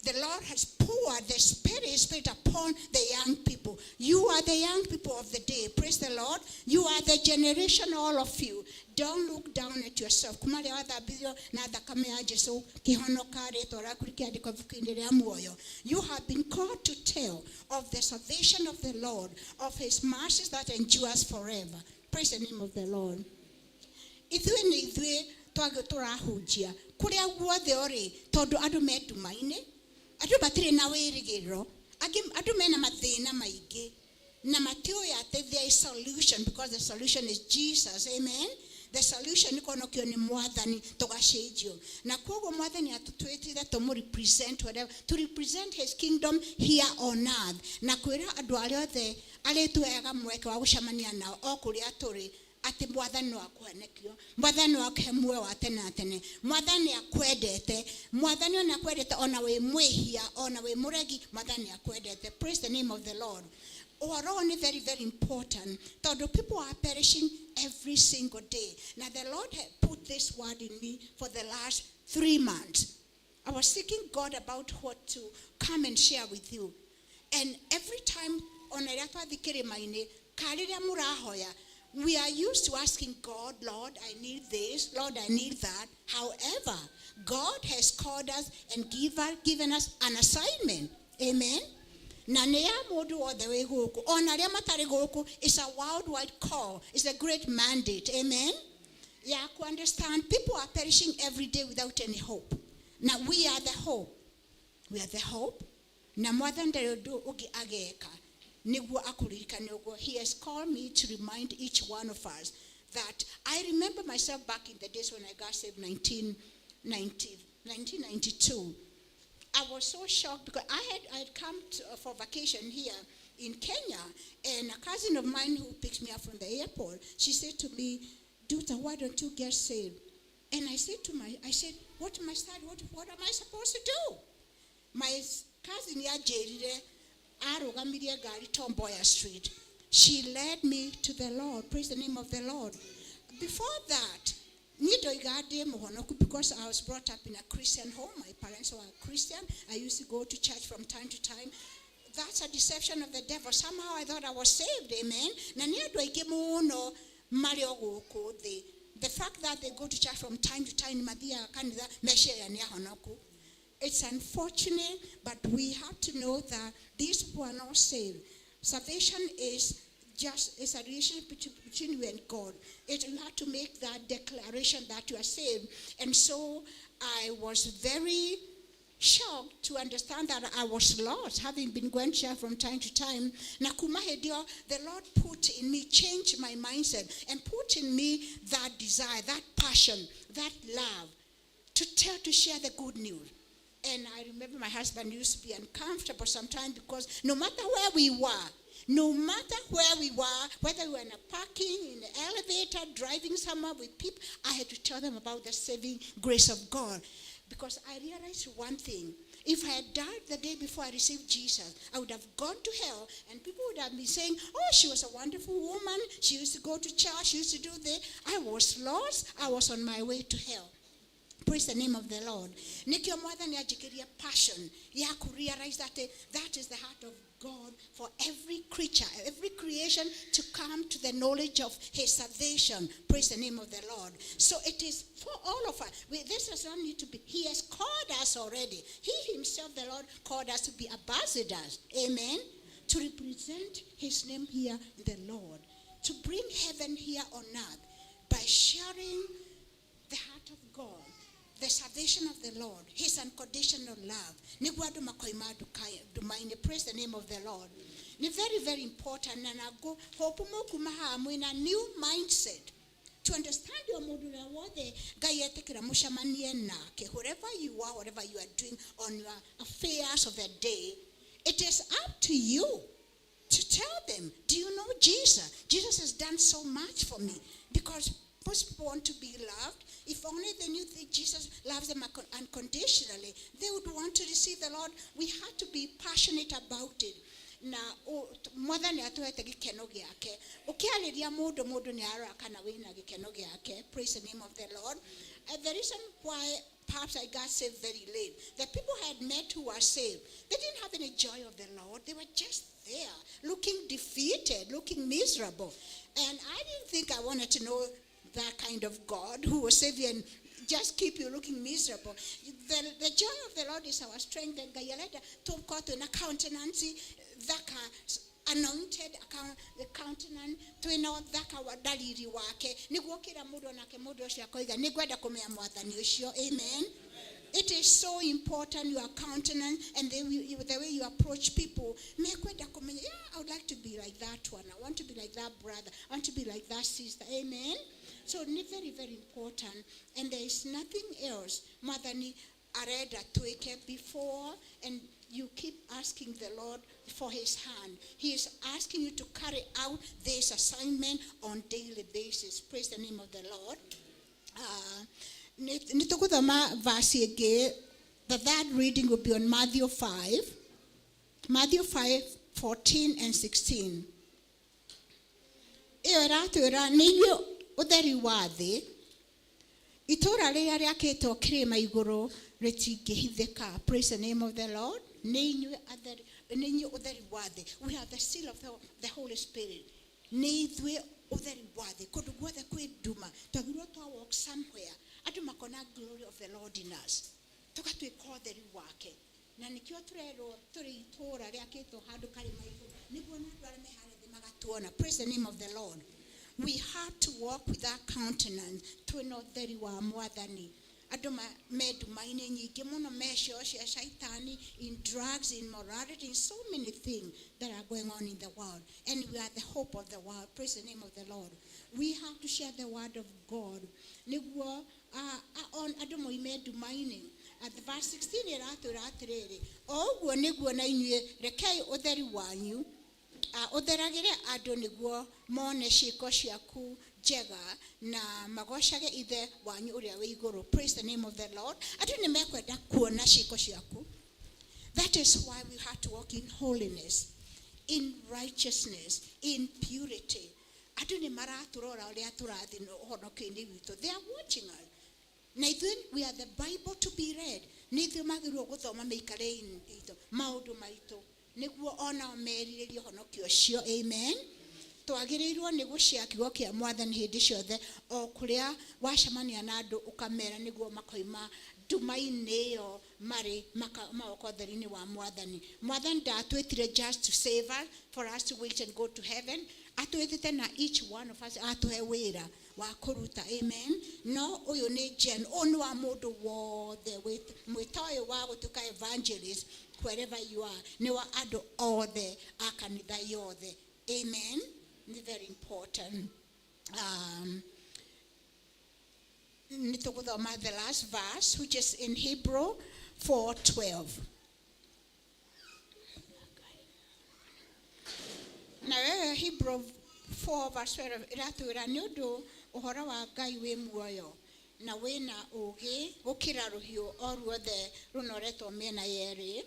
the Lord has poured the Spirit upon the young people. You are the young people of the day. Praise the Lord. You are the generation, all of you. Don't look down at yourself. Kuma rĩrĩa wathambirio na thakame ya Jesu, kĩhonoka rĩtwa rĩaku rĩkĩandĩkwo ibuku-inĩ rĩa muoyo. You have been called to tell of the salvation of the Lord, of his mercies that endures forever. Praise the name of the Lord. Ithuĩ nĩ ithuĩ twagĩ tũrahunjia kũrĩa guothe ũrĩ, tondũ andũ me nduma-inĩ, andũ matirĩ na wĩrĩgĩrĩro, angĩ andũ mena mathĩna maingĩ na matiũĩ atĩ there is solution, because the solution is Jesus. Amen. The solution nĩ kũhonokio nĩ Mwathani tũgacenjio, na koguo Mwathani atũtwĩtire tũmũ represent whatever, to represent his kingdom here on earth, na kwĩra andũ arĩa othe arĩtuheaga mweke wa gũcemania nao o kũrĩa tũrĩ atĩ Mwathani no akũhonokio, Mwathani no akũhe muoyo wa tene na tene, Mwathani akwendete, Mwathani ona akwendete ona wĩ mwĩhia, ona wĩ mũregi, Mwathani akwendete. Praise the name of the Lord. Ũhoro ũyũ nĩ very very important, tondũ people are perishing every single day. Now the Lord had put this word in me for the last 3 months. I was seeking God about what to come and share with you, and every time ona rĩrĩa twathiĩ kĩrĩma-inĩ ka rĩrĩa mũrahoya, we are used to asking God, "Lord, I need this. Lord, I need that." However, God has called us and given us an assignment. Amen. Na nĩ ya mũndũ wothe wĩ gũkũ ona arĩa matarĩ gũkũ. It's a worldwide call. It's a great mandate. Amen. Ya ku understand people are perishing every day without any hope. Now we are the hope. We are the hope. Na Mwathani ndarĩ ũndũ ũngĩ ageka nĩguo akũririkane ũguo. He has called me to remind each one of us that I remember myself back in the days when I got saved, 1990, 1992. I was so shocked because I had come for vacation here in Kenya, and a cousin of mine who picked me up from the airport, she said to me, "Duta, why don't you get saved?" And I said, "What must I, what am I supposed to do?" My cousin yanjĩrire arũgamirie ngari Tom Mboya Street. She led me to the Lord. Praise the name of the Lord. Before that, niĩ ndoiga ndĩ mũhonoku because I was brought up in a Christian home. My parents were Christian. I used to go to church from time to time. That's a deception of the devil. Somehow I thought I was saved. Amen. Na nĩ andũ aingĩ mũno marĩ o gũkũ thĩ. The fact that they go to church from time to time, mathiaga kanitha, meciria nĩ ahonoku. It's unfortunate, but we have to know that these people are not saved. Salvation is just it's a relationship between you and God. You have to make that declaration that you are saved. And so I was very shocked to understand that I was lost, having been going to church from time to time. Na kuma hĩndĩ ĩyo, the Lord put in me, changed my mindset, and put in me that desire, that passion, that love to tell, to share the good news. And I remember my husband used to be uncomfortable sometimes because no matter where we were, no matter where we were, whether we were in a parking, in the elevator, driving somewhere with people, I had to tell them about the saving grace of God. Because I realized one thing. If I had died the day before I received Jesus, I would have gone to hell, and people would have been saying, "Oh, she was a wonderful woman. She used to go to church. She used to do this." I was lost. I was on my way to hell. Praise the name of the Lord. Nikio Mwathani anjĩkĩria passion ya ku realize that that is the heart of God for every creature, every creation to come to the knowledge of his salvation. Praise the name of the Lord. So it is for all of us. This does not need to be. He has called us already. He himself, the Lord, called us to be ambassadors. Amen. To represent his name here in the Lord. To bring heaven here on earth by sharing the heart of God, the salvation of the Lord, his unconditional love. Nĩguo andũ makoima nduma-inĩ. Praise the name of the Lord. Nĩ very very important, na nago hope mũkuma haha mwĩna new mindset to understand o mũndũ ũrĩa wothe Ngai etĩkĩra mũcemanie nake, wherever you are, whatever you are doing on your affairs of the day, it is up to you to tell them, "Do you know Jesus? Jesus has done so much for me." Because Most people want to be loved. If only they knew that Jesus loves them unconditionally, they would want to receive the Lord. We had to be passionate about it. Na mwathani atũhete gĩkeno gĩake. Ũkĩarĩria mũndũ, mũndũ nĩ arora kana wĩna gĩkeno gĩake. Praise the name of the Lord. The reason why perhaps I got saved very late, the people I had met who were saved, they didn't have any joy of the Lord. They were just there, looking defeated, looking miserable. And I didn't think I wanted to know that kind of God who will save you and just keep you looking miserable. The joy of the Lord is our strength. And Ngai arenda tũkorwo twĩna countenance thaka, anointed the countenance, twĩna ũthaka wa ndariri wake, nĩguo kĩra mũndũ onake mũndũ ũcio akoiga nĩngwenda kũmenya mwathani ũcio. Amen. It is so important, your countenance and the way you approach people. Mekwenda kũmenya, yeah, I would like to be like that one. I want to be like that brother. I want to be like that sister. Amen. So it's very, very important. And there is nothing else mwathani arenda twĩke before, and you keep asking the Lord for his hand. He is asking you to carry out this assignment on daily basis. Praise the name of the Lord. Nĩ tũgũthoma verse ĩngĩ. The third reading will be on Matthew 5. Matthew 5, 14 and 16. Ĩyo ĩratwĩra nĩ inyuĩ ũtheri wa thĩ. Itũũra rĩrĩa rĩakĩtwo kĩrĩma igũrũ rĩtingĩhithĩka. Praise the name of the Lord. Nĩ inyuĩ atheri, nĩ inyuĩ ũtheri wa thĩ. We have the seal of the Holy Spirit. Nĩ ithuĩ ũtheri wa thĩ. Kũndũ guothe kwĩ nduma, twagĩrĩirwo twa walk somewhere, andũ makona glory of the Lord in us, tũgatuĩka ũtheri wake. Na nĩkĩo tũrerwo tũrĩ itũũra rĩakĩtwo handũ karĩma igũrũ, nĩguo na andũ arĩa me harĩa thĩ magatuona. Praise the name of the Lord. We have to walk with that countenance, twĩna ũtheri wa mwathani. Andũ me nduma-inĩ nyingĩ mũno, me cio cia shaitani, in drugs, in morality, in so many things that are going on in the world, and we are the hope of the world. Praise the name of the Lord. We have to share the word of God nĩguo on andũ moime nduma-inĩ. At the verse 16 ĩratwĩra atĩrĩrĩ, o ũguo nĩguo na inyuĩ rekei ũtheri wanyu ũtheragĩre andũ, nĩguo mone ciĩko ciaku njega na magocage ithe wanyu ũrĩa wĩ igũrũ. Praise the name of the Lord. Andũ nĩ mekwenda kuona ciĩko ciaku. That is why we have to walk in holiness, in righteousness, in purity. Andũ nĩ maratũrora ũrĩa tũrathiĩ ũhonokio-inĩ witũ. They are watching us. Na ithuĩ we are the Bible to be read. Nĩ ithuĩ magĩrĩirwo gũthoma mĩikarĩre itũ, maũndũ maitũ, nĩguo onao merirĩrie ũhonokio ũcio. Amen. Twagĩrĩirwo nĩ gũcia kiugo kĩa mwathani hĩndĩ ciothe, o kũrĩa wacemania na andũ ũkamera, nĩguo makoima nduma-inĩ ĩyo marĩ magoka ũtheri-inĩ wa mwathani. Mwathani ndatwĩtire just to save us, for us to wait and go to heaven. Atwĩtĩte na each one of us atũhe wĩra wa kũruta. Amen. No ũyũ nĩ gen ũyũ nĩ wa mũndũ wothe. Mwĩto ũyũ wa gũtuĩka evangelist wherever you are nĩ wa andũ othe a kanitha yothe. Amen. Nĩ very important. Nĩ tũgũthoma the last verse, which is in Hebrew 4:12. Na wewe Hebrew 4 verse 12 ĩratwĩra nĩ ũndũ ũhoro wa Ngai wĩ muoyo na wĩna ũũgĩ gũkĩra rũhiũ o ruothe rũnoretwo mĩena yerĩ.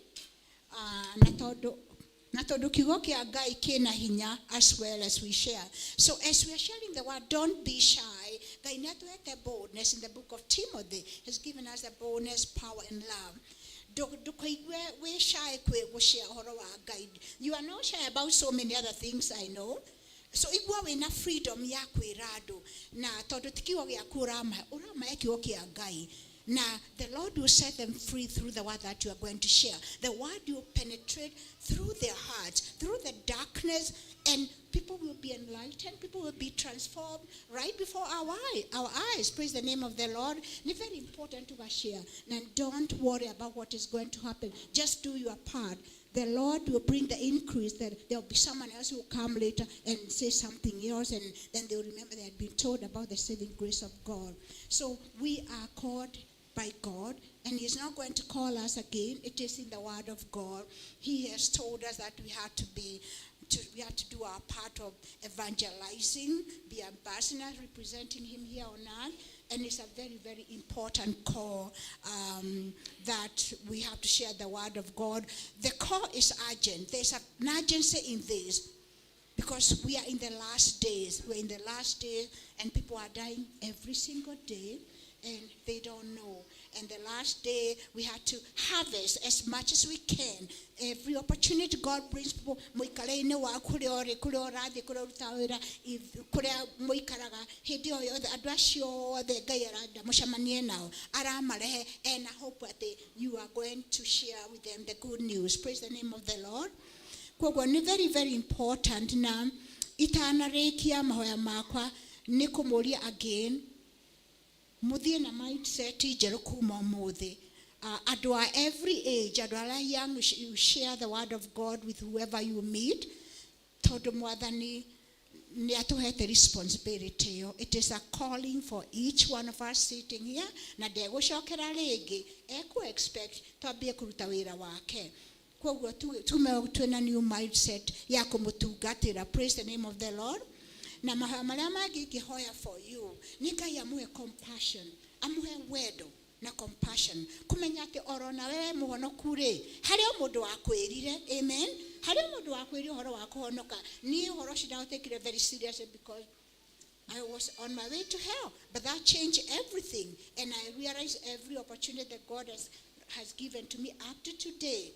Na tondũ kiugo kĩa Ngai kĩna hinya as well as we share. So as we are sharing the word, don't be shy. Ngai nĩ atũhete boldness. In the book of Timothy has given us the boldness, power and love. Ndũkaigue wĩ shy kwĩ gũshare ũhoro wa Ngai. You are not shy about so many other things, I know. So igua wĩna freedom ya kwĩra andũ, na tondũ ti kiugo gĩaku ũramahe, ũramahe kiugo kĩa Ngai, na the Lord will set them free through the word that you are going to share. The word will penetrate through their hearts, through the darkness, and people will be enlightened, people will be transformed right before our eyes. Praise the name of the Lord. It's very important to share. And don't worry about what is going to happen. Just do your part. The Lord will bring the increase. That there will be someone else who will come later and say something else, and then they will remember they had been told about the saving grace of God. So we are called by by God, and He's not going to call us again. It is in the Word of God. He has told us that we had to be to, we have to do our part of evangelizing, be ambassadors representing Him here on earth. And it's a very, very important call that we have to share the Word of God. The call is urgent. There's an urgency in this because we are in the last days. We're in the last days, and people are dying every single day, and they don't know. And the last day, we had to harvest as much as we can. Every opportunity God brings people, mũikarĩre-inĩ wa kũrĩa ũrĩ, kũrĩa ũrathiĩ, kũrĩa ũrutaga wĩra, kũrĩa mũikaraga, hĩndĩ o yothe, andũ acio othe Ngai arenda mũcemanie nao, aramarehe ena hope atĩ you are going to share with them the good news. Praise the name of the Lord. Koguo nĩ very, very important, na itanarĩkia mahoya makwa nĩ kũmũria again mũthiĩ na mindset njerũ kuma ũmũthĩ. Andũ a every age, andũ arĩa young, you share the word of God with whoever you meet, tondũ Mwathani nĩ atũhete responsibility ĩyo. It is a calling for each one of us sitting here, na ndegũcokera rĩngĩ, ekũ expect twambie kũruta wĩra wake. Koguo tume twĩna new mindset ya kũmũtungatĩra. Praise the name of the Lord. Na mahoya marĩa mangĩ ingĩhoya for you nĩ Ngai amũhe compassion, amũhe wendo na compassion, kũmenya atĩ oro na wewe mũhonoku rĩ, harĩ o mũndũ wakwĩrire. Amen. Harĩ o mũndũ wakwĩrire ũhoro wa kũhonoka. Niĩ ũhoro ũcio ndaũtekire very seriously because I was on my way to hell. But that changed everything. And I realized every opportunity that God has given to me up to today,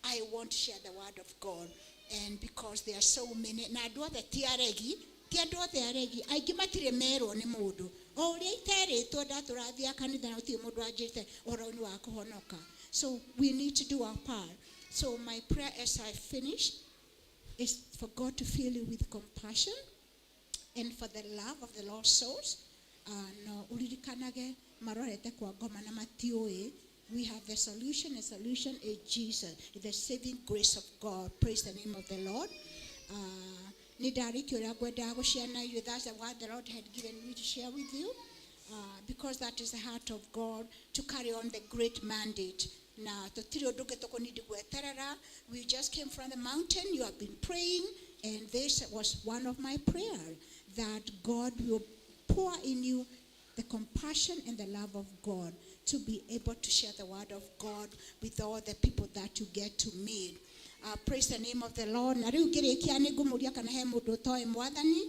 I want to share the word of God. And because there are so many, na andũ othe ti aregi, ti andũ othe aregi, aingĩ matirĩ merwo nĩ mũndũ. O ũrĩa iterĩtwo, ndatũrathiaga kanitha na gũtirĩ mũndũ wanjĩrĩte ũhoro-inĩ wa kũhonoka. So we need to do our part. So my prayer as I finish is for God to fill you with compassion and for the love of the lost souls. No uririkanage marorete kwa ngoma na matiũĩ. We have the solution. The solution is Jesus, the saving grace of God. Praise the name of the Lord. Nĩ ndarĩkia ũrĩa ngwendaga gũshare na inyuĩ. That's the word the Lord had given me to share with you, because that is the heart of God, to carry on the great mandate. Na tũtirĩ ũndũ ũngĩ tũkũnidi gweterera. We just came from the mountain. You have been praying, and this was one of my prayers, that God will pour in you the compassion and the love of God to be able to share the word of God with all the people that you get to meet. Praise the name of the Lord. Na rĩu ngĩrĩkia nĩ ngũmũria kana he mũndũ ũtoĩ Mwathani,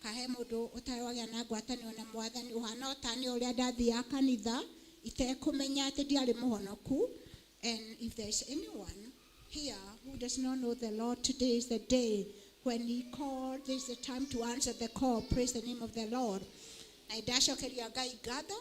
ka he mũndũ ũtarĩ wagĩa na ngwatanĩro na Mwathani, ũhana ũtani ũrĩa ndathiaga kanitha itekũmenya atĩ ndiarĩ mũhonoku. And if there is anyone here who does not know the Lord, today is the day when he called. This is the time to answer the call. Praise the name of the Lord. Na ndacokeria Ngai ngatho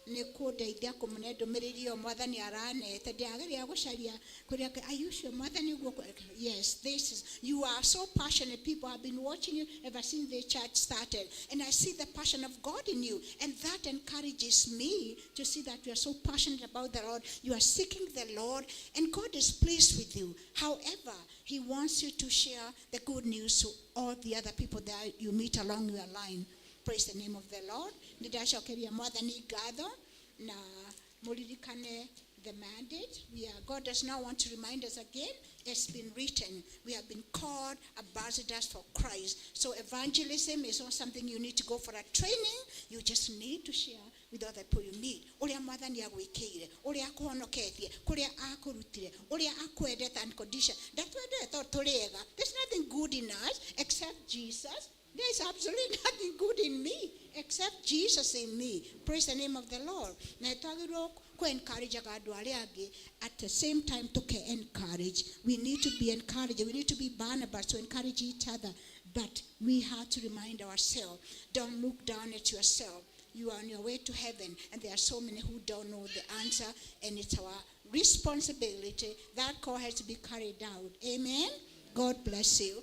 nĩ kũndeithia kũmũne ndũmĩrĩri ĩyo Mwathani aranete. Ndĩrageria gũcaria kũrĩa are you sure Mwathani ũguo? Yes, this is, you are so passionate. People have been watching you ever since the church started, and I see the passion of God in you, and that encourages me to see that you are so passionate about the Lord. You are seeking the Lord, and God is pleased with you. However, he wants you to share the good news to all the other people that you meet along your line. Praise the name of the Lord. Nĩ ndacokeria Mwathani ngatho, na mũririkane the mandate. God does not want to remind us again. It's been written. We have been called ambassadors for Christ. So evangelism is not something you need to go for a training. You just need to share with other people you meet. Ũrĩa Mwathani agwĩkĩire, ũrĩa akũhonoketie, kũrĩa akũrutire, ũrĩa akwendete unconditional. Ndatwendete tondũ tũrĩ ega. There's nothing good in us except Jesus. There is absolutely nothing good in me except Jesus in me. Praise the name of the Lord. Na twagĩrĩirwo ku-encourage andũ arĩa angĩ, at the same time to encourage. We need to be encouraged. We need to be Barnabas to encourage each other. But we have to remind ourselves, don't look down at yourself. You are on your way to heaven, and there are so many who don't know the answer, and it's our responsibility. That call has to be carried out. Amen? God bless you.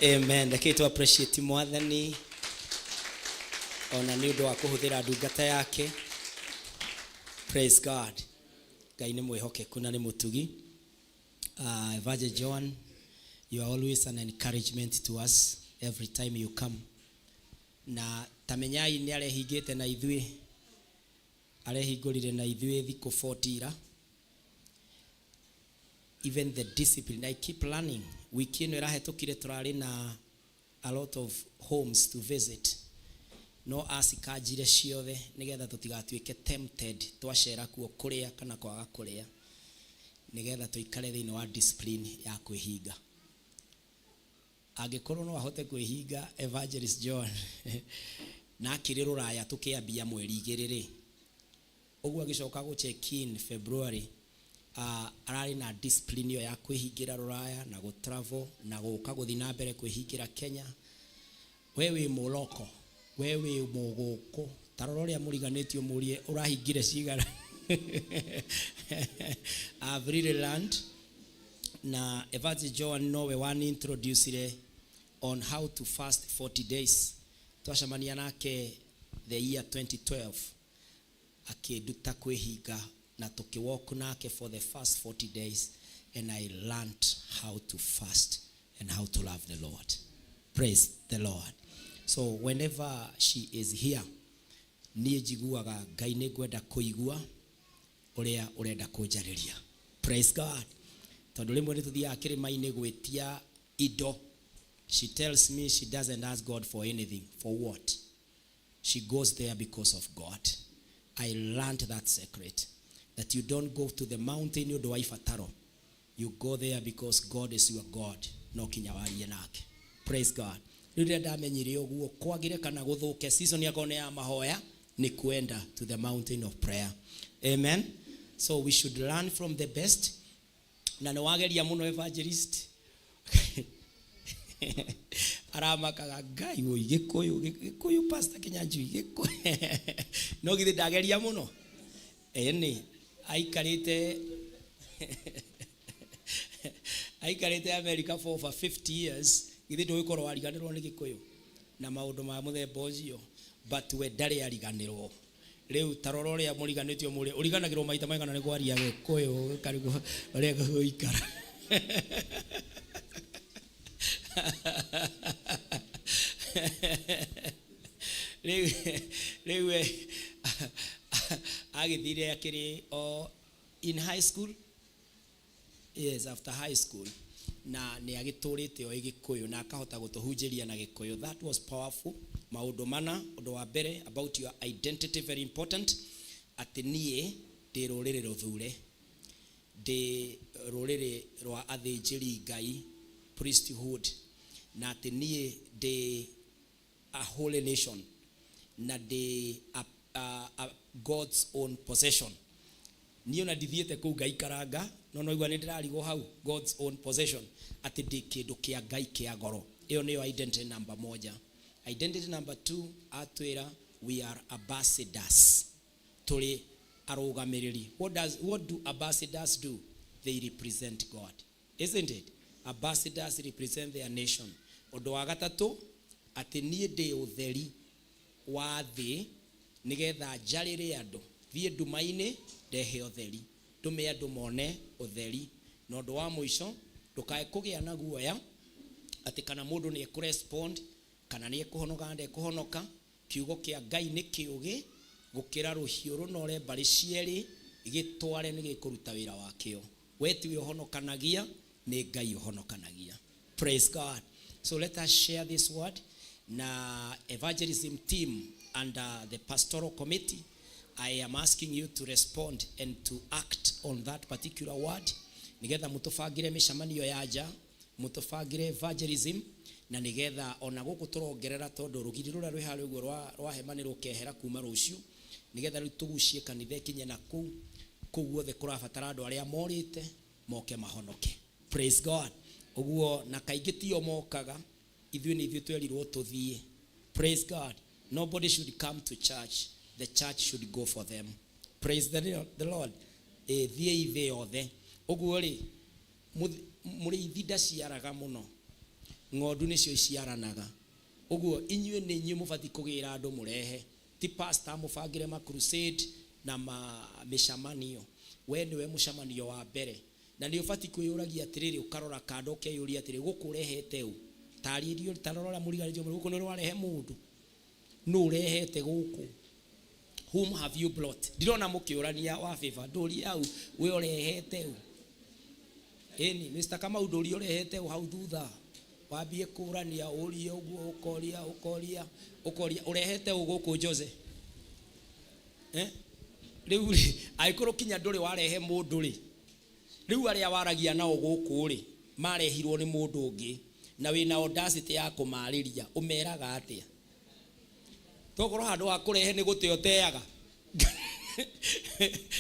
Amen. Reke tu appreciate Mwathani ona nĩ ũndũ wa kũhũthĩra ndungata yake. Praise God. Ngai nĩ mwĩhokeku na nĩ mũtugi. Evangelist Joan, you are always an encouragement to us every time you come. Na tamenyai nĩ arehingĩte na ithuĩ, arehingũrire na ithuĩ thikũ 40 ira. Even the discipline, I keep learning. Wiki ĩno ĩrahetũkire tũrarĩ na a lot of homes to visit, no acikanjire ciothe nĩgetha tũtigatuĩke tempted twacera kuo kũrĩa kana kwaga kũrĩa, nĩgetha tũikare thĩinĩ wa discipline ya kwĩhinga. Angĩkorwo no ahote kwĩhinga Evangelist John na akĩrĩ rũraya tũkĩambia mweri igĩrĩ rĩ, ũguo agĩcoka gũ check in February, ararĩ na discipline ĩyo ya kwĩhingĩra rũraya na gũ travel na gũka gũthiĩ na mbere kwĩhingĩra Kenya. We wĩ mũloko, we wĩ mũgũkũ, ta rora ũrĩa mũriganĩtio mũrie ũrahingire cigana. I've really learned, na Evangelist Joan nowe wani introducire on how to fast 40 days. Twacemania nake the year 2012, akĩnduta kwĩhinga na tũkĩwalk nake for the first 40 days, and I learned how to fast and how to love the Lord. Praise the Lord. So whenever she is here, niĩ njiguaga Ngai nĩ ngwenda kũigua ũrĩa ũrenda kũnjarĩria. Praise God. Tondũ rĩmwe nĩ tũthiaga kĩrĩma-inĩ gwĩtia indo. She tells me she doesn't ask God for anything. For what? She goes there because of God. I learned that secret, that you don't go to the mountain nĩ ũndũ wa ibataro. You go there because God is your God. No kinya warie nake. Praise God. Rĩu rĩrĩa ndamenyire ũguo, kwagĩre kana gũthũke, season yakwa nĩ ya mahoya, nĩ kwenda to the mountain of prayer. Amen. So we should learn from the best. Na nĩ wageria mũno evangelist. Aramakaga Ngai woi Gĩkũyũ, Gĩkũyũ Pastor Kinyanjui Gĩkũyũ. No githĩ ndageria mũno? Ĩni aikarĩte America for over 50 years, githĩ ndũgĩkorwo wariganĩrwo nĩ Gĩkũyũ na maũndũ ma mũthemba ũcio, but we ndarĩ ariganĩrwo. Rĩu ta rora ũrĩa mũriganĩtio mũrĩ ũriganagĩrwo maita maigana nĩ kwaria Gĩkũyũ, ũkarigwo ũrĩa gũikara. Rĩu we agĩthire akĩrĩ o in high school, yes, after high school, na nĩ agĩtũrĩte o Gĩkũyũ na akahota gũtũhunjĩria na Gĩkũyũ. That was powerful. Maũndũ mana, ũndũ wa mbere about your identity, very important, atĩ niĩ ndĩ rũrĩrĩ rũthure, ndĩ rũrĩrĩ rwa athĩnjĩri Ngai, priesthood, na atĩ niĩ ndĩ a holy nation na ndĩ a God's own possession. Niĩ ona ndithiĩte kũu ngaikaranga, no noigua nĩ ndĩrarigwo hau, God's own possession, atĩ ndĩ kĩndũ kĩa Ngai kĩa goro. Ĩyo nĩyo identity number moja. Identity number 2, atwĩra we are ambassadors, tũrĩ arũgamĩrĩri. What do ambassadors do? They represent God, isn't it? Ambassadors represent their nation. Ũndũ wa gatatũ, atĩ niĩ ndĩ ũtheri wa thĩ, nĩgetha njarĩre andũ, thiĩ nduma-inĩ ndehe ũtheri, ndũme andũ mone ũtheri. Na ũndũ wa mũico, ndũkae kũgĩa na guoya atĩ kana mũndũ nĩ ekũrespond kana nĩ ekũhonoka kana ndekũhonoka. Kiugo kĩa Ngai nĩ kĩũgĩ gũkĩra rũhiũ rũnore mbarĩ cierĩ, gĩtware nĩ gĩkũruta wĩra wakĩo. We tiwe ũhonokanagia, nĩ Ngai ũhonokanagia. Praise God. So let us share this word. Na evangelism team and the pastoral committee, I am asking you to respond and to act on that particular word, nigetha mutubangire micemanio ya nja, mutubangire evangelism, na nigetha ona gũkũ tũrongerera, tondũ rũgiri rũrĩa rwĩ harĩa ũguo rwa hema nĩ rũkehera kuma rũciũ, nigetha rĩu tũgucie kanitha ĩkinye na kũu. Kũu guothe kũrabatara andũ arĩa morĩte moke mahonoke. Praise God. Ũguo na kaingĩ tio mokaga, ithuĩ nĩ ithuĩ twerirwo tũthiĩ. Praise God. Nobody should come to church, the church should go for them. Praise the Lord. Thiĩi thĩ yothe. Ũguo rĩ, mũrĩithi ndaciaraga mũno, ng'ondu nĩcio iciaranaga. Ũguo inyuĩ nĩ inyuĩ mũbatiĩ kũgĩra andũ mũrehe, ti pastor mũbangĩre ma crusade na ma mĩcemanio. We nĩwe mũcemanio wa mbere, na nĩ ũbatiĩ kwĩyũragia atĩrĩrĩ, ũkarora kando ũkeyũria atĩrĩ, gũkũ ũrehete ũ? Tarĩrio, tarora ũrĩa mũriganĩtio, gũkũ nĩ ũrarehe mũndũ. Nũ ũrehete gũkũ? Whom have you brought? Ndirona mũkĩũrania wa favor. Ndũria hau we ũrehete ũ? Ĩni, Mr. Kamau, ndũria ũrehete ũ hau thutha. Wambie kũrania, ũrie ũguo, ũkoria, ũkoria, ũkoria, ũrehete ũ gũkũ Jose? Eh? Rĩu rĩ, angĩkorwo kinya ndũrĩ warehe mũndũ rĩ, rĩu arĩa waragia nao gũkũ rĩ, marehirwo nĩ mũndũ ũngĩ, na wĩna audacity ya kũmarĩria, ũmeraga atĩa? Tokorwo handũ ha kũrehe nĩ gũte ũteaga.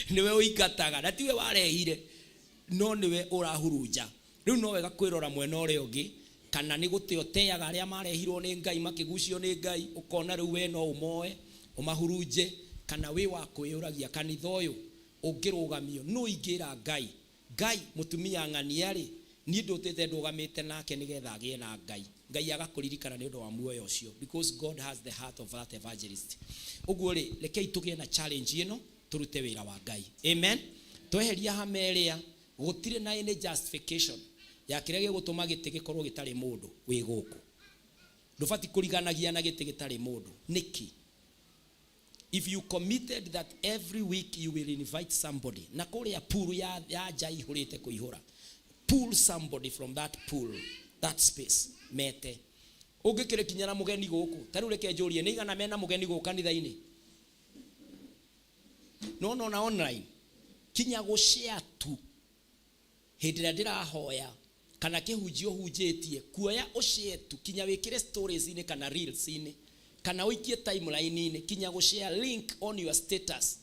Nĩwe ũingataga, na tiwe warehire, no nĩwe ũrahurunja. Rĩu no wega kwĩrora mwena ũrĩa ũngĩ, kana nĩ gũte ũteaga arĩa marehirwo nĩ Ngai, makĩgucio nĩ Ngai, ũkona rĩu we no ũmoe, ũmahurunje, kana wĩ wa kwĩyũragia, kanitha ũyũ ũngĩrũgamio, nũ ingĩra Ngai? Ngai, mũtumia ng'ania-rĩ, niĩ ndũtĩte ndũgamĩte nake nĩgetha agĩe na Ngai. Ngai agakũririkana nĩ ũndũ wa muoyo ũcio, because God has the heart of that evangelist. Ũguo-rĩ, rekei tũgĩe na challenge ĩno, tũrute wĩra wa Ngai. Amen. Tweheria hama ĩrĩa, gũtirĩ na any justification ya kĩrĩa gĩgũtũma gĩtĩ gĩkorwo gĩtarĩ mũndũ wĩ gũkũ. Ndũbatiĩ kũriganagia na gĩtĩ gĩtarĩ mũndũ. Nĩkĩ? If you committed that every week you will invite somebody, na kũrĩa pool ya, ya nja ihũrĩte kũihũra, pull somebody from that pool, that space, mete. Ũngĩkĩrĩ kinya na mũgeni gũkũ, ta rĩu reke njũrie, nĩ igana mena mũgeni gũkũ kanitha-inĩ? No nona online, kinya gũshare tu. Hĩndĩ ĩrĩa ndĩrahoya kana kĩhunjio hunjĩtie, kuoya ũshare tu kinya wĩkĩre stories-inĩ kana reels-inĩ kana ũikie timeline-inĩ, kinya gũshare link on your status,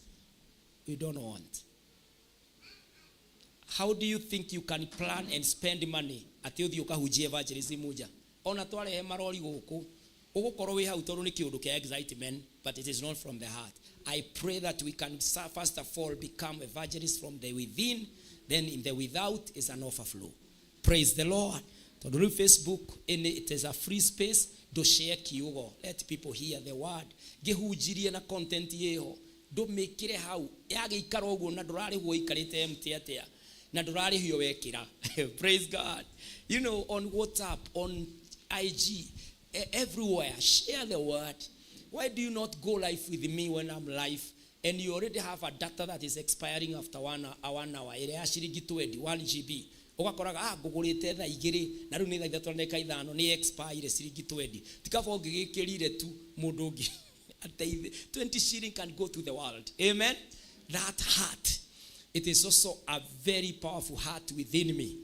you don't want. How do you think you can plan and spend money atĩ ũthiĩ ũkahunjie evangelism nja? Ona twarehe marori gũkũ, ũgũkorwo wĩ hau tondũ nĩ kĩũndũ kĩa excitement, but it is not from the heart. I pray that we can first of all become evangelists from the within, then in the without is an overflow. Praise the Lord. Tondũ rĩu Facebook, it is a free space, ndũshare kiugo, let people hear the word. Ngĩhunjirie na content ĩho, ndũmĩkĩre hau, yagĩikara ũguo na ndũrarĩhwo ũikarĩte empty atĩa, na ndũrarĩhio wekĩra. Praise God. You know, on WhatsApp, on IG, everywhere, share the word. Why do you not go live with me when I'm live? And you already have a data that is expiring after one hour. Ĩrĩa ya ciringi 20, 1 GB. Ũgakoraga, ngũgũrĩte thaa igĩrĩ, na rĩu nĩ thaa ithatũ na ndagĩka ithano, nĩ expire ciringi 20. Ti kaba ũngĩgĩkĩrire tu mũndũ ũngĩ ateithie. 20 shilling can go to the world. Amen. That heart, it is also a very powerful heart within me.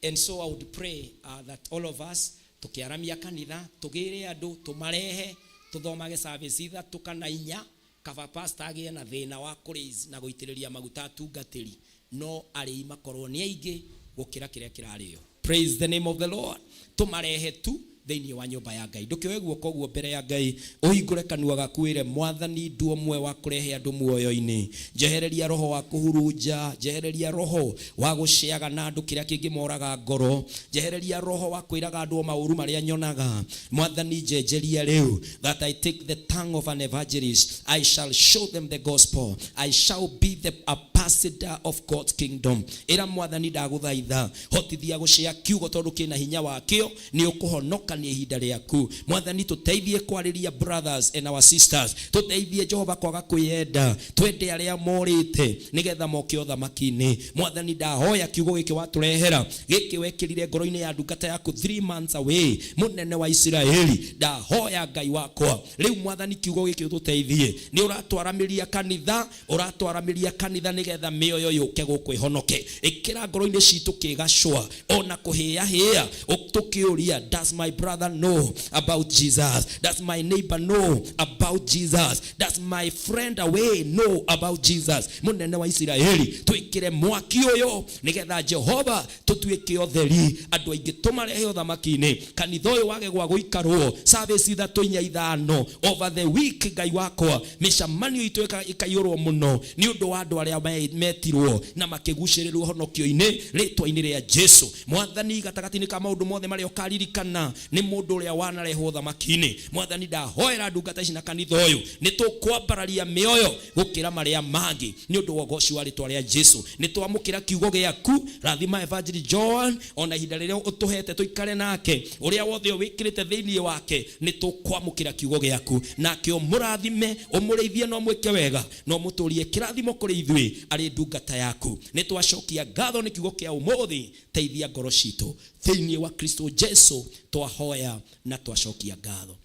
And so I would pray that all of us, tũkĩaramia kanitha, tũgĩre andũ, tũmarehe, tũthomage service ithatũ kana inya, kaba pastor agĩe na thĩna wa kũraise na gũitĩrĩria maguta atungatĩri, no arĩi makorwo nĩ aingĩ gũkĩra kĩrĩa kĩrarĩo. Praise the name of the Lord. Tũmarehe tu thĩinĩ wa nyũmba ya Ngai. Ndũkĩoe guoko ũguo mbere ya Ngai, ũhingũre kanua gaku wĩre Mwathani, ndu ũmwe wa kũrehe andũ muoyo-inĩ. Njehereria roho wa kũhurunja, njehereria roho wa gũceaga na andũ kĩrĩa kĩngĩmoraga ngoro, njehereria roho wa kwĩraga andũ o maũru marĩa nyonaga. Mwathani, njenjeria rĩu, that I take the tongue of an evangelist, I shall show them the gospel, I shall be the ambassador of God's kingdom. Ĩra Mwathani, ndagũthaitha, hotithia gũcea kiugo tondũ kĩna hinya wakĩo, nĩ ũkũhonokania ihinda rĩaku. Mwathani, tũteithie kwarĩria brothers and our sisters, tũteithie Jehova kwaga kwĩyenda, twende arĩa morĩte nĩgetha moke ũthamaki-inĩ. Mwathani, ndahoya kiugo gĩkĩ watũrehera, gĩkĩ wekĩrire ngoro-inĩ ya ndungata yaku 3 months away, mũnene wa Isiraeli, ndahoya Ngai wakwa rĩu Mwathani kiugo gĩkĩ ũtũteithie. Nĩ ũratwaramĩria kanitha, ũratwaramĩria kanitha nĩgetha mĩoyo yũke gũkũ ĩhonoke. Ĩkĩra ngoro-inĩ citũ kĩgacũa ona kũhĩahĩa, tũkĩũria, does my brother know about Jesus? Does my neighbor know about Jesus? Does my friend away know about Jesus? Mũnene wa Isiraeli, twĩkĩre mwaki ũyũ nĩgetha Jehova tũtuĩke ũtheri, andũ aingĩ tũmarehe ũthamaki-inĩ. Kanitha ũyũ wage gwa gũikarwo service ithatũ inya ithano over the week. Ngai wakwa, mĩcemanio itũ ĩkaiyũrwo mũno nĩ ũndũ wa andũ arĩa metirwo na makĩgucĩrĩrwo honokio-inĩ rĩtwa-inĩ rĩa Jesu. Mwathani, gatagatĩ-inĩ ka maũndũ mothe marĩa ũkaririkana Nĩ mũndũ ũrĩa wanarehwo thamaki-inĩ. Mwathani, ndahoera ndungata ici na kanitha ũyũ, nĩ tũkwambararia mĩoyo gũkĩra marĩa mangĩ nĩ ũndũ wa ũgoci wa rĩtwa rĩa Jesu. Nĩ twamũkĩra kiugo gĩaku. Rathima Evangelist Joan ona ihinda rĩrĩa ũtũhete tũikare nake, ũrĩa wothe wĩkĩrĩte thĩinĩ wake, nĩ tũkwamũkĩra kiugo gĩaku, nake ũmũrathime, ũmũrĩithie na ũmwĩke wega, na ũmũtũrie kĩrathimo kũrĩ ithuĩ arĩ ndungata yaku. Nĩ twacokia ngatho nĩ kiugo kĩa ũmũthĩ. Teithia ngoro citũ thĩinĩ wa Kristo Jesu twahoya na twacokia ngatho,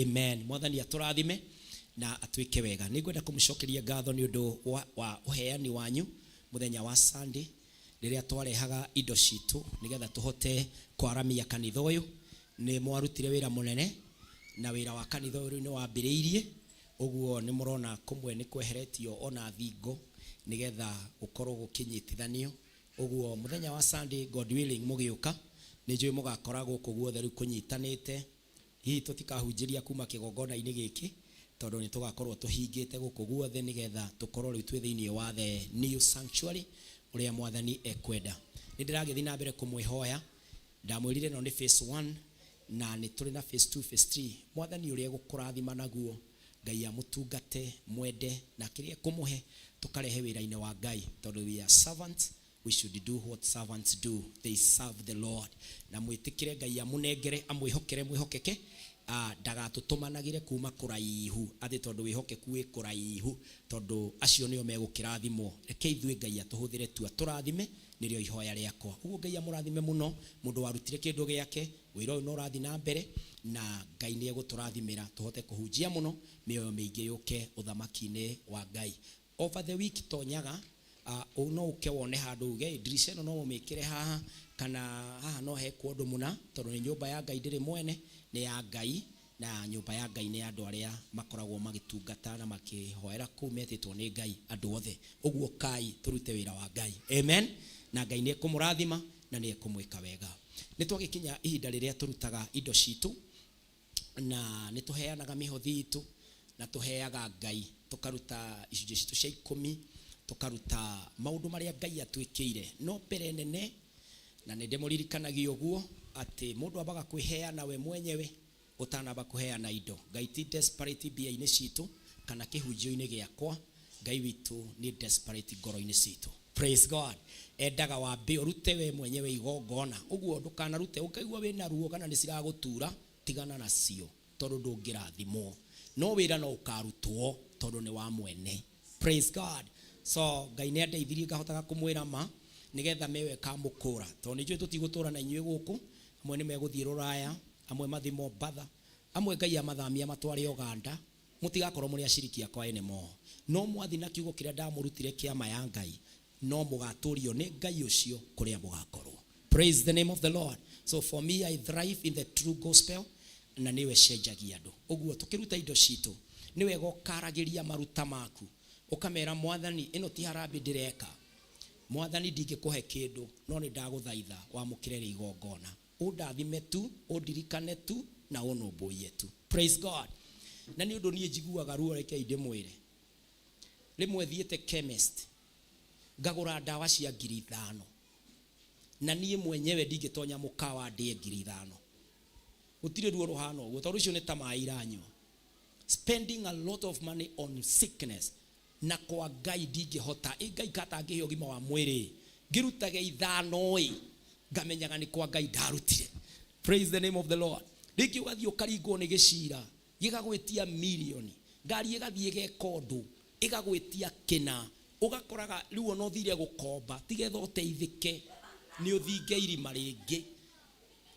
amen. Mwathani atũrathime na atwĩke wega. Nĩ ngwenda kũmũcokeria ngatho nĩ ũndũ wa ũheani wanyu mũthenya wa Sunday rĩrĩa twarehaga indo citũ nĩgetha tũhote kwaramia kanitha ũyũ. Nĩ mwarutire wĩra mũnene, na wĩra wa kanitha ũyũ rĩu nĩ wambĩrĩirie. Ũguo nĩ mũrona kũmwe nĩ kweheretio ona thingo nĩgetha gũkorwo gũkĩnyitithanio. Ũguo mũthenya wa Sunday, God willing, mũgĩũka, nĩ njũĩ mũgakora gũkũ guothe rĩu kũnyitanĩte. Hihi tũtikahunjĩria kuma kĩgongona-inĩ gĩkĩ, tondũ nĩ tũgakorwo tũhingĩte gũkũ guothe nĩgetha tũkorwo rĩu twĩ thĩinĩ wa the new sanctuary ũrĩa Mwathani ekwenda. Nĩ ndĩragĩthiĩ na mbere kũmwĩhoya. Ndamwĩrire ĩno nĩ phase 1 na nĩ tũrĩ na phase 2, phase 3. Mwathani ũrĩa egũkũrathima naguo, Ngai amũtungate, mwende, na kĩrĩa ekũmũhe tũkarehe wĩra-inĩ wa Ngai, tondũ we are servants. We should do what servants do: they serve the Lord. Na mwĩtĩkĩre Ngai amũnengere, amwĩhokere, mwĩhokeke, ndagatũtũmanagĩre kuma kũraihu atĩ tondũ wĩhokeku wĩ kũraihu, tondũ acio nĩo megũkĩrathimwo. Reke ithuĩ Ngai atũhũthĩre tu, atũrathime, nĩrĩo ihoya rĩakwa. Ũguo Ngai amũrathime mũno mũndũ warutire kĩndũ gĩake. Wĩra ũyũ no ũrathiĩ na mbere, na Ngai nĩ egũtũrathimĩra tũhote kũhunjia mũno, mĩoyo mĩingĩ yũke ũthamaki-inĩ wa Ngai. Over the week tonyaga, no ũke wone handũ uge, "Ndirica ĩno no mũmĩkĩre haha, kana haha no hekwo ũndũ mũna," tondũ nĩ nyũmba ya Ngai, ndĩrĩ mwene, nĩ ya Ngai, na nyũmba ya Ngai nĩ ya andũ arĩa makoragwo magĩtungata na makĩhoera kũu, metĩtwo nĩ Ngai, andũ othe. Ũguo kai tũrute wĩra wa Ngai, amen, na Ngai nĩ ekũmũrathima na nĩ ekũmwĩka wega. Nĩ twagĩkinya ihinda rĩrĩa tũrutaga indo citũ, na nĩ tũheanaga mĩhothi itũ, na tũheaga Ngai, tũkaruta icunjĩ citũ cia 10, tũkaruta maũndũ marĩa Ngai atwĩkĩire. No mbere nene, na nĩ ndĩmũririkanagia ũguo, atĩ mũndũ ambaga kwĩheana we mwenyewe ũtanamba kũheana indo. Ngai ti desperate mbia-inĩ citũ kana kĩhunjio-inĩ gĩakwa. Ngai witũ nĩ desperate ngoro-inĩ citũ. Praise God. Endaga wambe ũrute we mwenyewe igongona. Ũguo ndũkanarute ũkaigua wĩna ruo kana nĩ ciragũtura, tigana nacio, tondũ ndũngĩrathimwo. No wĩra no ũkarutwo tondũ nĩ wa mwene. Praise God. So Ngai nĩ andeithirie ngahotaga kũmwĩra ma nĩgetha mewe ĩkamũkũra, tondũ nĩ njũĩ tũtigũtũra na inyuĩ gũkũ. Amwe nĩ megũthiĩ Rũraya, amwe mathiĩ Mombatha, amwe Ngai amathamia matware Uganda. Mũtigakorwo mũrĩ aciriki akwa anymore, no mwathi na kiugo kĩrĩa ndamũrutire kĩa ma ya Ngai, no mũgatũrio nĩ Ngai ũcio kũrĩa mũgakorwo. Praise the name of the Lord. So for me, I thrive in the true gospel, na nĩwe cenjagia andũ. Ũguo tũkĩruta indo citũ, nĩ wega ũkaragĩria maruta maku, ũkamera, "Mwathani, ĩno ti harambĩ ndĩreka. Mwathani, ndingĩkũhe kĩndũ, no nĩ ndagũthaitha wamũkĩre rĩ igongona, ũndathime tu, ũndirikane tu, na ũnũmbũiye tu." Praise God. Na nĩ ũndũ niĩ njiguaga ruo, rekei ndĩmwĩre, rĩmwe thiĩte chemist ngagũra ndawa cia 5,000, na niĩ mwenyewe ndingĩtonya mũkawa ndĩe 5,000. Gũtirĩ ruo rũhana ũguo, tondũ icio nĩ ta maĩ iranyua, spending a lot of money on sickness. Na kwa Ngai ndingĩhota. Ĩ Ngai katangĩhe ũgima wa mwĩrĩ, ngĩrutage 5 ĩ, ngamenyaga nĩ kwa Ngai ndarutire. Praise the name of the Lord. Rĩngĩ ũgathiĩ ũkaringwo nĩ gĩcira, gĩgagwĩtia mirioni, ngari ĩgathiĩ ĩgeka ũndũ, ĩgagwĩtia kĩna, ũgakoraga rĩu ona ũthire gũkomba tigetha ũteithĩke, nĩ ũthinge irima rĩngĩ.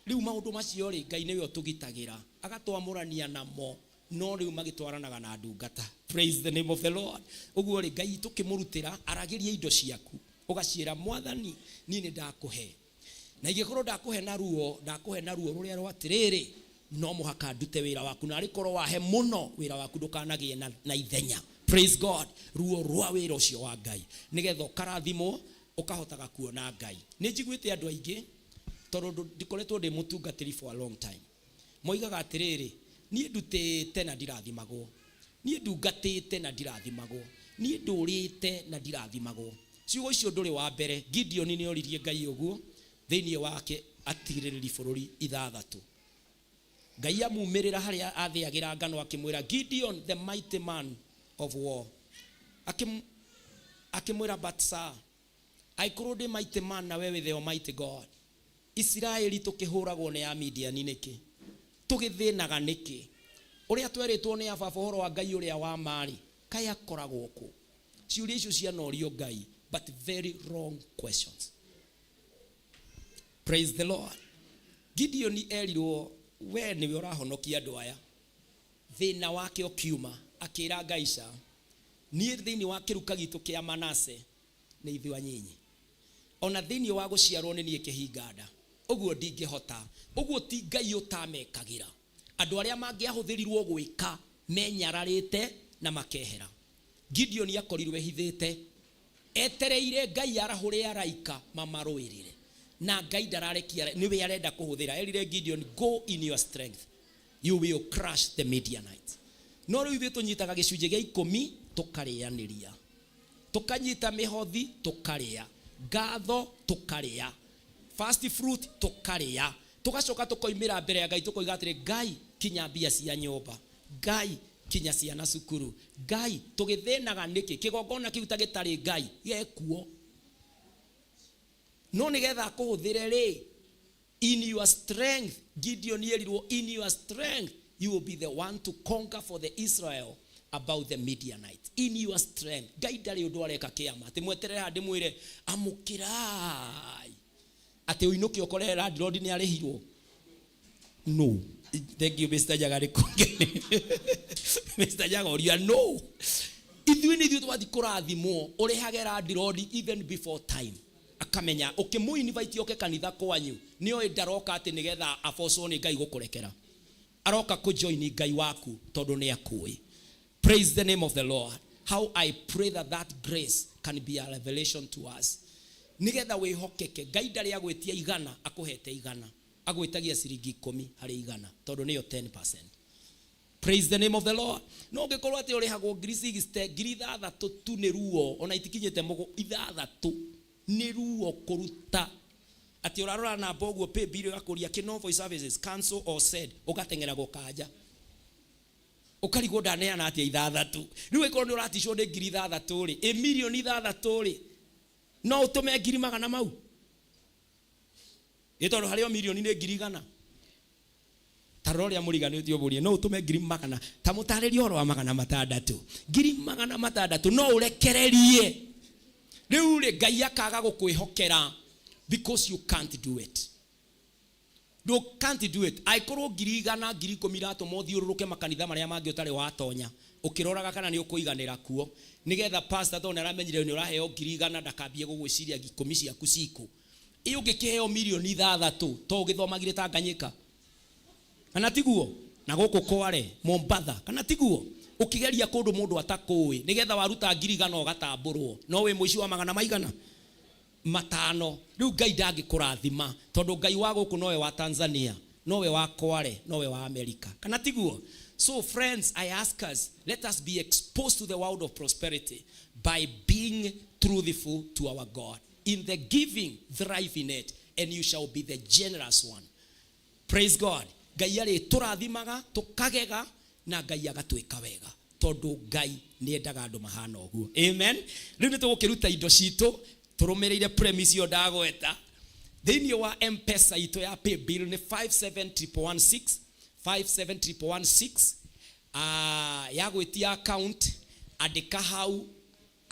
Rĩu maũndũ macio rĩ, Ngai nĩwe ũtũgitagĩra, agatwamũrania namo, no rĩu magĩtwaranaga na ndungata. Praise the name of the Lord. Ũguo rĩ, Ngai tũkĩmũrutĩra, aragĩria indo ciaku, ũgaciĩra, "Mwathani, niĩ nĩ ndakũhe, na ingĩkorwo ndakũhe na ruo, ndakũhe na ruo rũrĩa rwa atĩrĩrĩ, no mũhaka ndute wĩra waku, na arĩkorwo wahe mũno, wĩra waku ndũkanagĩe na ithenya." Praise God. Ruo rwa wĩra ũcio wa Ngai, nĩgetha ũkarathimwo, ũkahotaga kuona Ngai. Nĩ njiguĩte andũ aingĩ, tondũ ndikoretwo ndĩ mũtungatĩri for a long time, moigaga atĩrĩrĩ, "Niĩ ndutĩte na ndirathimagwo, niĩ ndungatĩte na ndirathimagwo, niĩ ndũrĩte na ndirathimagwo." Ciugo icio ndũrĩ wa mbere. Gideon nĩ oririe Ngai ũguo thĩinĩ wake. Atirĩrĩri bũrũri ithathatũ. Ngai amumĩrĩra harĩa athĩagĩra ngano akĩmwĩra, Gideon the mighty man of war. Akĩmwĩra, but sir, angĩkorwo ndĩ mighty man na we wĩ the almighty God, Isiraeli tũkĩhũragwo nĩ Amidiani nĩkĩ? Tũgĩthĩnaga nĩkĩ? Ũrĩa twerĩtwo nĩ ababa ũhoro wa Ngai ũrĩa wa ma-rĩ, kaĩ akoragwo kũ? Ciũria icio cianorio Ngai, but very wrong questions. Praise the Lord. Gideon erirwo we nĩwe ũrahonokia andũ aya. Thĩna wake ũkiuma akĩra Ngai ca, niĩ thĩinĩ wa kĩruka gitũ kĩa Manase nĩ ithuĩ anyinyi. Ona thĩinĩ wa gũciarwo nĩ niĩ kĩhinga nda. Ũguo ndingĩhota. Ũguo ti Ngai ũtamekagĩra. Andũ arĩa mangĩahũthĩrirwo gwĩka menyararĩte na makehera. Gideon akorirwo ehithĩte etereire Ngai arahũre araika mamarũĩrĩre. Na Ngai ndararekia, nĩwe arenda kũhũthĩra. Erire Gideon, go in your strength, you will crush the Midianites. No rĩu ithuĩ tũnyitaga gĩcunjĩ gĩa ikũmi tũkarĩanĩria, tũkanyita mĩhothi tũkarĩa, ngatho tũkarĩa, first fruit tũkarĩa, tũgacoka tũkoimĩra mbere ya Ngai tũkoiga atĩrĩ, Ngai kinya mbia cia nyũmba, Ngai kinya ciana cukuru, Ngai tũgĩthĩnaga nĩkĩ? Kĩgongona kĩu ta gĩtarĩ Ngai gekuo. No nĩgetha akũhũthĩre rĩ, in your strength, Gideon erirwo, in your strength you will be the one to conquer for the Israel about the Midianites. In your strength. Ngai ndarĩ ũndũ areka kĩama atĩ mweterere haha ndĩmwĩre amũkĩrai atĩ ũinũke ũkore landlord nĩ arĩhirwo. No. Thank you, Mr. Nyaga nĩ kũngeni. Mr. Nyaga ũria no. Ithuĩ nĩ ithuĩ twathiĩ kũrathimwo ũrĩhage landlord even before time. Akamenya ũkĩmũ invite oke kanitha kwanyu nĩ oĩ ndaroka atĩ nĩgetha abocwo nĩ Ngai gũkũrekera. Aroka kũjoin Ngai waku tondũ nĩ akũĩ. Praise the name of the Lord. How I pray that that grace can be a revelation to us. Nĩgetha wĩhokeke, Ngai ndarĩ agwĩtia igana, akũhete igana. Agwĩtagia ciringi ikũmi harĩ igana, tondũ nĩyo 10%. Praise the name of the Lord. No ũngĩkorwo atĩ ũrĩhagwo ngiri 60, ngiri ithathatũ tu nĩ ruo, ona itikinyĩte mũgũ, ithathatũ nĩ ruo kũruta. Atĩ ũrarora namba ũguo pay bill ĩgakũria Kino Voice Services, cancel or send, ũgateng'era gũkanja. Ũkarigwo ndaneana atĩa ithathatũ. Rĩu ĩkorwo nĩ ũraticwo nĩ ngiri ithathatũ rĩ, ĩ mirioni ithathatũ rĩ, no ũtũme ngiri magana mau? Ĩ tondũ harĩ o mirioni nĩ ngiri igana. Ta rora ũrĩa mũriganĩtie ũmũrie, no ũtũme ngiri magana, ta mũtarĩrie ũhoro wa magana matandatũ. Ngiri magana matandatũ no ũrekererie. Rĩu rĩ, Ngai akaga gũkwĩhokera because you can't do it. You can't do it. Angĩkorwo ngiri igana, ngiri ikũmi iratũma ũthiũrũrũke makanitha marĩa mangĩ ũtarĩ watonya, ũkĩroraga kana nĩ ũkũiganĩra kuo, nĩgetha pastor tondũ nĩ aramenyire nĩ ũraheo ngiri igana ndakambie gũgwĩciria ikũmi ciaku cikũ. Ĩ ũngĩkĩheo mirioni ithathatũ to ũgĩthomagire Tanganyika? Kana tiguo? Na gũkũ Kware, Mombatha, kana tiguo? Ũkĩgeria kũndũ mũndũ atakũĩ, nĩgetha waruta ngiri igana ũgatambũrwo. No wĩ mũici wa magana maigana? Matano. Rĩu Ngai ndangĩkũrathima, tondũ Ngai wa gũkũ nowe wa Tanzania, nowe wa Kware, nowe wa America. Kana tiguo? So friends, I ask us, let us be exposed to the world of prosperity by being truthful to our God. In the giving, thrive in it, and you shall be the generous one. Praise God. Ngai arĩtũrathimaga tũkagega na Ngai agatwĩka wega tondũ Ngai nĩ endaga andũ mahana ũguo. Amen. Rĩu nĩ tũgũkĩruta indo citũ tũrũmĩrĩire premise ĩyo ndagweta. Thĩinĩ wa M-Pesa itũ ya paybill nĩ 57116, 57116. Ya gwĩtia account andĩka hau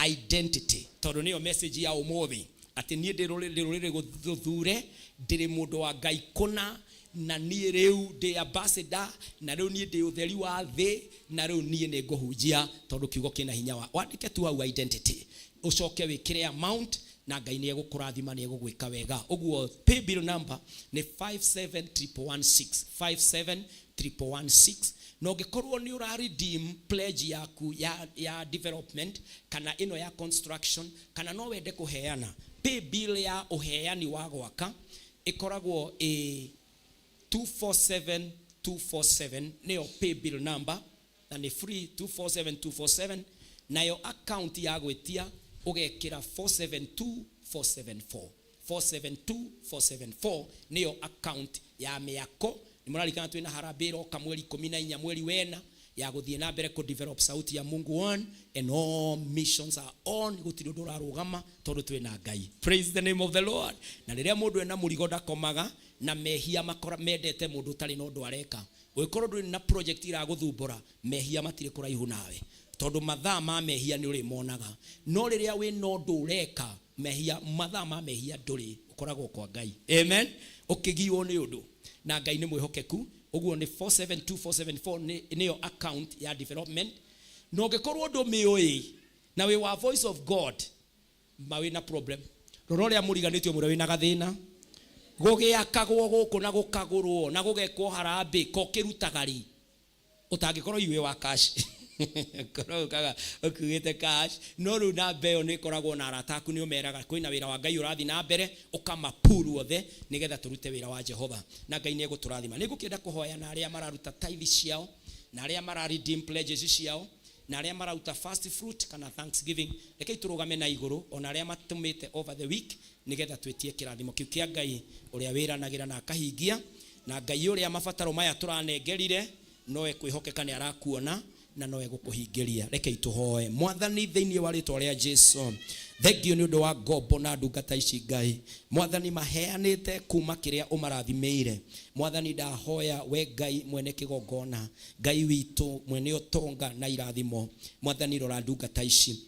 identity tondũ nĩyo message ya ũmũthĩ atĩ niĩ ndĩ rũrĩrĩ rũthure, ndĩrĩ mũndũ wa Ngai kũna, na niĩ rĩu ndĩ ambassador, na rĩu niĩ ndĩ ũtheri wa thĩ, na rĩu niĩ nĩ ngũhunjia tondũ kiugo kĩna hinya wa wandĩke tu hau identity, ũcoke wĩkĩre amount na Ngai nĩ egũkũrathima, nĩ egũgwĩka wega. Ũguo paybill number nĩ 57116, 57116. Na ũngĩkorwo nĩ ũra redeem pledge yaku ya development kana ĩno ya construction, kana no wende kũheana, paybill ya ũheani wa gwaka ĩkoragwo ĩ 247247, nĩyo paybill number na nĩ free, 247247. Nayo account ya gwĩtia ũgekĩra 472474, 472 474 nĩyo account ya mĩako. Nĩ mũrarikana twĩna harambĩ ĩroka mweri 14 mweri wena ya gũthiĩ na mbere kũ develop Sauti ya Mungu one and all missions are on. Gũtirĩ ũndũ ũrarũgama tondũ twĩna Ngai. Praise the name of the Lord. Na rĩrĩa mũndũ ena mũrigo ndakomaga na mehia makora mendete mũndũ ũtarĩ na ũndũ areka. Ũngĩkorwo ndũrĩ na project iragũthumbũra, mehia matirĩ kũraihu nawe, tondũ mathaa ma mehia nĩ ũrĩmonaga. No rĩrĩa wĩna ũndũ ũreka, mehia, mathaa ma mehia ndũrĩ, ũkoragwo kwa Ngai. Amen. Ũkĩgiwo nĩ ũndũ na Ngai nĩ mwĩhokeku. Ũguo nĩ 472474 nĩyo account ya development. Na ũngĩkorwo ndũmĩũĩ na wĩ wa Voice of God, ma wĩna problem. Rora ũrĩa mũriganĩtio mũrĩa wĩna gathĩna. Gũgĩakagwo gũkũ na gũkagũrwo na gũgekwo harambĩ, ko kĩrutaga rĩ? Ũtangĩkorwo iwĩ wa cash, korwo ũkaga ũkuĩte cash. No rĩu namba ĩyo nĩ ĩkoragwo na arata aku, nĩ ũmeraga kwĩna wĩra wa Ngai ũrathiĩ na mbere, ũkamapuru othe nĩgetha tũrute wĩra wa Jehova, na Ngai nĩ egũtũrathima. Nĩ ngũkĩenda kũhoya na arĩa mararuta tithe ciao, na arĩa mara redeem pledges ciao, na arĩa mararuta first fruit kana thanksgiving. Rekei tũrũgame na igũrũ, ona arĩa matũmĩte over the week, nĩgetha twĩtie kĩrathimo kĩu kĩa Ngai ũrĩa wĩranagĩra na akahingia, na Ngai ũrĩa mabataro maya tũranengerire no ekwĩhokeka, nĩ arakuona na no egũkũhingĩria. Rekei tũhoe. Mwathani, thĩinĩ wa rĩtwa rĩa Jesu, thengio nĩ ũndũ wa ngombo na ndungata ici. Ngai Mwathani, maheanĩte kuma kĩrĩa ũmarathimĩire. Mwathani, ndahoya we Ngai mwene kĩgongona, Ngai witũ mwene ũtonga na irathimo, Mwathani, rora ndungata ici,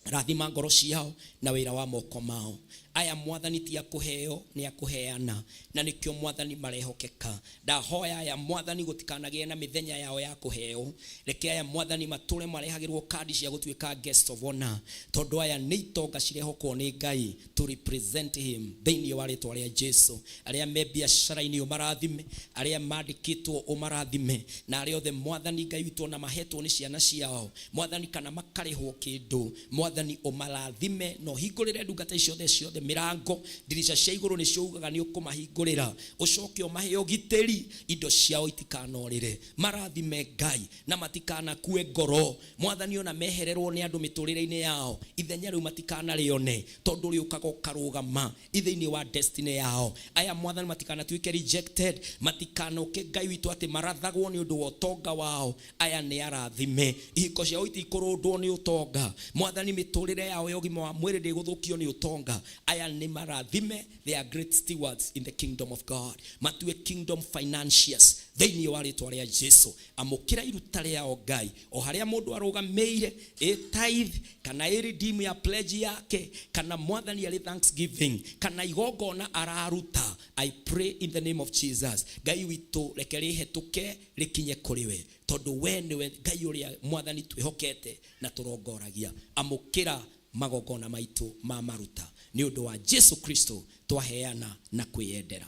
rathima ngoro ciao na wĩra wa moko mao. Aya Mwathani ti akũheo, nĩ akũheana, na nĩkĩo Mwathani marehokeka. Ndahoya aya Mwathani gũtikanagĩe na mĩthenya yao ya kũheo. Reke aya Mwathani matũre marehagĩrwo kandi cia gũtuĩka guest of honor, tondũ aya nĩ itonga cirehokwo nĩ Ngai to represent him. Thĩinĩ wa rĩtwa rĩa Jesu, arĩa me biacara-inĩ ũmarathime, arĩa mandĩkĩtwo ũmarathime, na arĩa othe Mwathani Ngai witũ ona mahetwo nĩ ciana ciao Mwathani kana makarĩhwo kĩndũ, Mwathani ũmarathime na ũhingũrĩre ndungata icio ciothe ciothe mĩrango. Ndirica cia igũrũ nĩcio ugaga nĩ ũkũmahingũrĩra, ũcoke ũmahe ũgitĩri, indo ciao itikanorĩre. Marathime Ngai na matikanakue ngoro Mwathani, ona mehererwo nĩ andũ mĩtũrĩre-inĩ yao, ithenya rĩu matikanarĩone, tondũ rĩũkaga ũkarũgama thĩinĩ wa destiny yao. Aya Mwathani matikanatuĩke rejected, matikanoke Ngai witũ atĩ marathagwo nĩ ũndũ wa ũtonga wao. Aya nĩ arathime, ihiko ciao itikũrũndwo nĩ ũtonga Mwathani, mĩtũrĩre yao ya ũgima wa mwĩrĩ ndĩgũthũkio nĩ ũtonga. Aya nĩ marathime. They are great stewards in the kingdom of God. Matue kingdom financiers. Thĩinĩ wa rĩtwa rĩa Jesu, amũkĩra iruta rĩao Ngai, o harĩa mũndũ arũgamĩire, ĩ tithe kana ĩ redeem ya pledge yake, kana Mwathani arĩ thanksgiving kana igongona araruta. I pray in the name of Jesus, Ngai witũ, reke rĩhetũke rĩkinye kũrĩ we, tondũ we nĩwe Ngai ũrĩa Mwathani twĩhokete na tũrongoragia. Amũkĩra magongona maitũ ma maruta nĩ ũndũ wa Jesu Kristo, twaheana na kwĩyendera.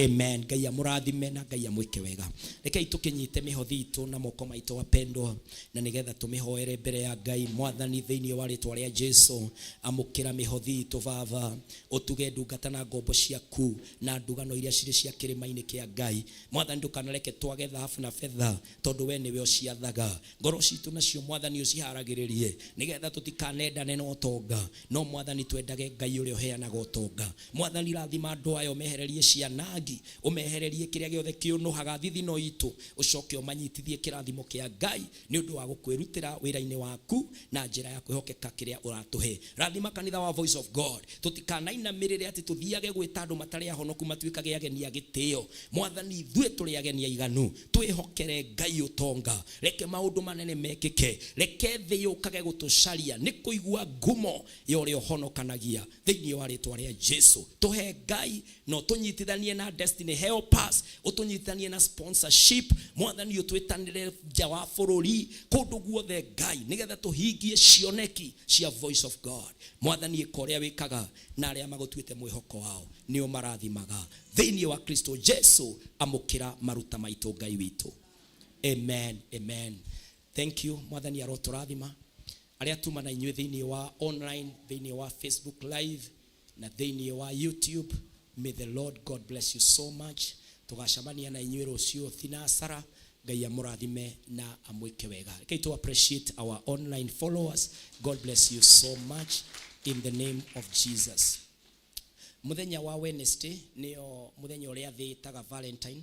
Amen. Ngai amũrathime na Ngai amwĩke wega. Rekei tũkĩnyite mĩhothi itũ na moko maitũ, wapendwa, na nĩgetha tũmĩhoere mbere ya Ngai. Mwathani, thĩinĩ wa rĩtwa rĩa Jesu, amũkĩra mĩhothi itũ Baba, ũtuge ndungata na ngombo ciaku na ndugano iria cirĩ cia kĩrĩma-inĩ kĩa Ngai. Mwathani, ndũkanareke twage thahabu na betha, tondũ we nĩwe ũciathaga. Ngoro citũ nacio Mwathani ũciharagĩrĩrie, nĩgetha tũtikanendane na ũtonga, no Mwathani twendage Ngai ũrĩa ũheanaga ũtonga. Mwathani, rathima andũ aya, ũmehererie cianangi, ũmehererie kĩrĩa gĩothe kĩũnũhaga thithino itũ, ũcoke ũmanyitithie kĩrathimo kĩa Ngai nĩ ũndũ wa gũkwĩrutĩra wĩra-inĩ waku na njĩra ya kwĩhokeka kĩrĩa ũratũhe. Rathima kanitha wa Voice of God, tũtikanainamĩrĩre atĩ tũthiage gwĩta andũ matarĩ ahonoku matuĩkage ageni a gĩtĩo. Mwathani, ithuĩ tũrĩ ageni aiganu, twĩhokere Ngai ũtonga. Reke maũndũ manene mekĩke, reke thĩ yũkage gũtũcaria nĩ kũigua ngumo ya ũrĩa ũhonokanagia. Thĩinĩ wa rĩtwa rĩa Jesu, tũhe Ngai na ũtũnyitithanie na destiny helpers, ũtũnyitithanie na sponsorship Mwathani, ũtwĩtanĩre nja wa bũrũri kũndũ guothe Ngai, nĩgetha tũhingie cioneki cia Voice of God. Mwathani, ĩka ũrĩa wĩkaga na arĩa magũtuĩte mwĩhoko wao nĩo marathimaga. Thĩinĩ wa Kristo Jesu, amũkĩra maruta maitũ Ngai witũ. Amen, amen. Thank you. Mwathani arotũrathima. Arĩa tuma na inyuĩ thĩinĩ wa online, thĩinĩ wa Facebook Live na thĩinĩ wa YouTube, may the Lord God bless you so much. Tũgacemania na inyuĩ rũciũ thinasara. Ngai amũrathime na amwĩke wega. Rekei to appreciate our online followers. God bless you so much in the name of Jesus. Muthenya wa Wednesday niyo muthenya uria thĩ ĩtaga Valentine.